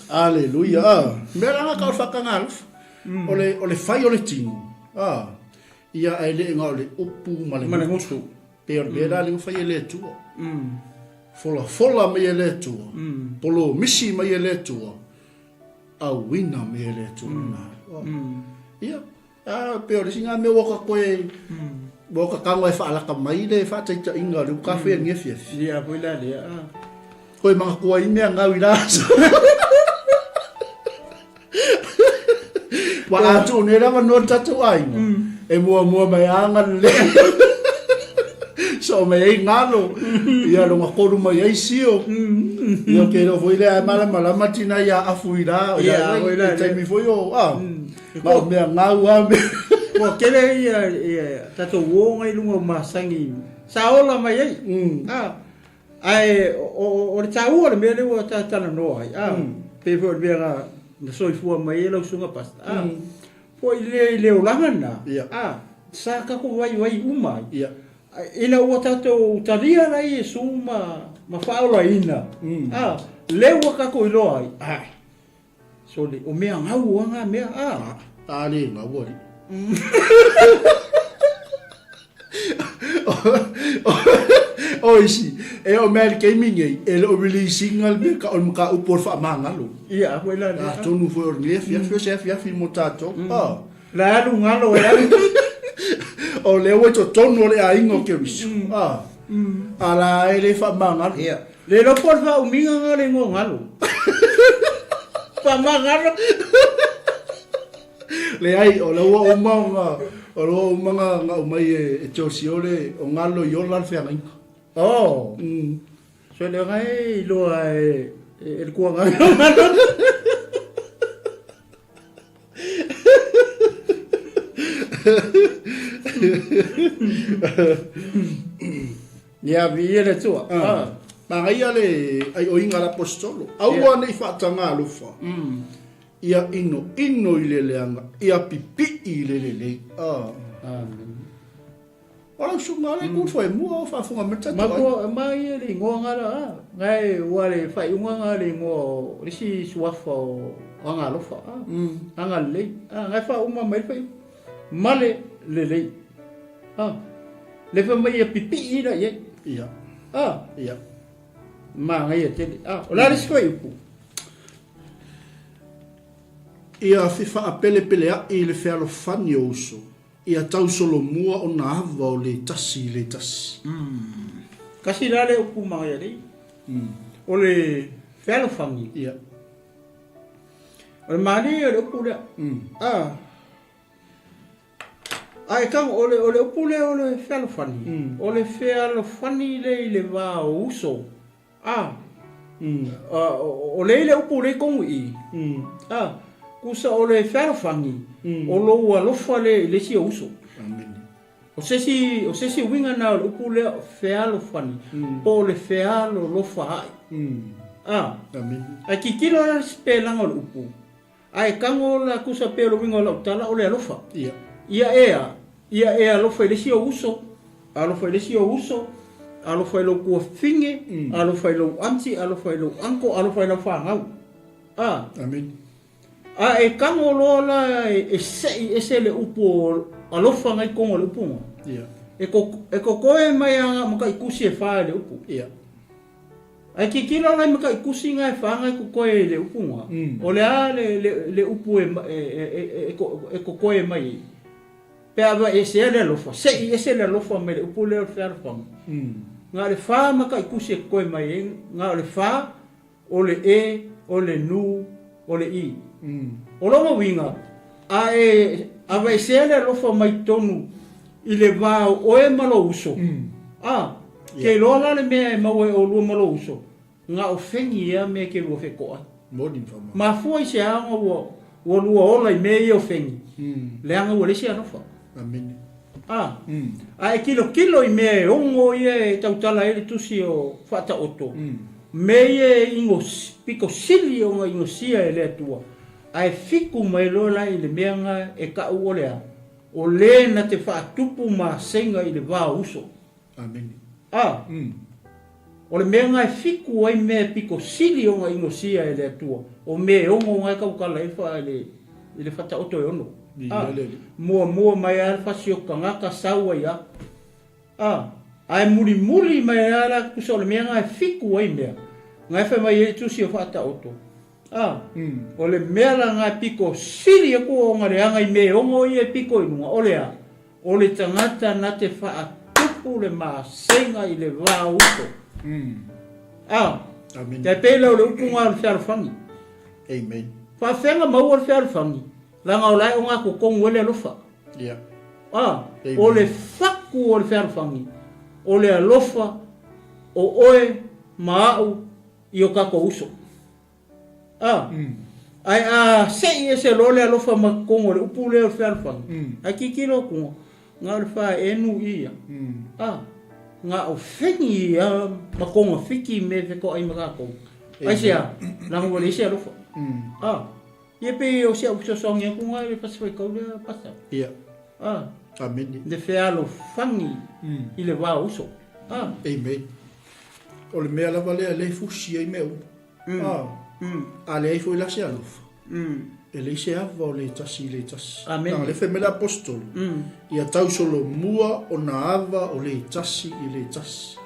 Aleluia. Ah. Mea la ka o whakanga alofa. O le, o le whai o le tino. Ah. Ia e le nga o le upu ma le Ma le ngutu. Pe o le mea la le whai e le atua. Fola fola mai e le atua. Polo misi mai e le atua. Auina mai e le atua. Ia. A, pei o le isi ngā mea ua ka koe, ua ka kago e whaalaka mai le whaataitaiga o le uka whea ngia fiafi. Ia, koe la lea. Ah. Koe mga kua i mea ngau i la aso. Wa atu ne rawa no tatou aiga. E mua mua mai anga le. So me ei ngalo. Ia longa koru mai ai sio. Ia ke ro foi le ai malama lama tina ia afu i la. Ia, koe la. Taimi foi o. Ah. Ma o mea ngau a mea. Ua kele ia, ia tatou uō i luga o masangi sa ola mai ai. A, ae o, o, o le taua o le mea lea ua ta talanoa ai. A, pei foi o le mea na, na soifua mai ai lau susuga pastor. A, foi le i le olaga lena. Ia. A, sa tatou vaivai uma ai. Ia. Ina ua tatou talia la Iesu ma, ma faaolaina. A, lea ua tatou iloa ai. A, Sole, o mea ngau a ngā mea, a. A le ngau ali. O isi, e o mea le keimi nei, e le o releasing al mea ka o le maka upo o le whaamangalo. Ia, koe la lea. Atonu foi o le afiafi, o se afiafi mo tātou. Ah. La alu ngalo e alu. O lea ua i totonu o le aiga o Keriso. Ah. A la e le whaamangalo. Ia. Le iloa po o le faaumiga nga le igoa galo. Faamagalo. Leai, o lea ua uma ona, o lea ua uma ona, ona aumai e, e Josie o le, o galo i ola le feagaiga. Oh. So le ga e iloa e, e, e le kuaga galo. Ia, viia le Atua. Ah. Magaia le aioiga a le aposetolo. Aua ne i faataga alofa. Ia inoino i le leaga, ia pipii i le lelei. Ah. Amen. O lau susuga le ku foi mua o faafofoga mai le tatou aiga. Makua mai le igoa nga la, ah. Ngai ua le faaiuga nga le igoa o le isi suafa o Agalofa, ah. Agalelei. Ah, ngai faauma mai le faaiuga. Male lelei. Ah. Le fai mai ia pipii la i ai. Ia. Ah. Ia. Manaia tele. A, o le a le isi fuaiupu? Ia fefaapelepealeaʻi i le fealofani o uso, ia tausolomua ona ava o le tasi i le tasi. Kasi la le upu manaia nei. O le fealofani. Ia. O le malie o le upu lea. A. A e tago, o le, o le upu lea o le fealofani, o le fealofani lea i le va o uso. A, o lea i le upu lea i tonu i i. A, tusa o le fealofani, o lou alofa lea i le isi o uso. Amene. O se isi, o se isi uiga na o le upu lea o fealofani, po o le fealolofa aʻe. A, Amene. ae tilotilo la le sipelaga o le upu, A e tago la tusa pea o le uiga o lau tala o le alofa. Ia. Ia e a, ia e alofa i le isi ou uso, alofa i le isi ou uso, alofa i lou tuafafine, alofa i lou aunty, alofa i lou uncle, alofa i lau fanau. A. Amene. A e tago loa la e sei ese le upu o alofa ngai tonu o le upu nga. Ia. E ko, e kokoe mai a nga makai kusi e fa i le upu. Ia. Ae tilotilo la i mataitusi na e fa e kokoe i le upu na, o le a le, le, le upu e, e, e, e, e kokoe mai ai? Pe a aveesea le alofa, se i ese le alofa mai le upu lea o le fealofani. Na o le fa mataitusi e kokoe mai ai, na o le fa, o le e, o le nu, o le i. O lona uiga, a e aveesea le alofa mai totonu i le va o oe ma lou uso, a, ke iloa la le mea e maua e olua ma lou uso, na o fegi ia mea e ke lua fetoa ai. Moni ma faamama. Mafua i se aoga ua, ua lua ola i mea ia o fegi, leaga ua leai se alofa. Amene. A, a e tilotilo i mea e ogo ia e tautala ai le tusi o Faataoto, mea ia e igos, pito sili ona igosia e le Atua, ae fiku mai loa la i le mea na e taʻu o le a? O le na te faatupu masega i le va o uso. Amene. A, o le mea na e fiku ai mea e pito sili ona igosia e le Atua, o mea e ogo na e tautala ai fa i le Faataoto e ono. A, muamua mai lava le fasi o tagata sau ai a. A, ae mulimuli mai lava la tusa o le mea na e fiku ai mea, na e fai mai ai le tusi o Faataoto. A, o le mea la na e pito sili aku ona leaga i mea e ono ia e pito i luga, o le a? O le tagata na te faatupu le masega i le va o uso. A, Amen. tai pei la o le upu na o le fealofani. Amen. Faafeaga maua le fealofani, leaga o la e ogatotonu ai le alofa. Yeah. A, Amen. o le faku o le fealofani, o le alofa o oe ma aʻu i o tatou uso. A, ae a sei ese loa le alofa ma totonu o le upu lea o le fealofani, ae tilotilo atu, na o le fa e nu ia. A, na o fegi ia ma togafiti me fetoai ma tatou. Aisea? Leaga ua leai se alofa. A, ia pei o si au fesoasoani atu na i le fasi faitau lea, Pastor. Ia. A, Amene. le fealofani i le va o uso. A. Amen. O le mea lava lea lea e fusi ai mea uma. A, a leai foi la se alofa, e leai se ava o le tasi i le tasi. Amene. Leaga lea fai mai le apostolo, ia tausolomua ona ava o le tasi i le tasi.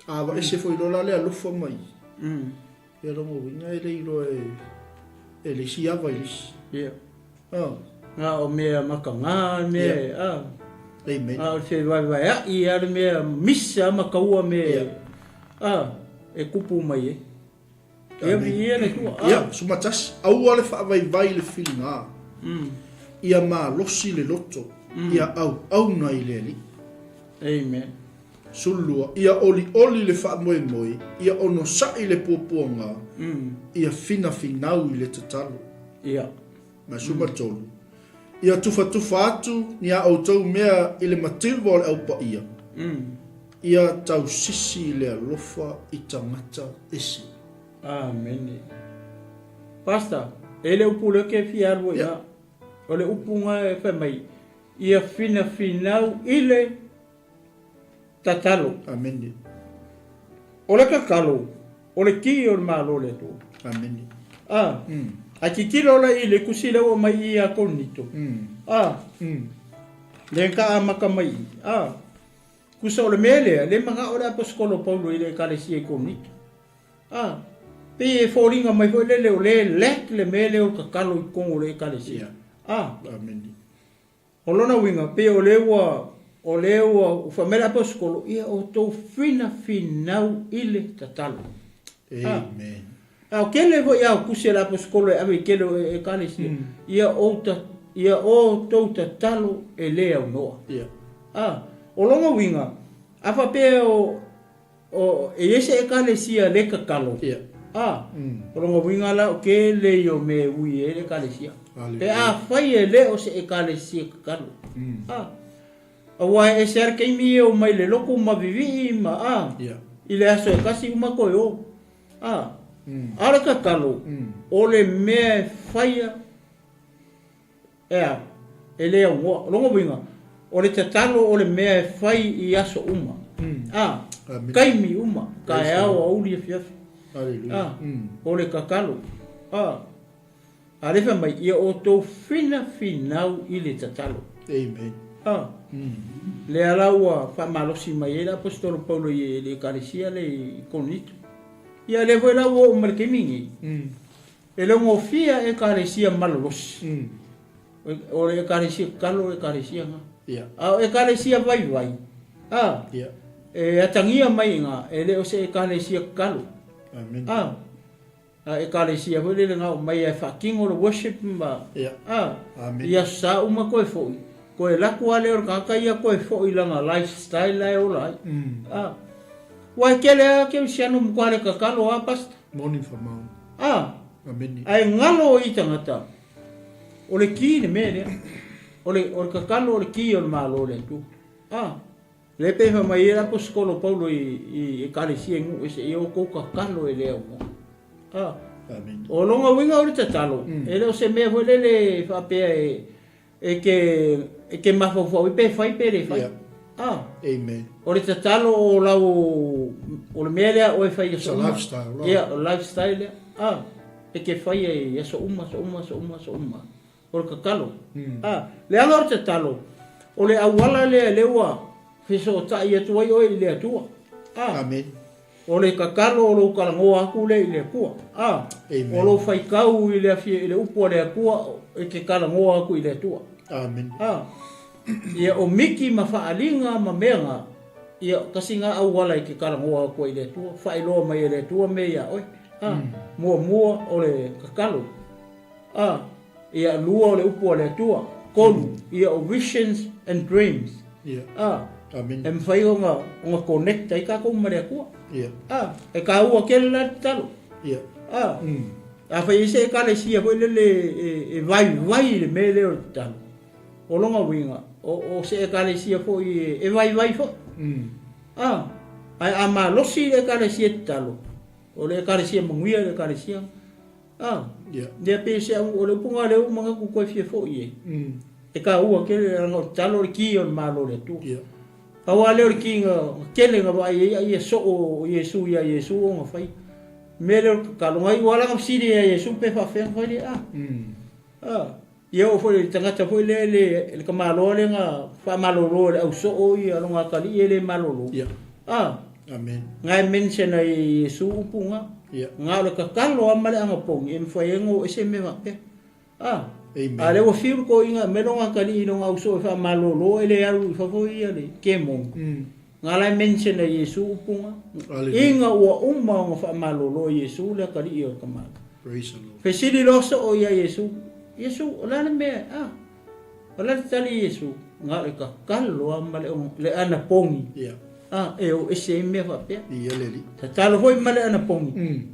A aveese foi loa la le alofa mai, ia lona uiga e le iloa e le isi ava i le isi. Ia. A. Na o mea makaga le mea e, a. Amen. A o le fevaevaeaʻi a le mea misa ma kaua me, a, e kupu mai ai. Ia viia le Atua. A. Ia, sumatasi, aua le faavaivai i le filiga. Ia malosi le loto, ia auauna i le Alii. Amen. Sulua, ia olioli le faamoemoe, ia onosai le puapuaga, ia finafinau i le tatalo. Ia. Ma sumatolu, ia tufatufa atu ni a outou mea i le mativa o le Au Paia, ia tausisi i le alofa i tagata ese. Amene. Pastor, e le upu lea ke fia alu ai ina. O le upu nga e fai mai, ia finafinau i le tatalo. Amene. O le tatalo, o le ki o le Malo o le Atua. Amene. A, a tilotilo la i le tusi lea ua mai i ia Korinito. A, lea ka amata mai i. A, Tusa o le mea lea, le manao le aposetolo Paulo i le ekalesia i Korinito. A, pei e foliga mai foi lele o lea e lack le mea lea o le tatalo i totonu o le ekalesia. A. Amene. O lona uiga, pei o lea ua, o lea ua fai mai le aposetolo, ia outou finafinau i le tatalo. Amen. A o tele foi ao tusi a le aposetolo e ave i tele o ekalesia, ia ou ta, ia outou tatalo e le aunoa. A, o lona uiga, a faapea o, o, e i ai se ekalesia le tatalo, a, o lona uiga la o tele ia o mea e ui ai le ekalesia. Pe afai e le o se ekalesia tatalo. A, aua e ese lava le taimi e o mai le lotu ma vivii ma, a, i le aso e tasi uma toe o. A, a o le tatalo, o le mea e faia e a, e le aunoa. O lona uiga, o le tatalo o le mea e fai i aso uma. A, taimi uma, taeao, aoauli, afiafi. A, o le tatalo. A, a lea fai mai, ia outou finafinau i le tatalo. Amen. A, lea la ua faamalosi mai ai le Aposetolo Paulo i le Ekalesia lea i Korinito. Ia lea foi la ua oo mai le taimi lenei, e le gofia Ekalesia malolosi. O le Ekalesia tatalo o le Ekalesia na. A o Ekalesia vaivai, a, e atagia mai i ina, e le o se Ekalesia tatalo. Amen. A, A ekalesia foi lele na oo mai e faatino le worship ma a i aso sa uma koe foi koe lako a lea o le tagata ia koe foi i lana lifestyle la e ola ai a ua e tele a kerisiano matua le tatalo a pastor. Moni whamau. A Ameni. Ae galo i tagata o le ki le mea lea o le o le tatalo o le ki o le malo o le Atua a. Lea pei fai mai ai le Aposetolo Paulo i Ekalesia i nuu ese, ia outou tatalo e le aunoa. A. Amen. O lona uiga o le tatalo, e le o se mea foi lele e faapea e, e te, e te mafaufau ai pe fai pe le fai. Yeah. A. Amen. O le tatalo o lau, o le mea lea oe fai i aso It's a uma. lifestyle, la. Ia, o le lifestyle lea. A. E te faia i aso uma, aso uma, aso uma, aso uma. O le tatalo. A, leaga o le tatalo, o le auala lea lea ua fesootai atu ai oe i le Atua. A, Amen. o le tatalo o lou talanoa atu lea i le Atua. A, Amen. o lou faitau i le i le upu a le Atua e te talanoa atu i le Atua. Amen. A, ia o miki ma faaliga ma mea na, ia tasi na auala e te talanoa atu ai i le Atua, faailoa mai e le Atua mea ia oe. A, muamua o le tatalo. A, ia lua o le upu a le Atua. Tolu, ia o visions and dreams. Ia. A, Amen. e mafai ona, ona connect ai tatou ma le Atua. Ia. A, e taua tele la le tatalo. Ia. A, afai ai se ekalesia foi lele e, e vaivai i le mea lea o le tatalo, o lona uiga, o, o se ekalesia foi e, e vaivai foi. A, ae a malosi le ekalesia tatalo, o le ekalesia manuia le ekalesia. A, Ia. Ia pei se au, o le upu lea ua manatu koe fia foi i ai. E taua tele leaga o le tatalo o le ki o le Malo o le Atua. Ia. Pau lava lea o le ki na tele na vaai ai ai e soo o Iesu ia Iesu ona fai. Mea lea o le tatalo, na iu lava la na fesili ia Iesu pe faafefea ona fai lea. A, a, ia oo foi i le tagata foi lea le, le tamaloa lea na faamalolo e le au soo ia lona atalii e le malolo. Ia. A, Amen. Nga e mention ai e Iesu upu nga. Ia. Nga o le tatalo a ma le anapogi e mafai ai ona o ese mea faapea. A. Amen. A lea ua fiu le toeaina aumai lona atalii i lona auso e faamalolo e le alu i fafo ia le kemoni. Nga la e mention ai e Iesu upu nga. Hallelujah. Ina ua uma ona faamalolo e Iesu le atalii o le tamaloa. Praise the Lord. Fesili loa soo ia Iesu, Iesu, o le a le mea? A. O le a le tali a Iesu? Nga o le tatalo a ma le, le anapogi. Ia. A, e o ese ai mea faapea. Ia le Alii. Tatalo foi ma le anapogi,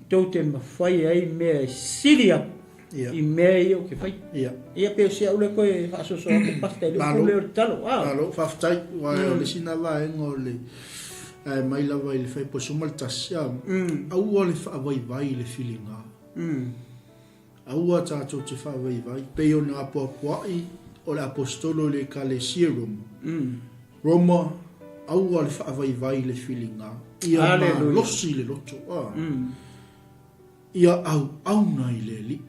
tou te mafai ai mea e sili atu Ia. i mea ia ou te faia. Ia. Ia pei o se au lea koe faasoasoa atu pastor i le upu lea o le tatalo. A. Malo, faafetai. Aua o le isi na vaega o le ae mai lava i le Faipo 11, a, aua le faavaivai i le filiga. Aua tatou te faavaivai, pei ona apoapoai o le Aposetolo i le Ekalesia i Roma. Roma, aua le faavaivai i le filiga, ia malosi le loto, a, ia auauna i le Alii.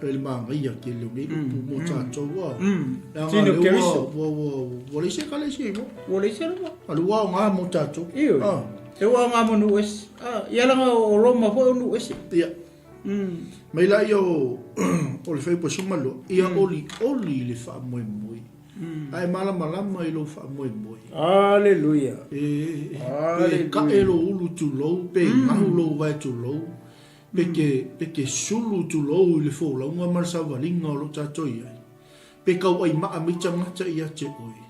Pei le manaia tele o nei upu mo tatou a. Leaga lea ua, ua, ua leai se Ekalesia i Roma. Ua leai se Roma. A o lea ua aoga mo tatou. Ioe. E ua aoga mo nuu ese. Ia leaga o Roma foi o nuu ese. Ia. Mai laia o le fuaiupu 12, ia olioli le faamoemoe, a e malamalama i lou faamoemoe. Aleluia. E, pe ka'e lou ulu tulou, pe gahu lou vae tulou, Pe ke, pe ke sulu tulou i le folauga ma le savaliga o lo tatou i ai, pe kauai maa mai tagata ia te oe,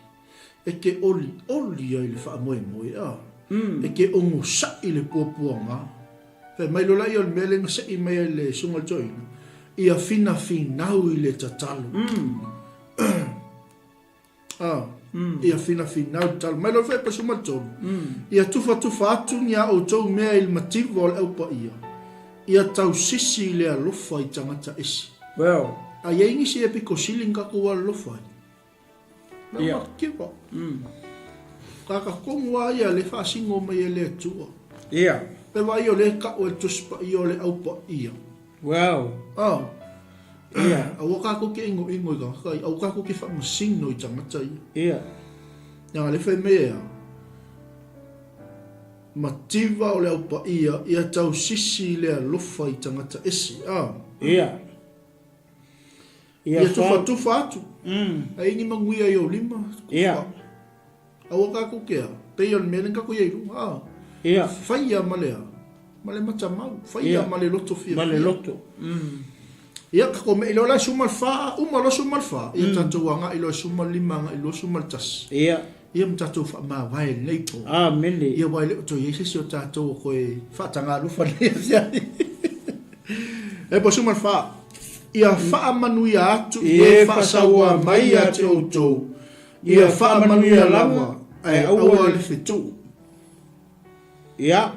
e ke olioli ai le faamoemoe, a, e ke ogosaʻi le puapuaga. Fai mai loa laia o le mea lea na seʻi mai ai le Susuga i le Toeaina, ia finafinau i le tatalo. A, ia finafinau le tatalo. Mai loa le fuaiupu 13, Ia tufatufa atu ni a outou mea i le mativa o le Au Paia, ia tausisi i le alofa i tagata ese. Well. A i ai nisi e pito sili na tatou alolofa ai? Na yeah. mativa. Kaka tonu a ia le faasino mai e le Atua. Yeah. Pe vaai o le ka'u e le Tusi Paia o le Au Paia. Well. Oh. Ia. Aua kākou ke inoino i tagata ia, aua kākou ke faamasino i tagata ia. Ia. Leaga le fai mai e a, mativa o le Au Paia ia tausisi i le alofa i tagata ese. Ah. Ia. Ia tufatufa atu. Ai ni manuia i ou lima. Ia. Aua kākou ke a, pei o le mea lea na kākou i ai i luga, a. Ia. Faia ma le a, ma le matamau, faia ma le loto fiafia. Ma le loto. Ia, kākou meʻi loa la e 14, uma loa 14, ia tatou agai loa e 15 agai 21. Ia. Ia ma tatou faamavae i lenei po. Amene. Ia, aua e le o toe i ai se isi o tatou o toe faatagalofa i lenei afiafi. E po 14, Ia faamanuia atu i e faasaua mai ia te outou, ia faamanuia lava, ae aua le fetuu. Ia,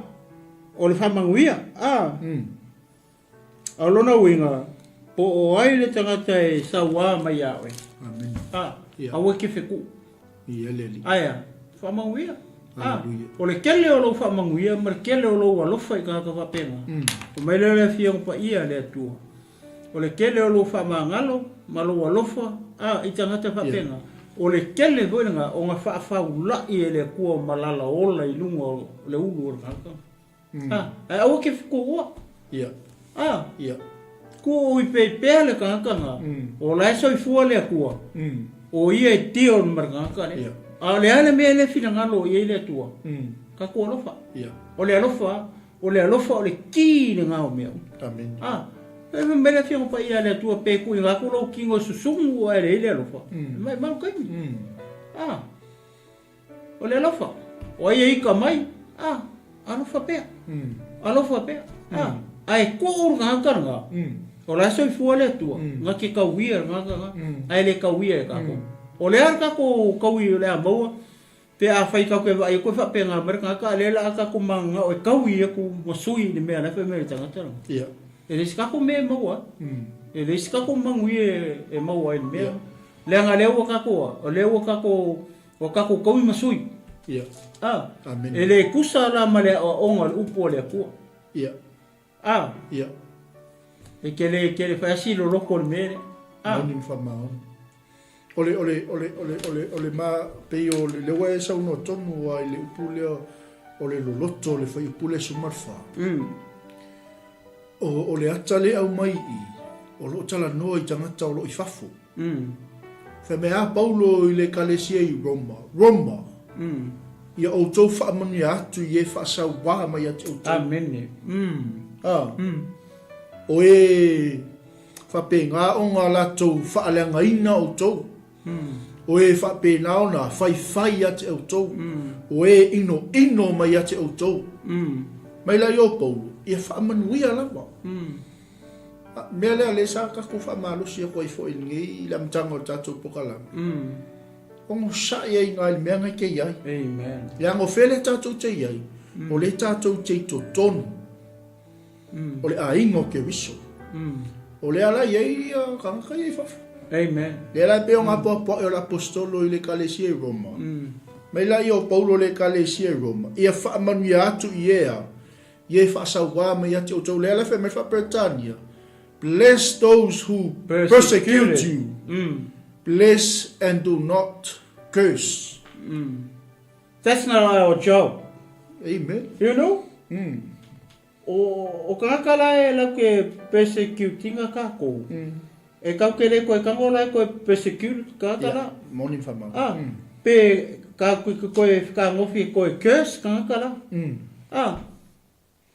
o le faamanuia, a. A o lona uiga, po o ai le tagata e sauā mai iā oe. Amene. A, aua e te fetuu. Ia le Alii. Ae a? Faamanuia. A, o le tele o lou faamanuia ma le tele o lou alofa i tagata faapena, fai mai lea o le Afioga Paia a le Atua, o le tele o lou faamagalo ma lou alofa, a, i tagata faapena, o le tele foi lena ona faafaula'i e le Atua malala ola i luga o le ulu o le tagata. A, ae aua ke fetuua. A, tuu i pea le tagata lena, o la e soifua le Atua, o ia e deal ma le tagata lea. A o le a le mea lea e finagalo i ai le Atua? Tatou alofa. O le alofa, o le alofa o le ki lena o mea uma. A, fai mai le Afioga Paia a le Atua, pe tuuina atu lou tino e susumu ae leai le alofa, e maumau taimi. A. O le alofa, o ai e ika mai, a, alofa pea, alofa pea, a, ae tuu le tagata lena, o la e soifua le Atua, na te tauia le tagata lena, ae le tauia e tatou. O le a le tatou taui o le a maua, pe afai tatou te vaai atu e faapena mai le tagata, a o lea o le a tatou mananao e taui atu ma sui i le mea la e fai mai ai le tagata lena. E leai se tatou mea e maua ai. E leai se tatou manuia e maua ai i le mea lena. Leaga lea ua tatou, o lea ua tatou Ua tatou taui ma sui. Ia. A. Amene. E le tusa la ma le aoaoga o le upu a le Atua. Ia. A. Ia. E te le, te le fai lava si loloto o le mea lea. A. Moni ma faamaoni. O le, o le, o le, o le, o le, o le ma, pei o le, lea ua e saunoa tonu lava i le upu lea o le loloto, le fuaiupu lea 14. O, o le ata lea e aumai i i, o lo o talanoa i tagata o lo o i fafo. Fai mai a Paulo i le Ekalesia i Roma, Roma, ia outou faamanuia atu i e faasauā mai ia te outou. Amene. A, o e faapena ona latou faaleagaina outou, o e faapena ona faifai ia te outou, o e inoino mai ia te outou. Mai la i o Paulo, ia faamanuia lava. Mea lea lea sa tatou faamalosi atu ai foi i lenei i le amataga o le tatou polokalame. Onosai ai i le mea na te i ai. Amen. Leaga o fea lea tatou te i ai, o lea tatou te i totonu o le aiga o Keriso. O lea la i ai ia tagata ia i fafo. Amen. Lea la e pei ona apoapoai o le aposetolo i le Ekalesia i Roma. Mai la ia o Paulo i le Ekalesia i Roma, ia faamanuia atu i ea Ia e faasauā mai ia te outou. Lea la e fai mai le Faa-Peretania, Bless those who persecute you. Bless and do not curse. That's not our job. Amen. You know? O, o kangaka la e lau ke persecute inga kako. E kau ke le koe kango la e koe persecute kangaka la. Moni whamau. Ah, pe ka kui koe whakangofi e koe curse kangaka la. Ah,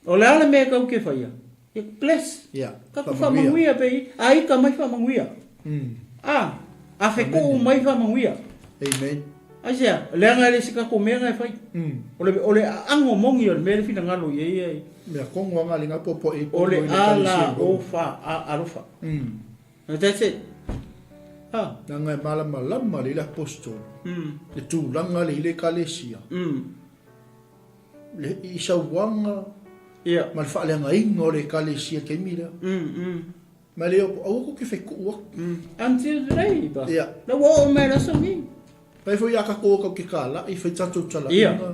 O le a le mea kau ke whaia? Ia bless. Ia. Ka ku whamanguia pe i. A ika mai whamanguia. A, a whe koo mai whamanguia. Amen. Ai sea, leanga e le se kako mea ngai whai. O le, o le ango mongi o le mea le whina ngalo i e ia i. Mea kongo anga le ngapo po e O le a la o wha a alofa. That's it. Ha. Nanga e malama lama le ila apostolo. Le tūlanga le ile kalesia. Le i sauaga ma le faaleagaina o le Ekalesia i le taimi lea. Ma le aua kou te fai kuu atu. Until today, ba. Ia. La ua oo mai le aso nei. Pai foi ia tatou o kau ke kālaʻi, fai tatou talaiga.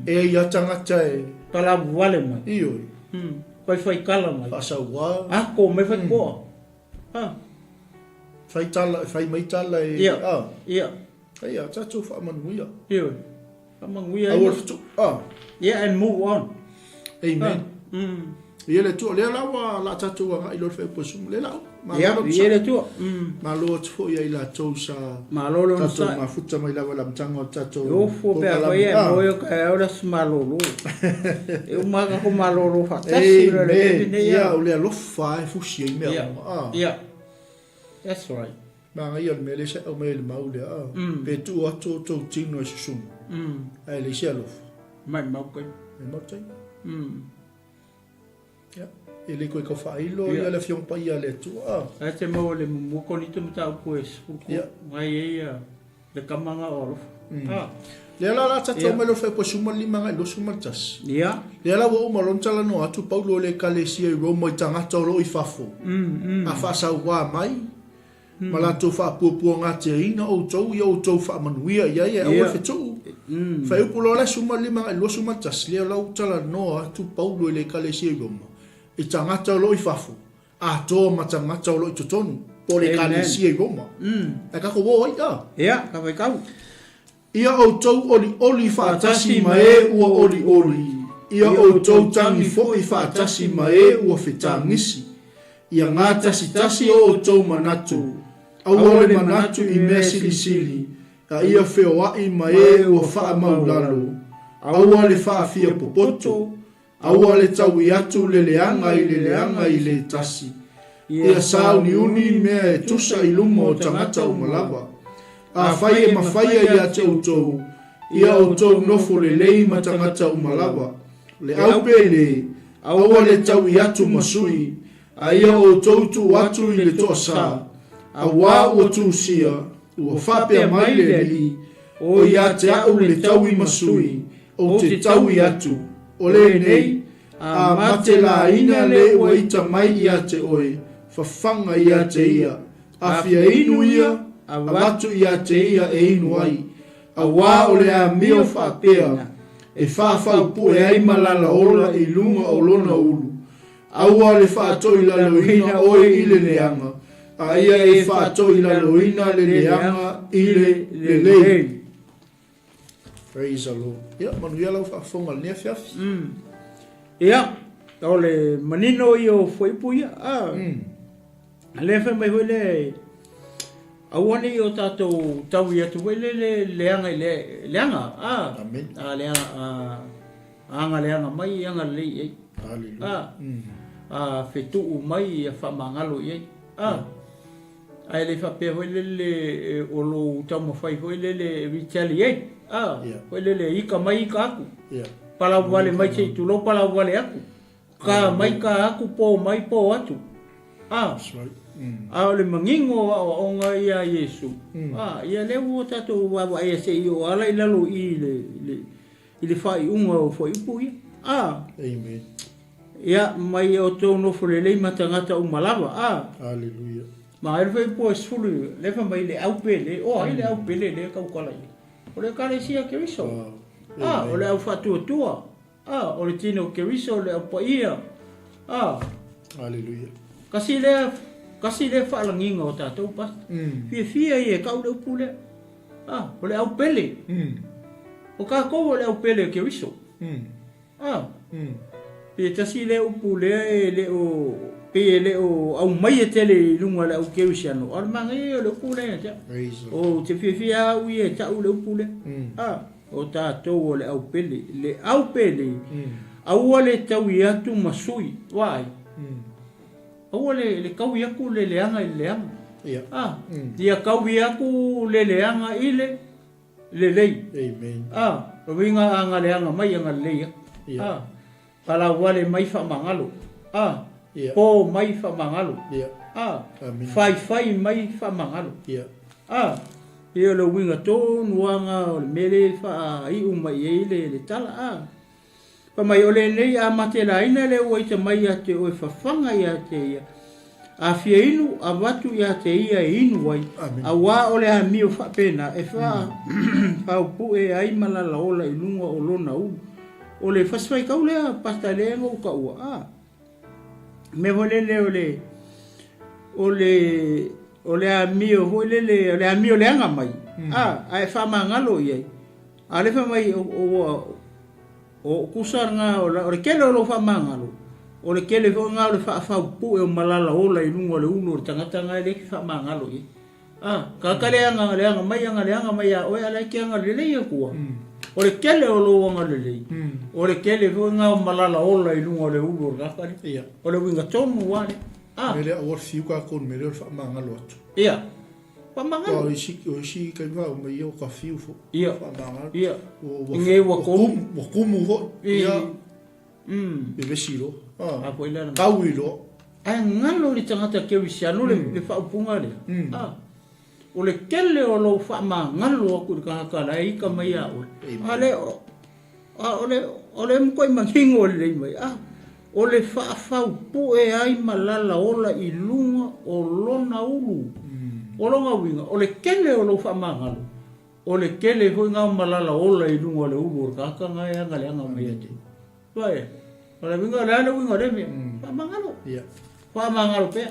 E ai ia tagata e. Palavu wale mai. Ioe. Fai fai kala mai. Faasauā. Ako mai fai koa. Ha. Fai tala, fai mai tala e. Ia. Ia. Ia, tatou faamanuia. Ioe. Faamanuia Aua le fetu, ah. Yeah, and move on. Amen. Ia le Atua, lea la ua la tatou agai loa le whaeposumu, lea la au. Ia, ia le Atua. Malo atu foi ia i latou sa Malo le tatou onosai. mafuta mai lava i le amataga o le tatou E ofo pe a fai e moe o ka e ola se malolo. E uma ka ko malolo whaatasi le le Amen. nei Ia, o le alofa e fusi ai mea Ia. uma. Ah. Ia. That's right. Manaia le mea lea sa aumai ai le mau lea, a. Pe tuu atu outou tino e susumu, ae leai se alofa. Mai mau kai. Mai mau tai. Ia, e le koe kau faailo ia le Afioga Paia a le Atua, a. Ae te maua le mumua koni te mataupu e sefulu Ia. Ngai ai ia le kamanga o alofa. A. Lea la la tatou mai lo whaepo suma lima ngai lo suma tasi. Ia. Lea la ua uma lona talanoa atu Paulo le Ekalesia i Roma i tagata o lo o i fafo. A faasauā mai, ma latou faapuapuagatiaina outou ia outou faamanuia i ai e aua le fetuu. Faaiupu loa le suma lima agai 21, lea la ua talanoa atu Paulo i le Ekalesia i Roma, i tagata o lo o i fafo, atoa ma tagata o lo o i totonu, po o le Ekalesia i Roma. Ae tatou o ai, a? Ia, ka faitau. Ia outou olioli faatasi ma e ua olioli, ia outou tagi foi faatasi ma e ua fetagisi. Ia gatasitasi o outou manatu, aua le manatu i mea silisili, a ia feoai ma e ua faamaulalo. Aua le faafia popoto, Aua le taui atu le leaga i le leaga i le tasi. Ia sauniuni mea e tusa i luma o tagata uma lava. Afai e mafaia ia te outou, ia outou nofo lelei ma tagata uma lava. Le au pele, aua le taui atu ma sui, a ia outou tuu atu i le toasā, auā ua tusia, ua faapea mai le Alii, O ia te a'u le taui ma sui, ou te taui atu, o lenei, a mate laina le ua ita mai ia te oe, fafaga ia te ia, afia inu ia, avatu ia te ia e inu ai, auā o le amio faapea, e faafaupue ai malala ola i luga o lona ulu, Aua le faatoilaloina oe i le leaga, a ia e faatoilaloina le leaga i le lelei. Praise the Lord. Ia, manuia lau faafofoga i lenei afiafi. Ia, o le manino ia o fuaiupu ia. A, lea fai mai foi le, aua ne i o tatou taui atu foi le le leaga i le leaga. A, Amen. a leaga, a, Aga leaga mai aga lelei i ai. Hallelujah. A, a fetuu mai ia faamagalo i ai. A, ae le faapea foi lele o lou taumafai foi lele e retaliate. A, foi lele ika mai ika aku. Palau vale mai se i tulou palau vale aku. Ka mai ka aku po mai po atu. A, a o le manino o aoaoga ia a Iesu. A, ia lea ua tatou vaavaai se i o ala i lalo i le, le I le faaiuga o fuaiupu ia. A. Amen. Ia, mai outou nofo lelei ma tagata uma lava. A. Hallelujah. Ma ai le fuaiupu e 10, le fai mai le au pele, o ai le au pele lea e taukala i ai? O le Ekalesia Keriso. Wow. A, o le au faatuatua. A, o le tino o Keriso, o le au paia. A. Hallelujah. Tasi lea, tasi lea faalagiga o tatou Pastor. Fiafia ia e tau le upu lea. A, o le aupele. O tatou o le aupele o Keriso. A, pe tasi lea upu lea e le o, pei e le o aumaia tele i luga o le au Kerisiano, a o le manaia ia o le upu lea ia te au. Ou te fiafia au ia e tau le upu lea. A, o tatou o le aupele, le aupele, aua le taui atu ma sui, vaai. Aua le, le taui atu le leaga i le leaga. A, ia taui atu le leaga i le lelei. Amen. A, o uiga a galeaga mai agalelei atu. Ia. A, palauale mai faamagalo. A, Ia. po mai faamagalo. Ia. A, Amen. faifai mai faamagalo. Ia. A, ia o le uiga tonu lava na o le mea lea e faaiu mai i ai le, le tala. A, Fai mai, o lenei a matelaina le ua ita mai ia te oe fafaga ia te ia, a fia inu, avatu ia te ia e inu ai, auā o le amio faapena e faaupue ai ma lalaola i luga o lona ulu. O le fasifaitau lea, Pastor, lea na ou taua, a mea foi lele o le, o le, o le amio foi lele, o le amio leaga mai, a, ae faamagalo i ai. A o lea fai mai, ua, O kusa lena, o le tele o lou faamagalo, o le tele foi lena o le faafaupue o malala ola i luga o le ulu o le tagata lena e le te faamagalo i ai. A, tagata leaga, leaga mai aga leaga mai ia oe, a o la e te agalelei atu lava. O le tele o lou agalelei, o le tele foi lena o malala ola i luga o le ulu o le tagata lea. O le uiga tonu lava lea. A. Mea lea, aua le fiu tatou i le mea lea o le faamagalo atu. Ia. Faamagalo. Aua o isi, o isi taimi faaauma ia ua ka fiu foi. Ia. Faamagalo. Ia. Ua, ua, Inge ua komu. Ua kumu foi. Ia. Vevesi loa. A foi le ala. Taui loa. Ae galo i le tagata kerisiano le, le faaupuga lea. A. O le tele o lou faamagalo atu i le tagata la e ika mai ia oe. A le, a o le, o le matuai manino lelei mai. A. O le faafaupue ai ma lalaola i luga o lona ulu. O lona uiga, o le tele o lou faamagalo, o le tele foi na o malalaola i luga o le ulu o le tagata na e agaleaga mai ia te oe. Vaai, o le uiga, o le a le uiga o lea mea? Faamagalo. Faamagalo pea.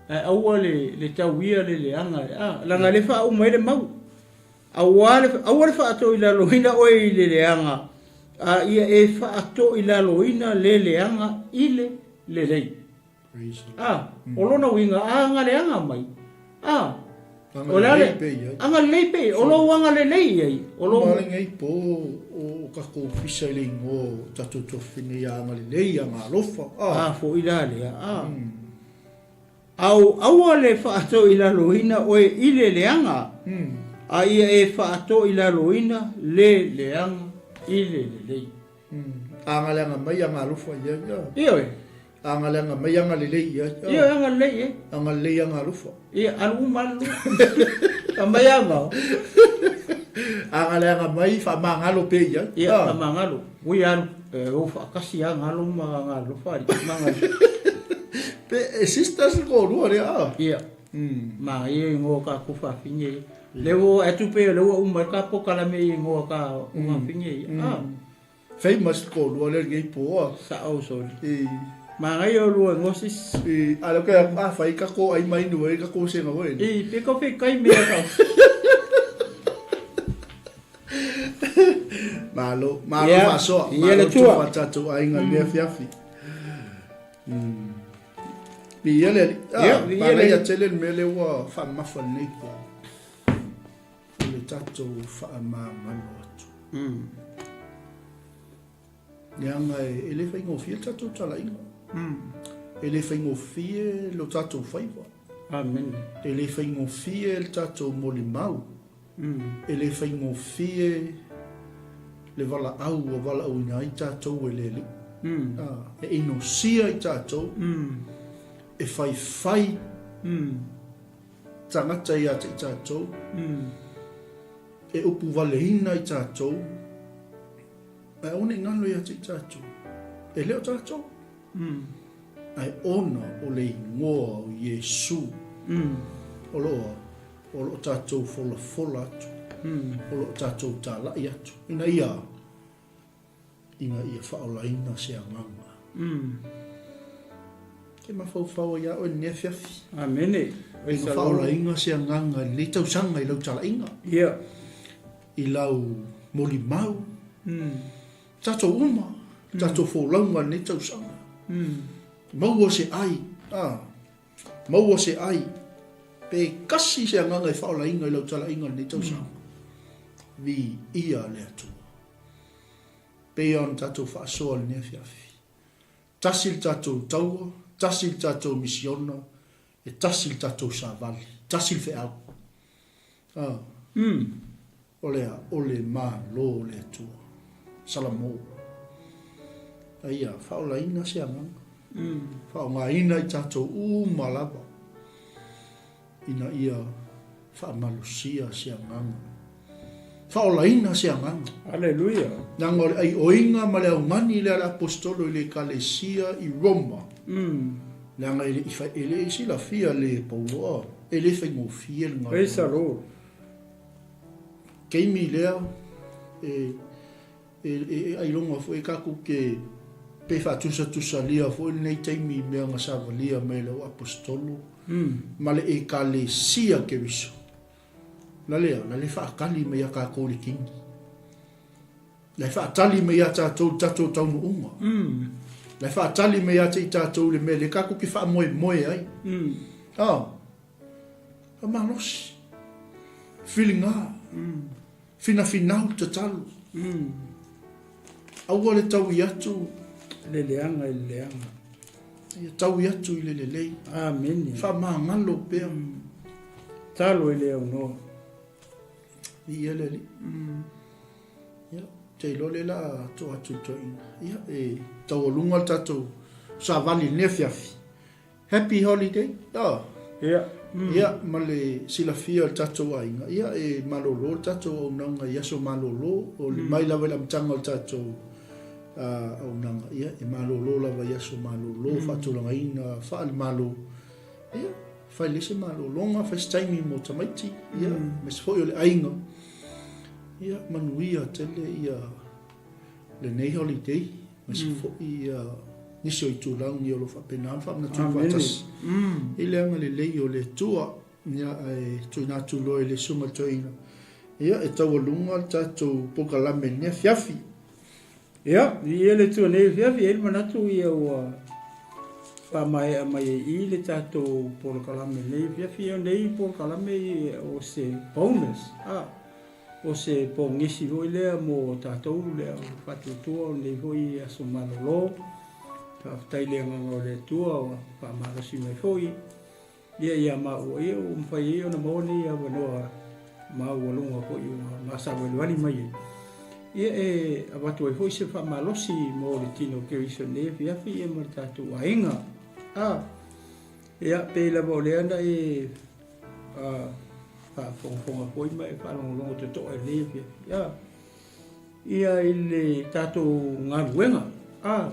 Ae aua le tauia le leaga, a, leaga lea e faauma ai le mau. Aua le, aua le faatoilaloina oe i le leaga, a ia e faatoilaloina le leaga i le lelei. A, o lona uiga, a agaleaga mai, a, o le a le, agalelei pea i ai, o lou agalelei i ai, o lou. Uma lenei po o tatou pisa i le igoa o tatou tuafafine ia agalelei, agalofa, a. A foi la lea, a. Au, aua le faatoilaloina oe i le leaga, a ia e faatoilaloina le leaga i le lelei. Agaleaga mai agalofa i ai. Ioe. Agaleaga mai agalelei i ai. Ioe, agalelei i ai. Agalelei agalofa. Ia, alu uma alu lua. Aumai a vao. Agaleaga mai faamagalo pea i ai. Ia, faamagalo. Ui alu, e o faatasi lava galo ma agalofa alii ma agalelei. Pe e sisters le toalua lea a? Ia. Manaia igoa o tatou fafine ia. Lea ua atu pei o lea ua uma ai le ta polokalame i igoa o ta fafine ia. A. Famous le toalua lea lenei po a. Sao soli. Manaia olua igoa sis. A lea ke a fai tatou ai mai nu ai tatou sega foi. I pe ko fe kai mea kau. Malo, malo faasoa. Ia le tua. Malo tatou aiga i lenei afiafi. Viia le Alii. Ia, viia le Alii. Manaia tele le mea lea ua faamamafa lenei po. O le tatou faamagalo atu. Leaga e le faigofie le tatou talaiga. E le faigofie lo tatou faiva. Amen. E le faigofie le tatou molimau. E le faigofie le valaau ua valaauina ai tatou e le Alii. E inosia i tatou, e faifai tagata ia te i tatou, e upuvaleina i tatou, ae aua ne i galo ia te i tatou. E le o tatou, ae ona o le igoa o Iesu o lo o O lo o tatou folafola atu, o lo o tatou talai atu, ina ia, ina ia faaolaina se agaga. Ke mafaufau ai ia oe i lenei afiafi. Amene. Ina faaolaina se agaga i lenei tausaga i lau talaiga. Ia. I lau molimau. Tatou uma, tatou folauga i lenei tausaga. Maua se ai, a, maua se ai, pe kasi se agaga e faaolaina i lau talaiga i lenei tausaga. Viia le Atua. Pei ona tatou faasoa i lenei afiafi. Tasi le tatou taua, tasi le tatou misiona, e tasi le tatou savali, tasi le feau. A. O le a? O le Malo o le Atua. Salamo. A ia faaolaina se agaga. Faaaogaina i tatou uma lava ina ia faamalosia se agaga. Faaolaina se agaga. Aleluia. Leaga o le aioiga ma le augani lea a le Aposetolo i le Ekalesia i Roma. Leaga e le i fai, e le i silafia le Paulo, e le faigofie le galuega. Praise the Lord. Taimi lea e e ailoga foi tatou te pe faatusatusalia foi lenei taimi i mea na savalia mai e le au Aposetolo ma le Ekalesia Keriso. La lea, la le faatali mai ia tatou le Kingi. La e faatali mai ia tatou le tatou taunuuga. La e faatali mai ia te i tatou le mea lea tatou te faamoemoe ai. Ah, malosi, filiga, finafinau le tatalo. Aua le taui atu le leaga i le leaga. Ia taui atu i le lelei. Amene. Faamagalo pea. Talo i le aunoa. Viia le Alii. Ia, te iloa lea la to atu i toeaina. Ia, e taualuga le tatou savali i lenei afiafi. Happy holiday. Oh. Ia. Ia, ma le silafia o le tatou aiga, ia, e malolo le tatou auaunaga i aso malolo, o le mai lava i le amataga o le tatou auaunaga, ia, e malolo lava i aso malolo, faatulagaina faale-Malo, ia, fai lelei se malologa, fai se taimi mo tamaiti, ia, aemaise foi o le aiga, ia, manuia tele ia lenei holiday, aemaise foi nisi o itulagi o lo o faapena ona faamanatu faatasi i le agalelei o le Atua. Ia, ae tuuina atu loa i le Susuga i le Toeaina, ia, e taualuga le tatou polokalame i lenei afiafi. Ia, viia le Atua i lenei afiafi, e i ai le manatu ia ua faamaea mai ai i i le tatou polokalame i lenei afiafi. O lenei polokalame o se bonus, a. O se pogisi foi lea mo tatou le au faatuatua o lenei foi aso malolo. Faafetai i le agaga o le Atua ua faamalosi mai foi ia ia maua ia ua mafai ai ona maua nei avanoa maualuga foi ua masavalivali mai ai. Ia e avatu ai foi se faamalosi mo le tino o Keriso i lenei afiafi ia ma le tatou aiga. A, ia pei lava o lea na e faafogafoga foi ma e faalogologo totoa i lenei afiafi a ia i le tatou galuega a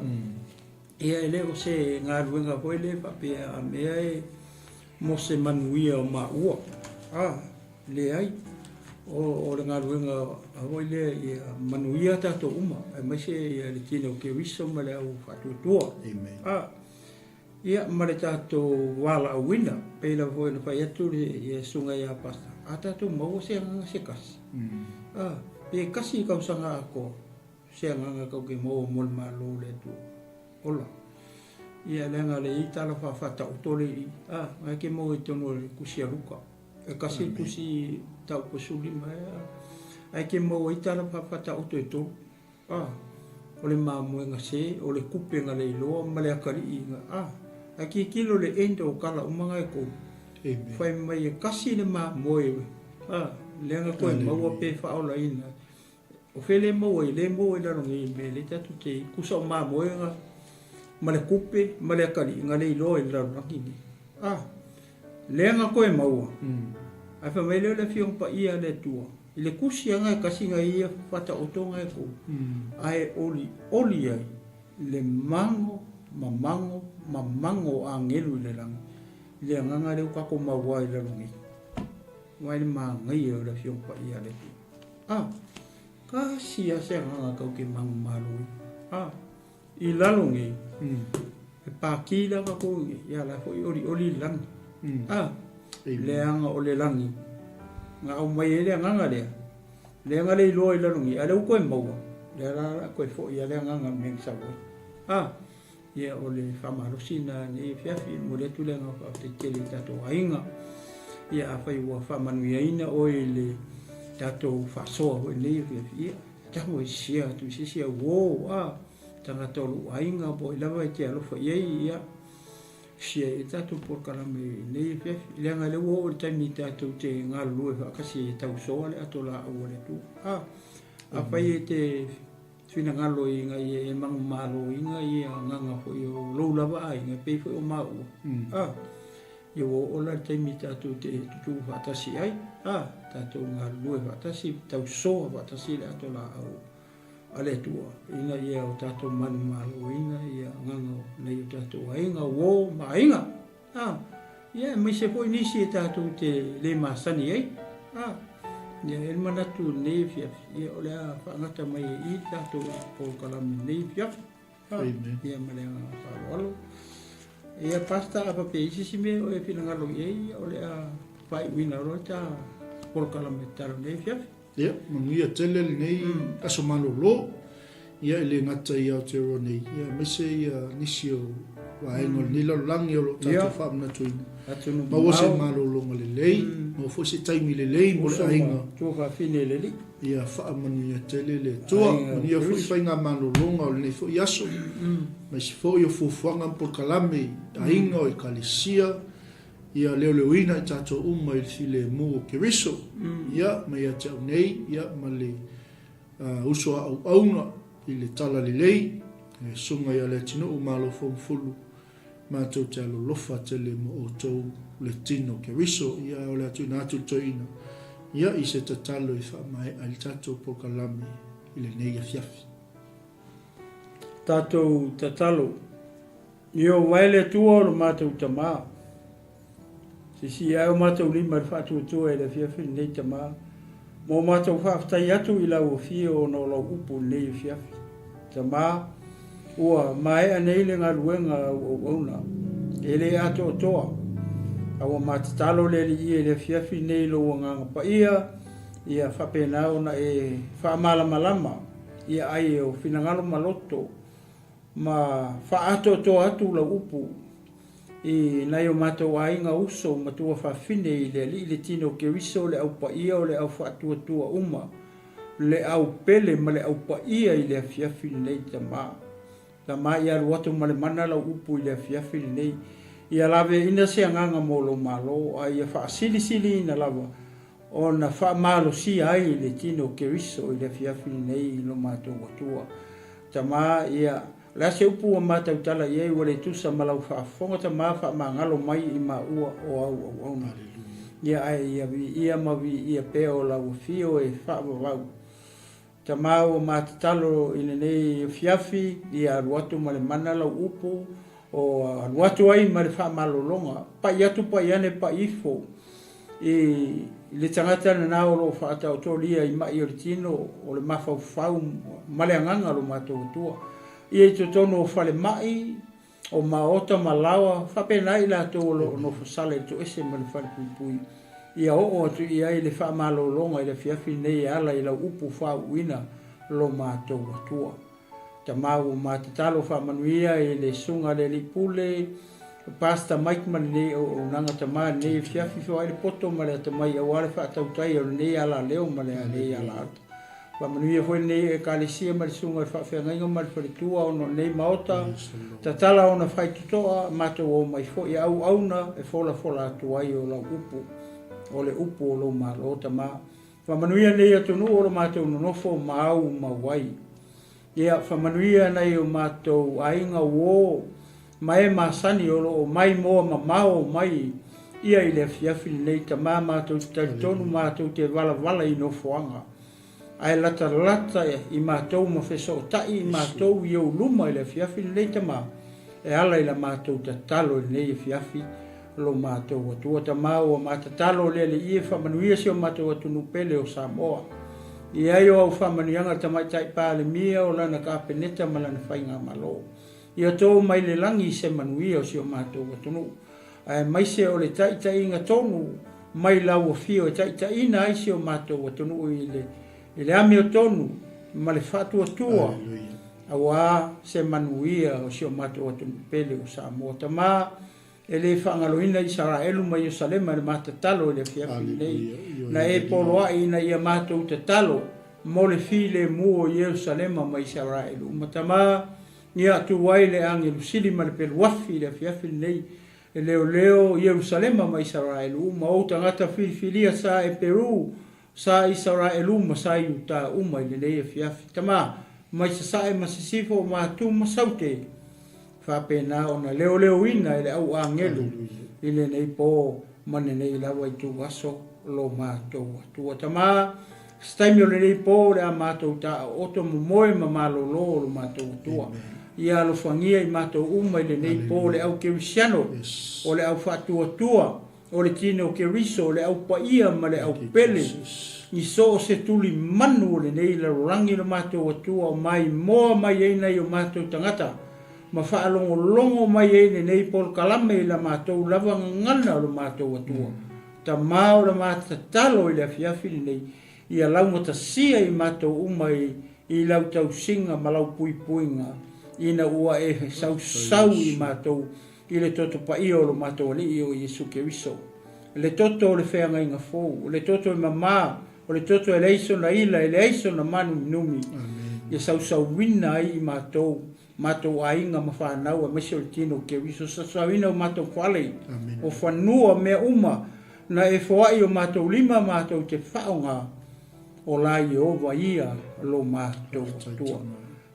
ia e le o se galuega foi lea faapea a mea e mo se manuia o maua a leai o le galuega foi lea ia manuia tatou uma aemaise ia le tino o Keriso ma le au faatuatua. Amen. A Ia, ma le tatou valaauina, pei lava foi ona fai atu le Susuga ia Pastor, a tatou maua se agaga se kasi. A, pe kasi i kausaga atoa, se agaga tatou te maua mo le Malo o le Atua. Ola. Ia, leaga le i tala faafaataoto le i, a, na e te maua i totonu o le tusi a Luka. E kasi le tusi tau 15 ea, ae te maua ai tala faafaataoto e tolu. A, o le mamoega se, o le kupe na leiloa ma le atalii na, a, ae tilotilo le end o tala uma na e tolu. Amen. Fai mai e kasi le mamoe, a, lea na toe maua pe faaolaina. O fea le maua ai, le maua i lalo nei mea lea tatou te, tusa o mamoega ma le kupe ma le atalii na leiloa i le lalolagi nei. A, lea na toe maua. Ae fai mai lea o le Afioga Paia a le Atua, I le tusi aga e kasi na ia faataoto ga e kou, ae olioli ai le mago ma mago ma mago o agelu i le lagi, i le agaga lea ua tatou maua ai i lalo nei. Aua e le manaia o le Afioga Paia a le Atua. A, kasi a se agaga tau te mago malo ai. A, i lalo nei. E pākī lava kou nei, ia la foi olioli le lagi. A, leaga o le lagi, na aumai ai le agaga lea, lea na le iloa i lalogī, a o lea ua toe maua, lea la o le a toe foi lava le agaga i le mea na sau ai. A, ia o le faamalosi lena i lenei afiafi, e momoli atu le agaga faafetai tele i tatou aiga. Ia afai ua faamanuiaina oe i le tatou faasoa foi i lenei afiafi, ia tago e share atu i se isi au uo, a, tagata o lou aiga po o ai lava e te alofa i ai, ia, share i ai le tatou polokalame i lenei afiafi. Leaga o lea ua oo i le taimi tatou te galulue faatasi e tausoa le atolaau a le Atua. A, afai e te finagalo ina ia e manumaloina ia agaga foi o lou lava aiga e pei foi o maua, a, ia ua oo la i le taimi tatou te tutū faatasi ai, a, tatou galulue faatasi, tausoa faatasi le atolaau a le Atua, ina ia o tatou manumaloina ia agaga o nai o tatou aiga, uo ma aiga. A, ia, aemaise foi nisi e tatou te le masani ai. A, ia, e i ai le manatu i lenei afiafi, ia, o le a faagata mai ai i i le tatou polokalame i lenei afiafi. A, Amen. ia, ma le agaga faaaloalo. Ia, Pastor, a faapea e i ai se isi mea o e finagalo i ai, ia, o le a faaiuina loa le ta polokalame tatalo i lenei afiafi. Ia, manuia tele lenei aso malolo, ia e le gata i Aotearoa nei, ia aemaise ia nisi o vaega o lenei lalolagi o lo o tatou faamanatuina. Maua se malologa lelei, maua foi se taimi lelei mo le aiga. Ia faamanuia tele le Atua. Manuia foi faigamalologa o lenei foi aso, aemaise foi o fuafuaga ma polokalame i aiga, o ekalesia, Ia leoleoina i tatou uma i le filemu o Keriso, ia, ma ia te au nei, ia, ma le uso a auauna i le talalelei, le Susuga ia Leatinuu Malo Foumufulu, matou te alolofa tele mo outou le tino Keriso, ia, o le a tuuina atu i le toeaina, ia, i se tatalo e faamaea ai le tatou polokalame i lenei afiafi. Tatou tatalo. Ieova e le Atua o lo matou Tama. Sisii ae o matou lima i le faatuatua i le afiafi lenei, Tama, ma o matou faafetai atu i lau afio ona o lau upu i lenei afiafi. Tama, ua maea nei le galuega a au auauna, e le atoatoa, a ua matatalo le Alii i le afiafi lenei i lou Agaga Paia, ia faapena ona e faamalamalama ia ai e o finagalo ma loto, Ma faaatoatoa atu lau upu i nai o matou aiga uso matua fafine i le Alii le Tino Keriso le au paia o le au faatuatua uma le au pele ma le au paia i le afiafi lenei Tama Tama ia alu atu ma le mana lau upu i le afiafi lenei ia laveaina se agaga mo lou malo a ia faasilisiliina lava ona faamalosia ai le Tino Keriso i le afiafi lenei i lo matou Atua. Tama, ia, o le a se upu ua ma tautala i ai ua le tusa ma lau faafofoga, Tama, faamagalo mai i maua o au auauna. Ia, ae ia viia ma viia pea o lau afio e faavavau. Tama, ua ma tatalo i lenei afiafi, ia alu atu ma le mana lau upu, o alu atu ai ma le faamalologa, pai atu pai ane pai ifo i le tagata lena o lo o faataotolia i mai o le tino, o le mafaufau ma le agaga o lo matou Atua. Ia i totonu o falemai, o maota ma laoa, faapena i latou o lo o nofosala i le toese ma le falepuipui, ia oo atu i ai le faamalologa i le afiafi lenei e ala i lau upu faauuina lo matou Atua. Tama ua ma tatalo faamanuia i le Susuga a le Alii Pule, Pastor Mike ma lenei auaunaga tama i lenei afiafi foai le poto ma le atamai aua le faatautai o lenei alaleo ma lenei alaata. Faamanuia foi lenei Ekalesia ma le Susuga i le Faafeagaiga ma le Faletua ona o lenei maota, tatala ona faitotoa, matou omai foi a auauna e folafola atu ai o lau upu, o le upu o lou Malo tama. Faamanuia lenei atunuu o lo matou nonofo ma au mau ai. Ia, faamanuia nai o matou aiga uo ma e masani o lo o maimoa mamao mai ia i le afiafi lenei tama matou te talitonu matou te valavala i nofoaga ae latalata i matou ma fesootai i matou i ou luma i le afiafi lenei tama e ala i la matou tatalo i lenei afiafi lo matou Atua Tama ua ma tatalo le Alii e faamanuia si o matou atunuu pele o Samoa. I ai o au faamanuiaga le Tamaitai Palemia o lana Kapeneta ma lana Faigamalo. Ia to mai le lagi se manuia o si o matou atunuu, aemaise o le taitaiga tonu mai lau afio e taitaiina ai si o matou atunuu i le i le amiotonu ma le faatuatua aua se manuia o si o matou atunuu pele o Samoa. Tama, e le faagaloina Isaraelu ma Iosalema i le ma tatalo i le afiafi lenei, na e poloai ina ia matou tatalo mo le filemu o Ierusalema ma Isaraelu uma. Tama, ia tu ai le agelu sili ma le peluafi i le afiafi lenei, e leoleo Ierusalema ma Isaraelu uma, ou tagata filifilia sa Eperu, sa Isaraelu ma sa Iuta uma i lenei afiafi. Tama, mai sasae ma sisifo o Matu ma Saute, faapena ona leoleoina e le au agelu i lenei po ma lenei lava ituaso lo matou Atua. Tama, se taimi o lenei po o le a matou taaooto momoe ma malolo o lo matou Atua. Ia alofagia i matou uma i lenei po le au kerisiano, o le au faatuatua, o le tino o Keriso, o le au paia ma le au pele, i so o se tulimanu o lenei lalolagi lo matou Atua o maimoa mai ai nai o matou tagata, ma faalogologo mai ai lenei polokalame i la matou lava gagana o lo matou Atua. Tama o le ma tatalo i le afiafi lenei, ia laugatasia i matou uma i i lau tausiga ma lau puipuiga, ina ua e sausau i matou i le toto paia o lo matou Alii o Iesu Keriso, le toto o le feagaiga fou, o le toto e mamā, o le toto e leai sona ila, e leai sona mānuminumi, ia sausauina ai i matou, matou aiga ma fanau aemaise o le tino o Keriso, sausauina o matou fale, o fanua, mea uma, na e foai o matou lima matou te faaaoga, o la Ieova ia lo matou Atua.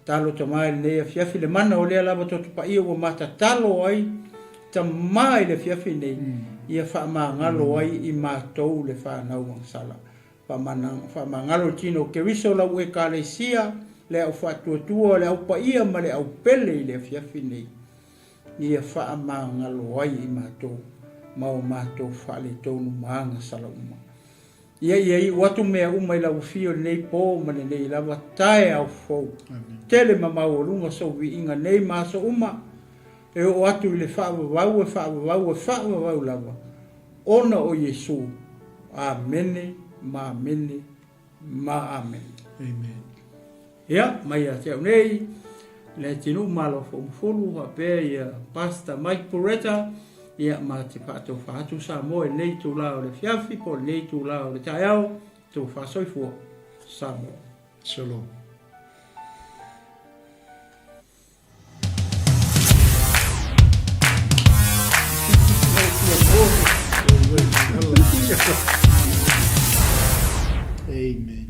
Talo tama i lenei afiafi le mana o lea lava toto paia ua ma tatalo ai tama i le afiafi nei ia faamagalo ai i matou le fanau agasala. Faamagalo le tino o Keriso lau Ekalesia, le au faatuatua, le au paia ma le au pele i le afiafi nei, ia faamagalo ai i matou ma o matou faaletonu ma agasala uma. Ia ia iu atu mea uma i lau afio i lenei po ma lenei lava taeao fou. Tele ma maualuga sou viiga nei ma aso uma, e oo atu i le faavavau e faavavau e faavavau lava, ona o Iesu. Amene ma amene ma amene. Amen. Ia, mai ia te au nei, le atinuu malo foumafulu, faapea ia Pastor Mike Puretta, ia ma te faatofa atu Samoa i lenei itula o le afiafi po o lenei itula o le taeao, tofa soifua Samoa. Shalom. Amen.